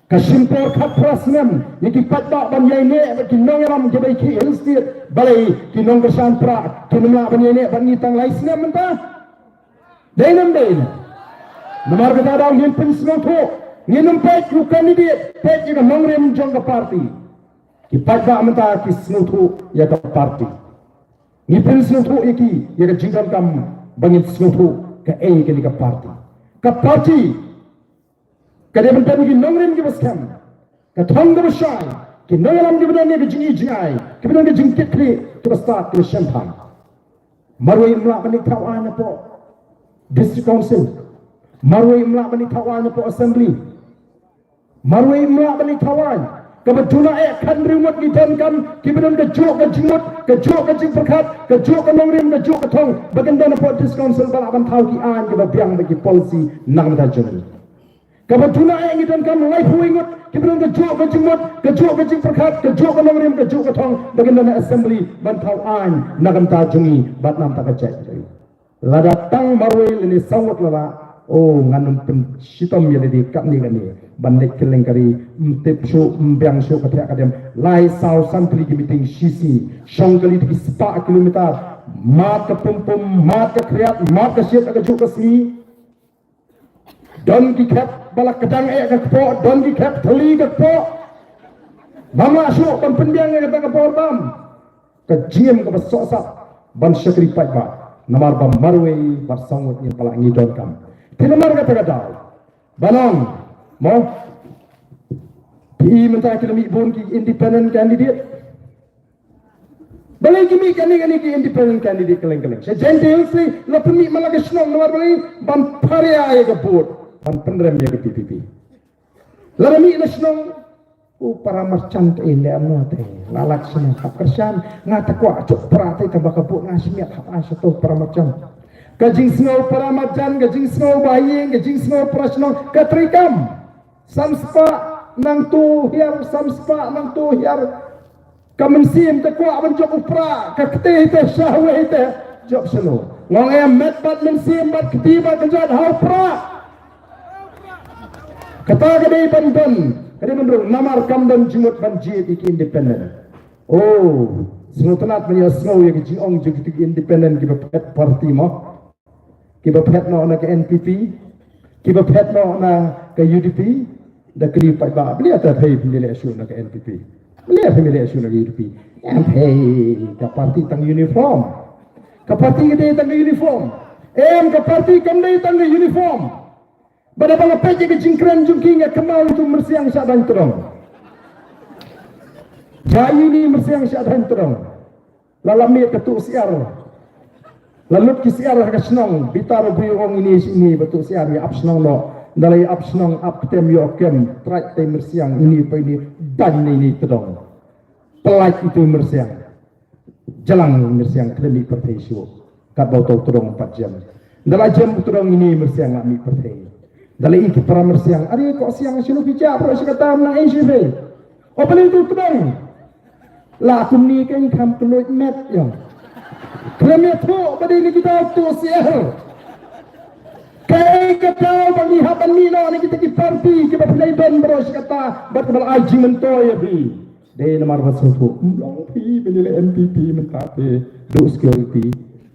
Ka shim por khatphra snem ïa ki paidbah ban ïaineh bad ki nongïalam kiba ïeit Hill State, balei ki nongkyrshan Prah kim lah ban ïaineh bad ngi tang lai snem mynta? Dei ne ym dei ne? Namar kata daw ngin pynsngewthuh, ngin ym peit u candidate, peit ïa ka nongrim jong ka party. Ki paidbah mynta ki sngewthuh ïa ka party. Ngi pynsngewthuh ïa ki ïa ka jingdonkam ba ngin sngewthuh kaei kane ka party. Ka party ka dei ban don ki nongrim kiba skhem, ka thong kaba shai, ki nongïalam kiba don ïa ka jingi jingai, kiba don ka jingkitkhlieh, kiba stad, kiba shemphang. Marwei ym lah ban ïa thaw aiñ hapoh District Council. Marwei ym lah ban ïa thaw aiñ hapoh Assembly. Marwei ym lah ban ïa thaw aiñ. Kaba duna eh khathynriew ngut ngi donkam kiba don ka juh ka jingmut, ka juh ka jingpyrkhat, ka juh ka nongrim, ka juh ka thong, ba kin don hapoh District Council ba lah ban thaw ki aiñ kiba biang bad ki policy na ka bynta jong ngi. Kaba duna eh ngi donkam laiphew ngut kiba don ka juh ka jingmut, ka juh ka jingpyrkhat, ka juh ka nongrim, ka juh ka thong, ba kin don ha Assembly ban thaw aiñ na ka bynta jong ngi bad na ka bynta ka jaitbynriew. Lada tang marwei lane saw ngut la lah, o, ngan ym pynshitom ïa lade katne katne ban leit kylleng ka ri, ym tip shuh, ym biang shuh ka thiah ka dem, lai saw san tylli ki meeting shisngi, shong kali da ki spah kilometer, mad ka pum pum, mad ka khriat, mad ka shit ha kajuh ka sngi. Don ki khep ba la kdang eh ka kpoh, don ki khep thylli ka kpoh. Bym lah shuh ban pynbiang ïa kata ka bor bam. Ka jingim kaba sohsat ban shakri paidbah, namar ba marwei bad saw ngut ngin palat ngi donkam. Te namar kata ka daw, ban ong, mo, phi i mynta ki la mih bun ki independent candidate. Balei ki mih kane kane ki independent candidate kylleng kylleng? Sha Jaintia Hills la pynmih man la ka shnong, namar balei? Ban pharia ïa ka vote, ban pynrem ïa ka VPP. Lada mih na shnong, u para marjan te i leh mo te, la lak shnong hap kyrshan, nga te kwah jop pra te tang ba ka vote nga shim ïa hap ai sha to para marjan. Ka jingsngew para marjan, ka jingsngew ba ïing, ka jingsngew para shnong, ka treikam. San spah nangtu hiar, san spah nangtu hiar. Ka mynsiem te kwah ban jop u pra, ka kti te shah wei te jop shano? Nga ong em, met bad mynsiem bad kti bad kynjat ha u pra. Kata ka dei ban don, ka dei ban rung, namar kam don jingmut ban jied ïa ki independent. Oh, sngewtynnat ban ïa sngew ïa ka jingong jong kito ki independent kiba phet party mo. Kiba phet noh na ka NPP, kiba phet noh na ka UDP, da kylli paidbah, balei ata phi, phi leh shuh na ka NPP? Balei phi leh shuh na ka UDP? Em phi, ka party tang uniform. Ka party ka dei tang ka uniform. Em, ka party kam dei tang ka uniform. Ba da ba nga peit ïa ka jingkren jong ki nga kynmaw ïa utu u myrsiang shah daiñ tdong. Jai ïa uni myrsiang shah daiñ tdong. La lap miet ka tuh syiar. La lut ki syiar ha ka shnong, bitar u briew ong ine shi ine ba tuh syiar ïa ap shnong noh. Nda la ïa ap shnong ap ktem ïoh kem, trai tei myrsiang ine pa ine, daiñ ne ine tdong. Pynlait itu myrsiang. Jlang myrsiang khlem mih pyrthei shuh. Katba uto u tdong pat jem. Nda la jem u tdong ine myrsiang la mih pyrthei. Nda la i ki para myrsiang, are ko siang shano ki jia bro shi kata na ai shi be. O pynlait itu tdong. La kumne kein kham kylluid met ïa. Khlem ïathuh ba dei na kita tuh syiar. Kaei kata ba ngi hap ban mih noh na kita ki party kiba pynlait don baroh shi katta bad kiba la ai jingmyntoi ïa phi. Dei namar ba sngewthuh ym long phi ba ngi leh NPP mynta te duh security.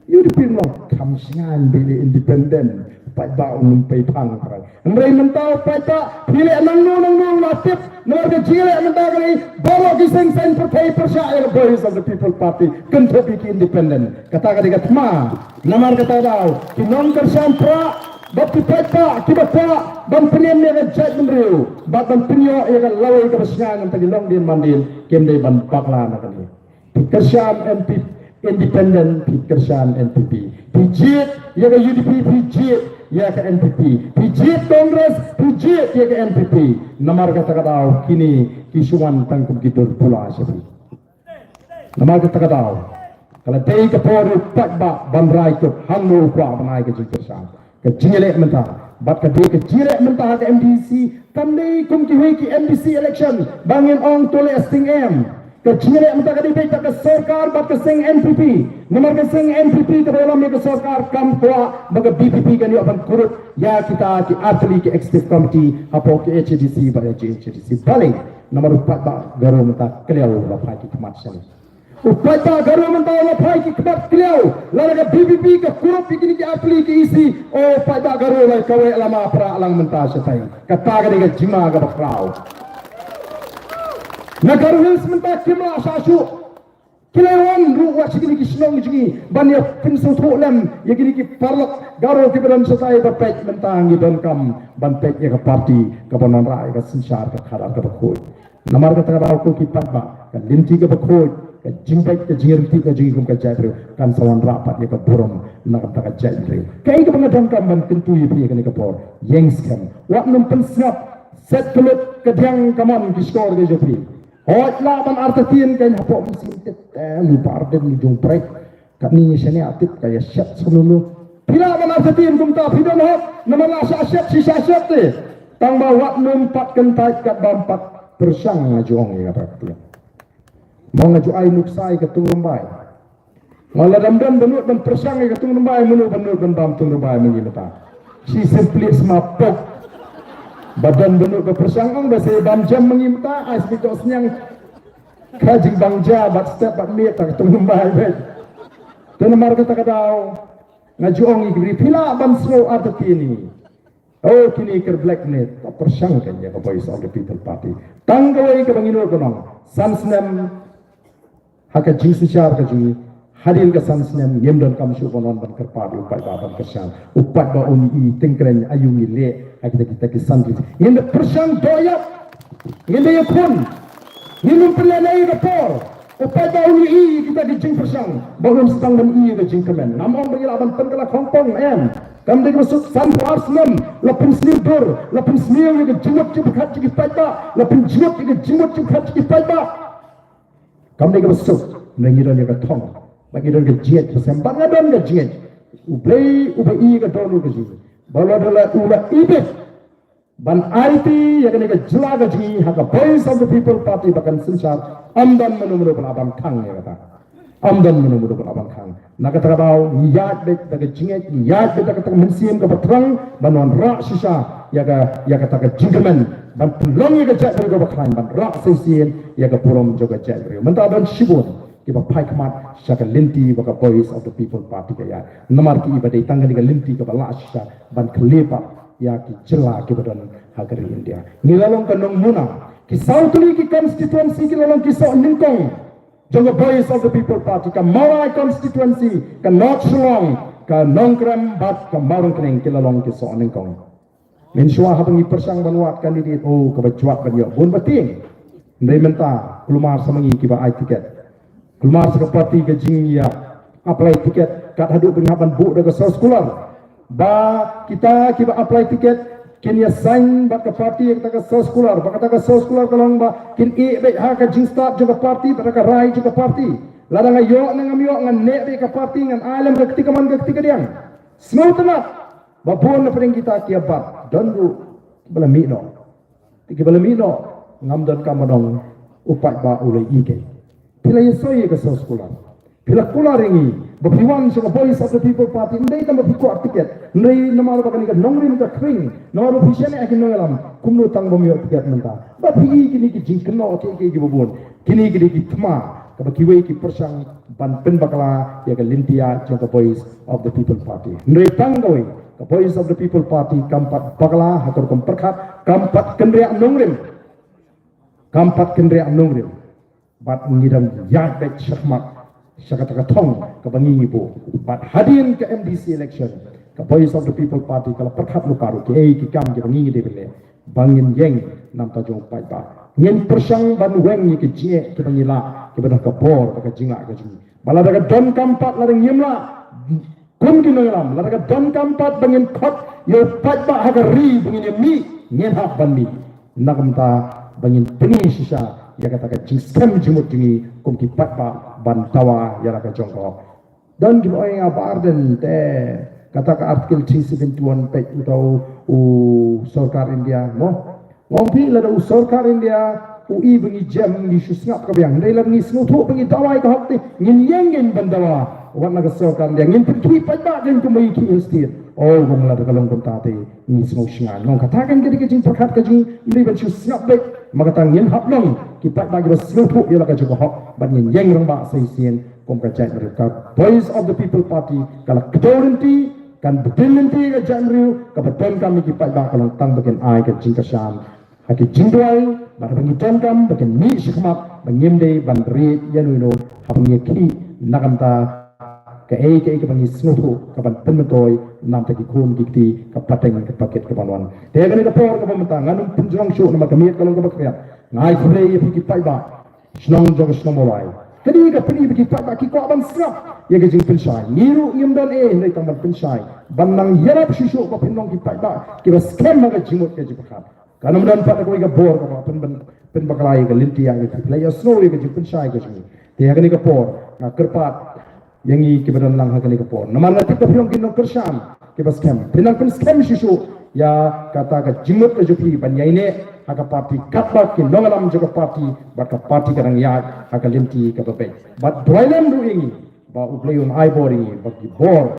Ïa u dei phi ym long kham sngewbha ba ngi leh independent. Paidbah un ym pei phang trai. Hynrei mynta u paidbah phi leh nangno nangno la tip namar ka jingïaleh mynta ka dei baroh ki seng saiñ pyrthei pyrshah ïa ka Voice of the People Party. Kynthup ïa ki independent. Kata ka dei ka thma. Namar kata ka daw ki nongkyrshan prah bad ki paidbah kiba kwah ban pynïeng ïa ka jaitbynriew bad ban pynïoh ïa ka lawei kaba shngaiñ na ka bynta ki longdien mandien kim dei ban bakla na kane. Phi kyrshan NPP independent, phi kyrshan NPP. Phi jied ïa ka UDP, phi jied ïa ka NPP. Phi jied Congress, phi jied ïa ka NPP. Namar kata ka daw kine ki shu wan tang kum ki dur pula sha phi. Namar kata ka daw ka la dei ka por ïa u paidbah ban rai kut hangno u kwah ban ai ka jingkyrshan. Ka jingïaleh mynta bad ka dei ka jingïaleh mynta ha ka MDC kam dei kum kiwei ki MDC election ba ngin ong to leh sting em. Ka jingïaleh mynta ka dei beit bad ka sorkar bad ka seng NPP. Namar ka seng NPP kaba ïalam ïa ka sorkar kam kwah ba ka VPP kan ïoh ban kurup ïa kita ki artylli ki executive committee hapoh ki HADC bad HADC. Balei? Namar u paidbah Garo mynta kliaw la phai ki khmat shane. U paidbah Garo mynta la phai ki khmat kliaw. Lada ka VPP ka kurup ïa kine ki artylli ki EC, o paidbah Garo la kawei lama pra lang mynta shatai. Kata ka dei ka jingma kaba khraw. Na Garo Hills mynta kim lah shah shuh. Ki la wan ruh wat sha kine ki shnong jong ngi ban ïa pynsngewthuh lem ïa kine ki paralok Garo kiba don shatai ba peit mynta ngi donkam ban peit ïa ka party kaba wanrah ïa ka synshar ka khadar kaba khuid. Namar kata ka daw ko ki paidbah ka lynti kaba khuid, ka jingbeit ka jingïarap ka jong ngi kum ka jaitbynriew kan sa wanrah pat ïa ka burom na ka bynta ka jaitbynriew. Kaei kaba nga donkam ban kyntu ïa phi ïa kane ka por, ïeng skhem, wat nym pynsngap, set ka lut ka diang ka mon ki shkor ka jong phi. Hooid lah ban artatien kein hapoh mynsiem tip, eh, u Bah Ardent u jong pyrshah. Katni shane a tip ka ïa shet sunu. Phi lah ban artatien kumta, phi don hok, namar la shah shet, shi shah shet te. Tang ba wat nym pat kyntait kat bam pat pyrshang, nga ju ong ïa kata ka tien. Mo, nga ju ai nuksa ïa ka Tungrymbai. Nga la dam dam ba nud ban pyrshang ïa ka Tungrymbai, mano ba nud ban bam Tungrymbai mynta. Shi simply sma pok. Ba dam ba nud ban pyrshang, ong ba sa bam jam mynta, ai sbit dok sniang. Ka jingbang ja bad step bad miet ta ka Tungrymbai bad. Te namar kata ka daw nga ju ong ïa ki briew, phi lah ban sngew artatien. Oh, kine ki black net, ta pyrshang kein ïa ka Voice of the People Party. Tang kawei kaba ngi nud ban ong, san snem ha ka jingsynshar ka jong ngi, hadien ka san snem ngim donkam shuh ban wan ban kyrpad ïa u paidbah ban kyrshan. U paidbah un i tyngkrein aïu ngi leh ha kita kita ki san ki. Ngin da pyrshang doh ïap. Ngin da ïakhun. Ngin ym pynlehnohei ka por. U paidbah un i kita ki jingpyrshang. Ba un sdang ban i ka jingkmen. Ngam ong ba ngi lah ban pynkylla khongpong, em. Kam dei kaba suk, sanphew ar snem la pynsniew dur, la pynsniew ïa ka jingmut jingpyrkhat jong ki paidbah, la pynjot ïa ka jingmut jingpyrkhat jong ki paidbah. Kam dei kaba suk, ngi don ïa ka thong, ba ngi don ka jingngeit, ba sem ba nga don ka jingngeit. U Blei uba i ka dohnud ka jong ngi. Ba la da la u la i beit ban aiti ïa kane ka jylla ka jong ngi ha ka Voice of the People Party ba kan synshar, ym don mano mano ba lah ban khang ïa kata. Ym don mano mano ba lah ban khang. Na kata ka daw ngi ïaid beit da ka jingngeit, ngi ïaid beit da kata ka mynsiem kaba thrang ban wanrah shisha ïa ka, ïa kata ka jingkmen ban pynlong ïa ka jaitbynriew kaba khlaiñ, ban rah shisien ïa ka burom jong ka jaitbynriew. Mynta don shibun kiba phai khmat sha ka lynti ba ka Voice of the People Party ka ïaid. Namar ki i ba dei tang kane ka lynti kaba lah shisha ban khleh pat ïa ki jylla kiba don ha ka ri India. Ngi la long ka nongmuna, ki saw tylli ki constituency ki la long ki soh nyngkong jong ka Voice of the People Party, ka Mawlai constituency, ka North Shillong, ka Nongkrem bad ka Mawryngkneng ki la long ki soh nyngkong. Mynshuwa haba ngi pyrshang ban wad candidate, oh, kaba jwat ban ïoh bun ba tieng. Hynrei mynta kulmar sa ma ngi kiba ai tiket. Kulmar sa ka party ka jingïa apply tiket, kat haduh ba ngi hap ban buh da ka soskular. Ba kita kiba apply tiket kin ïa sign bad ka party ïa kata ka soskular, ba kata ka soskular ka long ba kin ïeh beit ha ka jingstad jong ka party bad ka rai jong ka party. Lada nga ïoh ne ngam ïoh, ngan neh beit ka party, ngan ai lem ka kti kamon ka kti kadiang. Sngewtynnat ba bun na pdeng kita ki ïa bat, don ruh ba la mih noh. Te kiba la mih noh, ngam donkam ban ong u paidbah u la ïohi. Phi la ïasoi ïa ka soskular. Phi la kular ïa ngi ba phi wan sha ka Voice of the People Party, ym dei tang ba phi kwah tiket, hynrei namar ba kane ka nongrim ka khring, namar ba phi shaniah ha ki nongïalam, kumno tang bym ïoh tiket mynta. Ba phi ïohi kine ki jingkynnoh kiei kiei kiba bun. Kine ki dei ki thma kaba kiwei ki pyrshang ban pynbakla ïa ka lynti ïaid jong ka Voice of the People Party. Hynrei tang kawei, ka Voice of the People Party kam pat bakla ha ka rukom pyrkhat, kam pat kynriah nongrim. Kam pat kynriah nongrim. Bad ngi dang ïaid beit shakhmat sha kata ka thong kaba ngi ngi buh. Bad hadien ka M D C election, ka Voice of the People Party ka la pyrkhat lypa ruh kiei ki kam kiba ngi ngi dei ban leh ba ngin ïeng na bynta jong u paidbah. Ngin pyrshang ban weng ïa ki jingeh kiba ngi lah, kiba don ka bor bad ka jinglah ka jong ngi. Ba lada ka donkam pat, lada ngim lah kum ki nongïalam, lada ka donkam pat ba ngin khot ïa u paidbah ha ka ri ba ngin ïa mih, ngin hap ban mih. Na ka bynta ba ngin pyni shisha ïa kata ka jingskhem jingmut jong ngi kum ki paidbah ban dawa ïa la ka jong ka hok. Don kiba ong, ah, Bah Ardent, te kata ka Article three seventy-one peit uta u sorkar India, mo? Nga ong phi, lada u sorkar India u i ba ngi jem, ngi shu sngap ka biang. Hynrei lada ngi sngewthuh ba ngi dawa ïa ka hok te, ngin ïeng ngin ban dawa. Wat na ka sorkar India, ngin pynkhih paidbah kein kumba ngi khih Hill State. Oh, kumba lada ka long kumta te ngi sngew shngaiñ. Nga ong kata kein ka dei ka jingpyrkhat ka jong ngi, ban shu sngap beit. Ma kata ngin hap long ki paidbah kiba sngewthuh ïa la ka jong ka hok bad ngin ïeng rangbah sa shisien kum ka jaitbynriew. Ka Voice of the People Party ka la kdew lynti, kan btin lynti ka jaitbynriew, kaba donkam ïa ki paidbah ka long tang ba kin ai ka jingkyrshan ha ki jingduwai, bad haba ngi donkam ba kin mih shakhmat, ba ngim dei ban rieh ïano ïano, haba ngi ïakhih na ka bynta kaei kaei kaba ngi sngewthuh ka ban pynmyntoi na bynta ki khun ki kti, ka pateng ka pakit kaba wan. Te ha kane ka por kaba mynta ngan ym pynjrong shuh namar ka miet ka long kaba khriat. Nga ai khublei ïa phi ki paidbah shnong jong ka shnong Mawlai. Kane ka pyni ba ki paidbah ki kwah ban sngap ïa ka jingpynshai. Ngi ruh ngim don ei hynrei tang ban pynshai, ban nang ïarap shuh shuh ba phin long ki paidbah kiba skhem ha ka jingmut ka jingpyrkhat. Kan ym don pat kawei ka bor kaba pyn, pyn, pynbakla ïa ka lynti ïa ngi, phi la ïohsngew ïa ka jingpynshai ka jong ngi. Te ha kane ka por nga kyrpad ïa ngi kiba don lang ha kane ka por. Namar nga tip ba phi long ki nongkyrshan kiba skhem. Phi nang pynskhem shuh shuh ïa kata ka jingmut ka jong phi ban ïaineh ha ka party katba ki nongïalam jong ka party bad ka party ka dang ïaid ha ka lynti kaba beit. Bad duwai lem ruh ïa ngi ba U Blei un ai bor ïa ngi ba ki bor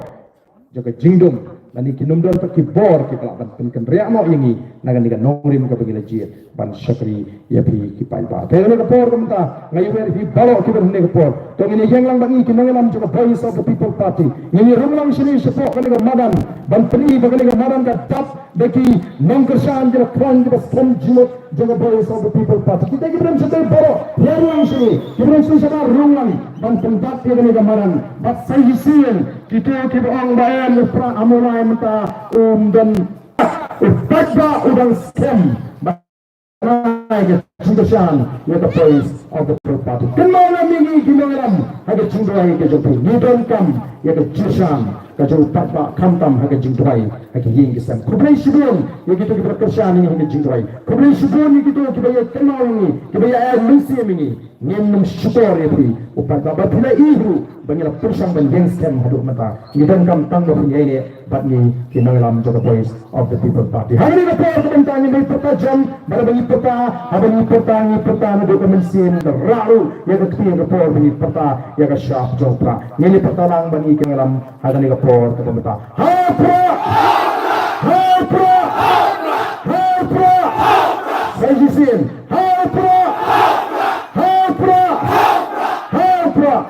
jong ka jingdum lane kin ym don pat ki bor kiba lah ban pynkynriah noh ïa ngi na kane ka nongrim kaba ngi la jied ban shakri ïa phi ki paidbah. Te ha kane ka por ka mynta nga ïawer ïa phi baroh kiba ha kane ka por. To ngin ïeng lang bad ngi ki nongïalam jong ka Voice of the People Party. Ngin ïa rung lang shane shapoh kane ka madan ban pyni ba kane ka madan ka dap da ki nongkyrshan kiba khlaiñ kiba skhem jingmut jong ka Voice of the People Party. Kita kiba don shatei baroh, ïa rung lang shane. Kiba don shatei shabar rung lang ban pyndap ïa kane ka madan. Bad sa shisien kito kiba ong ba em u Prah Amolai mynta um don, u paidbah u dang skhem ba ka jingkyrshan ïa ka Voice of the People Party. Kynmaw lem ïa ngi ki nongïalam ha ka jingduwai ka jong phi. Ngi donkam ïa ka jingkyrshan ka jong u paidbah khamtam ha ka jingduwai ha ki ïing ki sem. Khublei shibun ïa kito kiba kyrshan ïa ngi ha ka jingduwai. Khublei shibun ïa kito kiba ïa kynmaw ïa ngi, kiba ïa ai mynsiem ïa ngi. Ngin ym shukor ïa phi u paidbah ba phi la ïohi ruh ba ngi la pyrshang ban ïeng skhem haduh mynta. Ngi donkam tang ba phin ïaineh bad ngi ki nongïalam jong ka Voice of the People Party. Ha kane ka por ka mynta ngin ïa pyrta jan, bad haba ngi pyrta, haba ngi pyrta ngi pyrta naduh ka mynsiem, ka rah ruh ïa ka kti, ha ka por ba ngi pyrta ïa ka shap jong u Prah. Ngin ïa pyrta lang bad ngi ki nongïalam ha kane ka por kaba mynta. Ha u Prah! Ha u Prah! Ha u Prah! Sa shisien. Ha u Prah! Ha u Prah! Ha u Prah!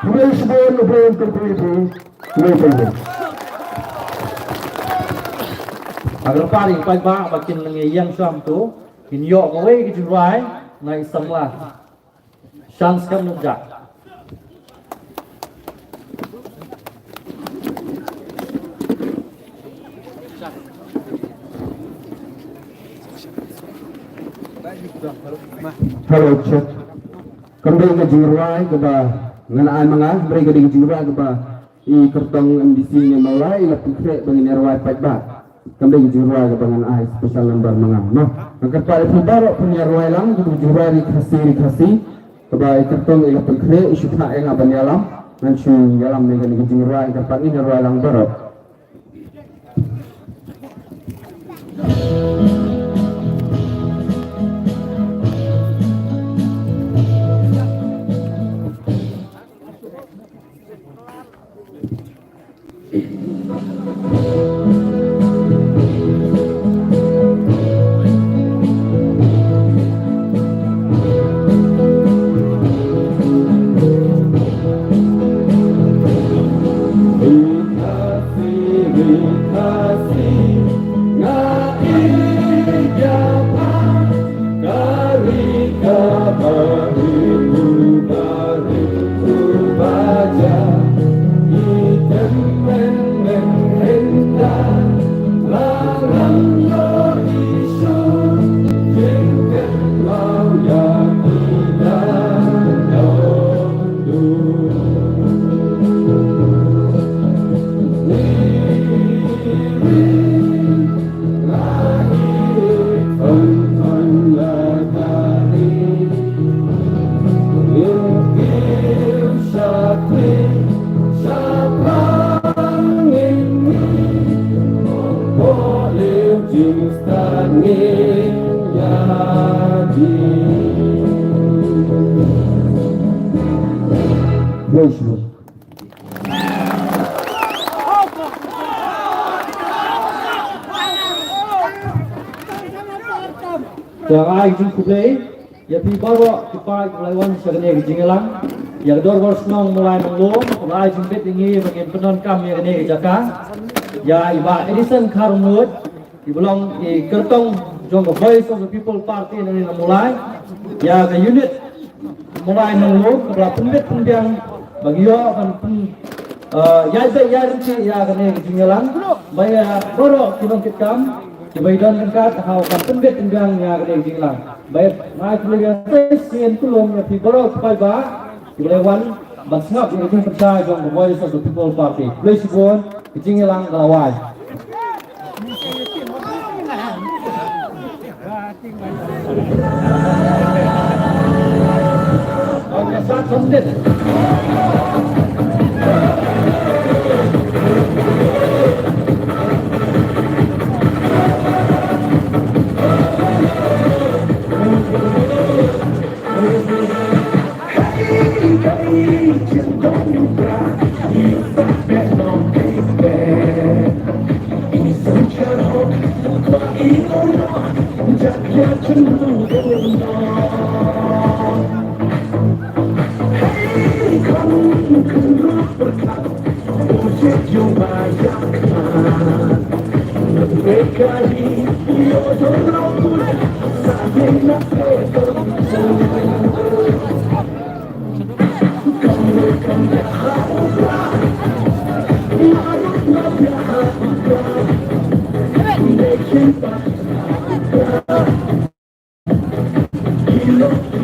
Khublei shibun, khublei shibun, khublei shibun. Nga kyrpad ïa ki paidbah ba kin nang ïeng shwa kumto, kin ïoh kawei ka jingrwai na i samla. Shan skhem nukjak. Hello, check. Kam dei ka jingrwai kaba ngan ai ma nga, kam dei ka dei ka jingrwai kaba i kyrtong M D C Niam Mawlai i la pynkhreh ba ngin ïarwai paidbah. Kam dei ka jingrwai kaba ngan ai special number ma nga, no. Nga kyrpad ïa phi baroh phin ïarwai lang, ka jingrwai ri Khasi ri Khasi. Kaba i kyrtong i la pynkhreh, i shu phah ïa nga ban ïalam. Ngan shu ïalam ïa kane ka jingrwai, nga kyrpad ngin ïarwai lang baroh. Praise the Lord. Te ai jingkhublei ïa phi baroh ki paid ba la wan sha kane ka jingïalang, ïa ka dorbar shnong Mawlai Nonglum ba la ai jingbit ïa ngi ba ngin pyndonkam ïa kane ka jaka, ïa i Bah Edison Kharngut, i ba long i kyrtong jong ka Voice of the People Party na, na Mawlai, ïa ka unit Mawlai Nonglum, kaba la pynbit pynbiang ba ngi ïoh ban pyn, eh, ïaid beit ïaid ryntih ïa kane ka jingïalang. Bad ïa baroh ki nongkitkam kiba ïadon ryngkat ha ka ban pynbit pynbiang ïa kane ka jingïalang. Bad nga ai khublei ïa phi, sngewbha khublei ïa phi baroh ki paidbah kiba la wan ban sngap ïa ka jingpynshai jong ka Voice of the People Party. Khublei shibun, ka jingïalang ka la wai.